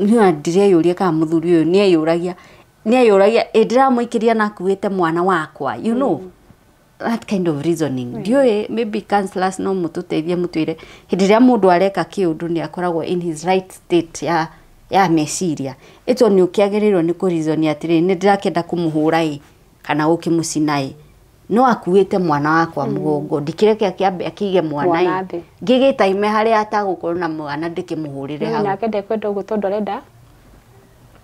Niĩ ndireyũria kana mũthuri ũyũ nĩeyũragia ĩ ndĩramũikĩria na akuĩte mwana wakwa, you know, that kind of reasoning. Ndiũĩ, maybe counselors no mũtũteithie mũtwĩre hĩndĩ ĩrĩa mũndũ areka kĩũndũ nĩ akoragwo in his right state ya meciria. Ĩto nĩ ũkĩagĩrĩirwo nĩ kũreason atĩrĩrĩ, nĩ ndĩrakĩenda kũmũhũra ĩ kana gũkĩmũcina ĩ, no akuĩte mwana wakwa mũgongo, ndikĩreke akĩambe akĩige mwana ĩ, ngĩgĩtaime harĩa atagũkorwo na mwana ndĩkĩmũhũrĩre hau. Nake ndekwenda ũguo tondũ arenda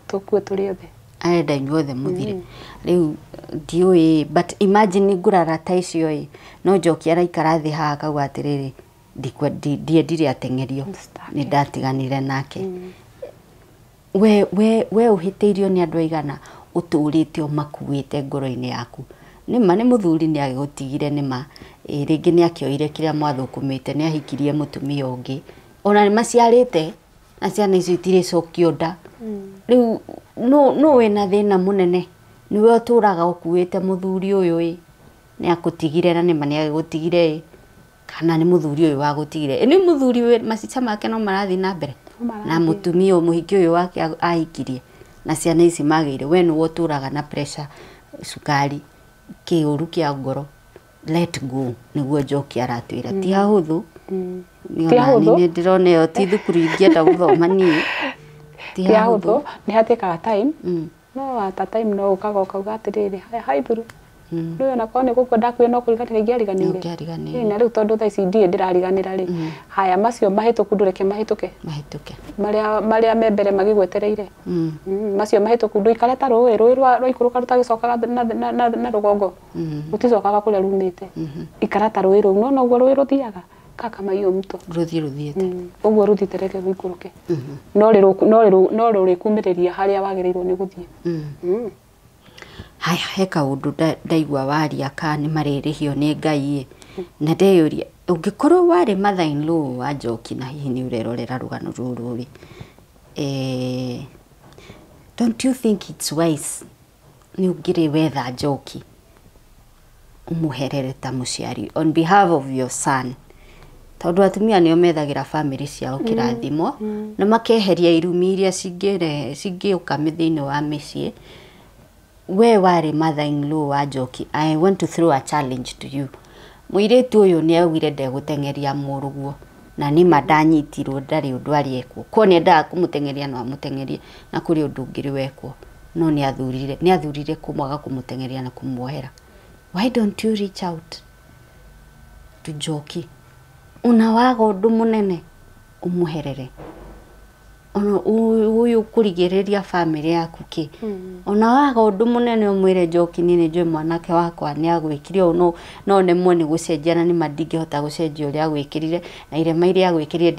tũkue tũrĩ othe. Arenda inyuothe mũthire. Rĩu ndiũĩ, but imagine ngurara ta icio ĩ, no Njoki araikara thĩ haha akauga atĩrĩrĩ, ndiendire ateng'erio, nĩ ndatiganire nake. We ũhĩtĩirio nĩ andũ aigana ũtũrĩte ũmakuĩte ngoro-inĩ yaku. Nĩma nĩ mũthuri nĩ agĩgũtigire, nĩma rĩngĩ nĩ akĩoire kĩrĩa mwathũkũmĩte, nĩ ahikirie mũtumia ũngĩ, ona nĩ maciarĩte na ciana icio itirĩcokio nda. Rĩu no wĩna thĩna mũnene, nĩwe ũtũraga ũkuĩte mũthuri ũyũ ĩ, nĩ akũtigire na nĩma nĩ agĩgũtigire ĩ, kana nĩ mũthuri ũyũ wagũtigire. Nĩ mũthuri macica make no marathiĩ na mbere na mũtumia mũhiki ũyũ wake ahikirie na ciana ici magĩire, we nĩwe ũtũraga na pressure, cukari, Kĩũru kĩa ngoro, let go, nĩguo Njoki aratwĩra. Ti hahũthũ. Ti hahũthũ. Nĩ ndĩrona ĩyo ti thukuru ingĩenda gũthoma niĩ. Ti hahũthũ, nĩ hatĩkaga time. No ata time no ũkaga ũkauga atĩrĩrĩ, haya haithuru. Rĩu onakorwo nĩ gũkua ndakuire no kũriganĩra ingĩariganĩire. Ũngĩariganĩire. Na rĩu tondũ thaa ici ndirĩ ndĩrariganĩra rĩ, haya macio mahĩtũku ndũreke mahĩtũke. Mahĩtũke. Marĩa me mbere magĩgwetereire. Macio mahĩtũku ndũikare ta rũĩ, rũĩ rwaikũrũka rũtagĩcokaga na rũgongo. Rũticokaga kũrĩa rumĩte. Ikara ta rũĩ rũu, no noguo rũĩ rũthiaga. Kaka maiyo mto. Rũthiĩ rũthiĩte. Ũguo rũthiĩte reke rũikũrũke. No rũrĩkumĩrĩria harĩa wagĩrĩirwo nĩ gũthiĩ. Haya, he kaũndũ ndaigua waria ka nĩ marĩrĩhio nĩ Ngai ĩ. Na ndeyũria ũngĩkorwo warĩ mother in law wa Njoki na hihi nĩ ũrerorera rũgano rũrũ rĩ, don't you think it's wise nĩ ũngĩrĩ wetha Njoki ũmũherere ta mũciari on behalf of your son, tondũ atumia nĩo methagĩra family ciao kĩrathimo na makeheria irumi iria cingĩũka thĩinĩ wa mĩciĩ. We warĩ mother in law wa Njoki, I want to throw a challenge to you. Mũirĩtu ũyũ nĩ augire ndegũteng'eria mũrũguo na nĩ ma ndanyitirwo ndarĩ ũndũ arĩ ekwo. Ko nĩ endaga kũmũteng'eria no amũteng'erie na kũrĩ ũndũ ũngĩ wekwo, no nĩ athurire kũmwaga kũmũteng'eria na kũmuohera. Why don't you reach out to Njoki? Una waga ũndũ mũnene ũmũherere. Ona ũyũ kũrigĩrĩria family yaku kĩ. Ona waga ũndũ mũnene ũmwĩre Njoki niĩ nĩ njũĩ mwanake wakwa nĩ agwĩkire ũũ, no nemwo nĩ gũcenjia na nĩma ndingĩhota gũcenjia ũrĩa agwĩkĩrire na irema iria agwĩkĩrire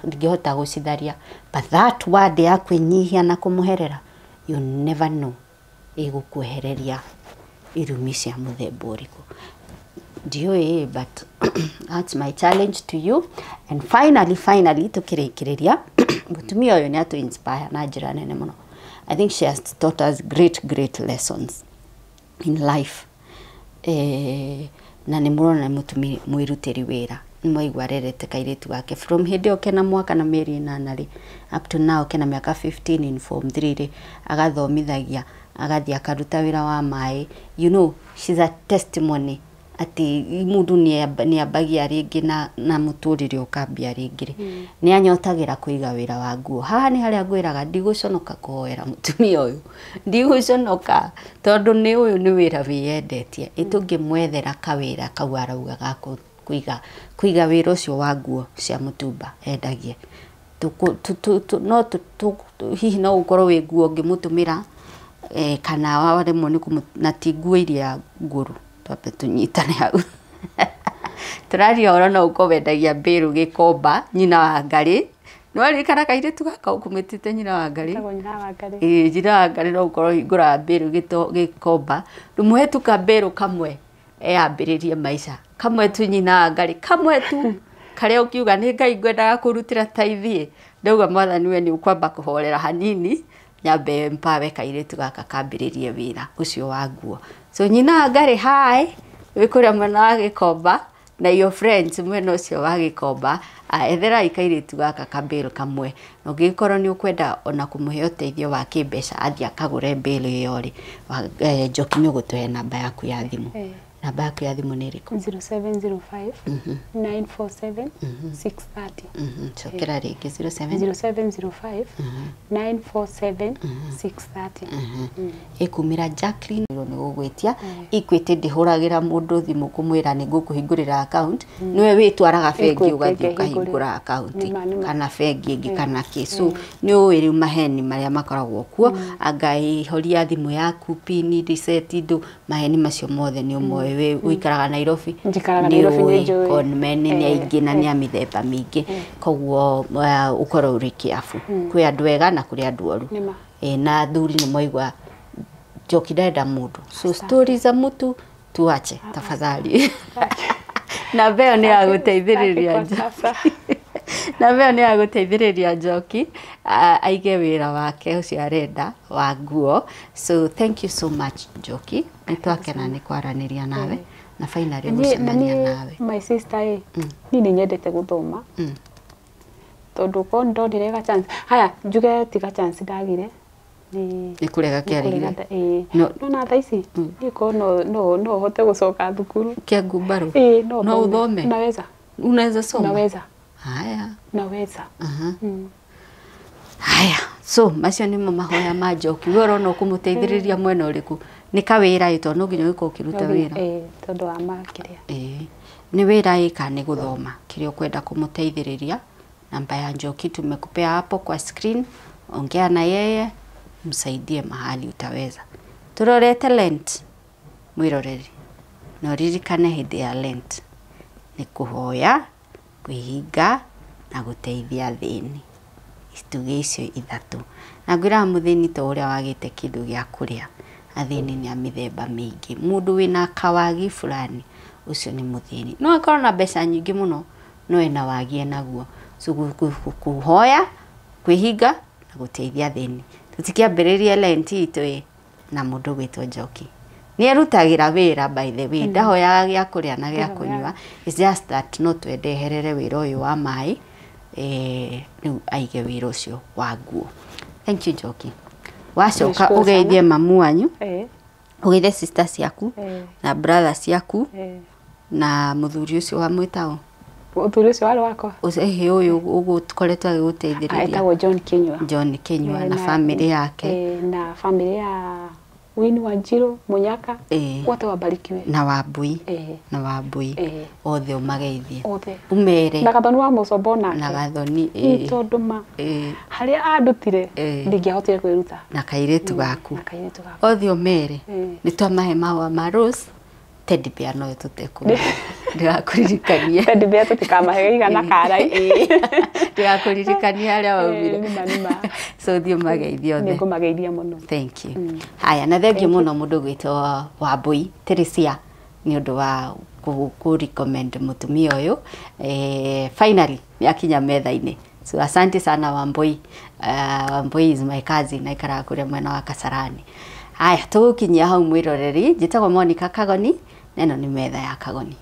ndingĩhota gũcitharia. But that word ya kwĩnyihia na kũmũherera, you never know ĩgũkwehereria irumi cia mũthemba ũrĩkũ. Ndiũĩ, but that's my challenge to you. And finally tukĩrĩkĩrĩria, mũtumia ũyũ nĩ atũ inspire na njĩra nene mũno. I think she has taught us great lessons in life. Na nĩ mũrona nĩ mũtumia mwĩrutĩri wĩra. Nĩ mwaigua arerete kairĩtu gake from hĩndĩ ĩyo kena mwaka na mĩeri 8 rĩ, up to now kena mĩaka 15 in form 3 rĩ, agathomithagia, agathiĩ akaruta wĩra wa maĩ. You know, she's a testimony atĩ mũndũ nĩ ambagia rĩngĩ na mũtũrĩre ũkambia rĩngĩ rĩ. Nĩ anyotagĩra kũiga wĩra wa nguo. Haha nĩ harĩa ngwĩraga ndigũconoka kũhoera mũtumia ũyũ. Ndigũconoka tondũ nĩ ũyũ nĩ wĩra wĩyendetie. Ĩtũngĩmwethera kawĩra kau arauga ga kũiga wĩra ũcio wa nguo cia mũtumba endagie. No hihi no ũkorwo wĩ nguo ũngĩmũtũmĩra, kana waremwo nĩ na ti nguo iria ngũrũ. Twambe tũnyitane hau. Tũraria ũhoro no ũkorwo wendagia mbĩrũ Gĩkomba, nyina wa Ngarĩ. Nĩ waririkana kairĩtu gaka ũkũmĩtĩte nyina wa Ngarĩ? Ĩĩ, nyina wa Ngarĩ no ũkorwo ũhingũraga mbĩrũ Gĩkomba. Rĩmũhe tu kambĩrũ kamwe eyambĩrĩrie maica. Kamwe tu nyina wa Ngarĩ, kamwe tu karĩa ũkiuga nĩ Ngai ngwendaga kũrutĩra ta ithiĩ. Ndauga mwathani we nĩ ũkwamba kũhorera hanini nyambe mpawe kairĩtu gaka kambĩrĩrie wĩra ũcio wa nguo. So nyina wa Ngarĩ, hi, wĩ kũrĩa mwena wa Gĩkomba na your friends mwena ũcio wa Gĩkomba, etherai kairĩtu gaka kambĩrũ kamwe. Na ũngĩkorwo nĩ ũkwenda ona kũmũhe ũteithio wa kĩmbeca athiĩ akagũre mbĩrũ ĩyo rĩ, Njoki nĩ ũgũtũhe namba yaku ya thimũ. Namba yaku ya thimũ nĩ ĩrĩkũ? 0705 947 630. Cokera rĩngĩ. 0705 947 630. Ĩkumĩra Jacqueline nĩ gũgwĩtia. Equity ndĩhũragĩra mũndũ thimũ kũmwĩra nĩ ngũkũhingũrĩra account. Nĩwe wĩtwaraga bengi ũgathiĩ ũkahingũra account kana bengi ĩngĩ kana kĩ. So nĩ ũĩ rĩu maheni marĩa makoragwo kuo, anga ĩhoria thimũ yaku pin reset ndũ, maheni macio mothe nĩ ũmoĩ. We ũikaraga Nairobi, Njikaraga Nairobi, nĩ njũĩ. Conmen nĩ aingĩ na nĩ a mĩthemba mĩingĩ, koguo ũkorwo ũrĩ kĩabu. Kwĩ andũ ega na kũrĩ andũ oru. Na athuri nĩ moigua Njoki ndarenda mũndũ, so stories za mtu tuache tafadhali. Namba ĩyo nĩ ya gũteithĩrĩria Njoki. Namba ĩyo nĩ ya gũteithĩrĩria Njoki aige wĩra wake ũcio arenda wa nguo. So thank you so much Njoki, nĩ twakena nĩ kwaranĩria nawe na finally gũcemania nawe. My sister ĩ, niĩ nĩ nyendete gũthoma tondũ ko ndonire ga chance. Haya njuge tiga chance ndagire, Nĩ kũrega kĩaregire. No na thaa ici niĩ korwo no hote gũcoka thukuru. Kĩa ngumbarũ. Ĩĩ, no No ũthome. Naweza. Unaweza soma. Naweza. Haya. Naweza. Haya, so macio nĩmo mahoya ma Njoki. We ũrona ũkũmũteithĩrĩria mwena ũrĩkũ? Nĩ kawĩra ĩ, tondũ no nginya ũgĩkorwo ũkĩruta wĩra. Ĩĩ, tondũ wa makĩria. Ĩĩ, nĩ wĩra ĩ kana nĩ gũthoma kĩrĩa ũkwenda kũmũteithĩrĩria. Namba ya Njoki tumekupea hapo kwa screen, ongea na yeye, msaidie mahali utaweza. Turorete Lent mwiroreri, na ũririkane hĩndĩ ya Lent nĩ kũhoya, kwĩhinga na gũteithia athĩni. Itugĩ icio ithatũ. Na ngwĩraga mũthĩni to ũrĩa wagĩte kĩndũ gĩa kũrĩa, athĩni nĩ a mĩthemba mĩingĩ. Mũndũ wĩna kawagi fulani ũcio nĩ mũthĩni. No akorwo na mbeca nyingĩ mũno no ena wagi enaguo. So kũhoya, kwĩhinga na gũteithia athĩni. Tũtikĩambĩrĩrie Lent itũ ĩ na mũndũ gwĩtwo Njoki. Nĩ erutagĩra wĩra by the way, ndahoyaga gĩa kũrĩa na gĩa kũnyua. It's just that no twendeherere wĩra ũyũ wa maĩ, rĩu aige wĩra ũcio wa nguo. Thank you Njoki. Wacoka ũgeithie mamu wanyu, ũgeithie sister ciaku na brother ciaku na mũthuri ũcio wa mwĩtao. Mũthuri ũcio warĩ wakwa? Ĩhĩ, ũyũ ũkoretwo agĩgũteithĩrĩria. Etagwo John Kinyua. John Kinyua na family yake. Na family ya Winnie Wanjiru Munyaka, wote wabarikiwe. Na Wambui. Na Wambui. Othe ũmageithie. Othe. Umere. Na Gathoni wa Mũcombo nake. Na Gathoni. Tondũ ma harĩa andutire ndingĩahotire kwĩruta. Na kairĩtu gaku. Na kairĩtu gaku. Othe ũmere. Nĩ twamahe mahũa ma rose. Teddy bear no tũtekũmahe. Ndĩrakũririkania. Teddy bear tũtikamahe igana karai. Ndĩrakũririkania harĩa waumire. So thiĩ ũmageithie othe. Nĩngũmageithia mũno. Thank you. Haya, na thengiũ mũno mũndũ gwĩtwo Wambui Teresia nĩ ũndũ wa kũ recommend mũtumia ũyũ. Finally nĩ akinya metha-inĩ. So asante sana Wambui. Wambui is my cousin, aikaraga kũrĩa mwena wa Kasarani. Haya, tũgũkinyia hau mwĩroreri. Njĩtagwo Monica Kagoni, na ĩno nĩ metha ya Kagoni.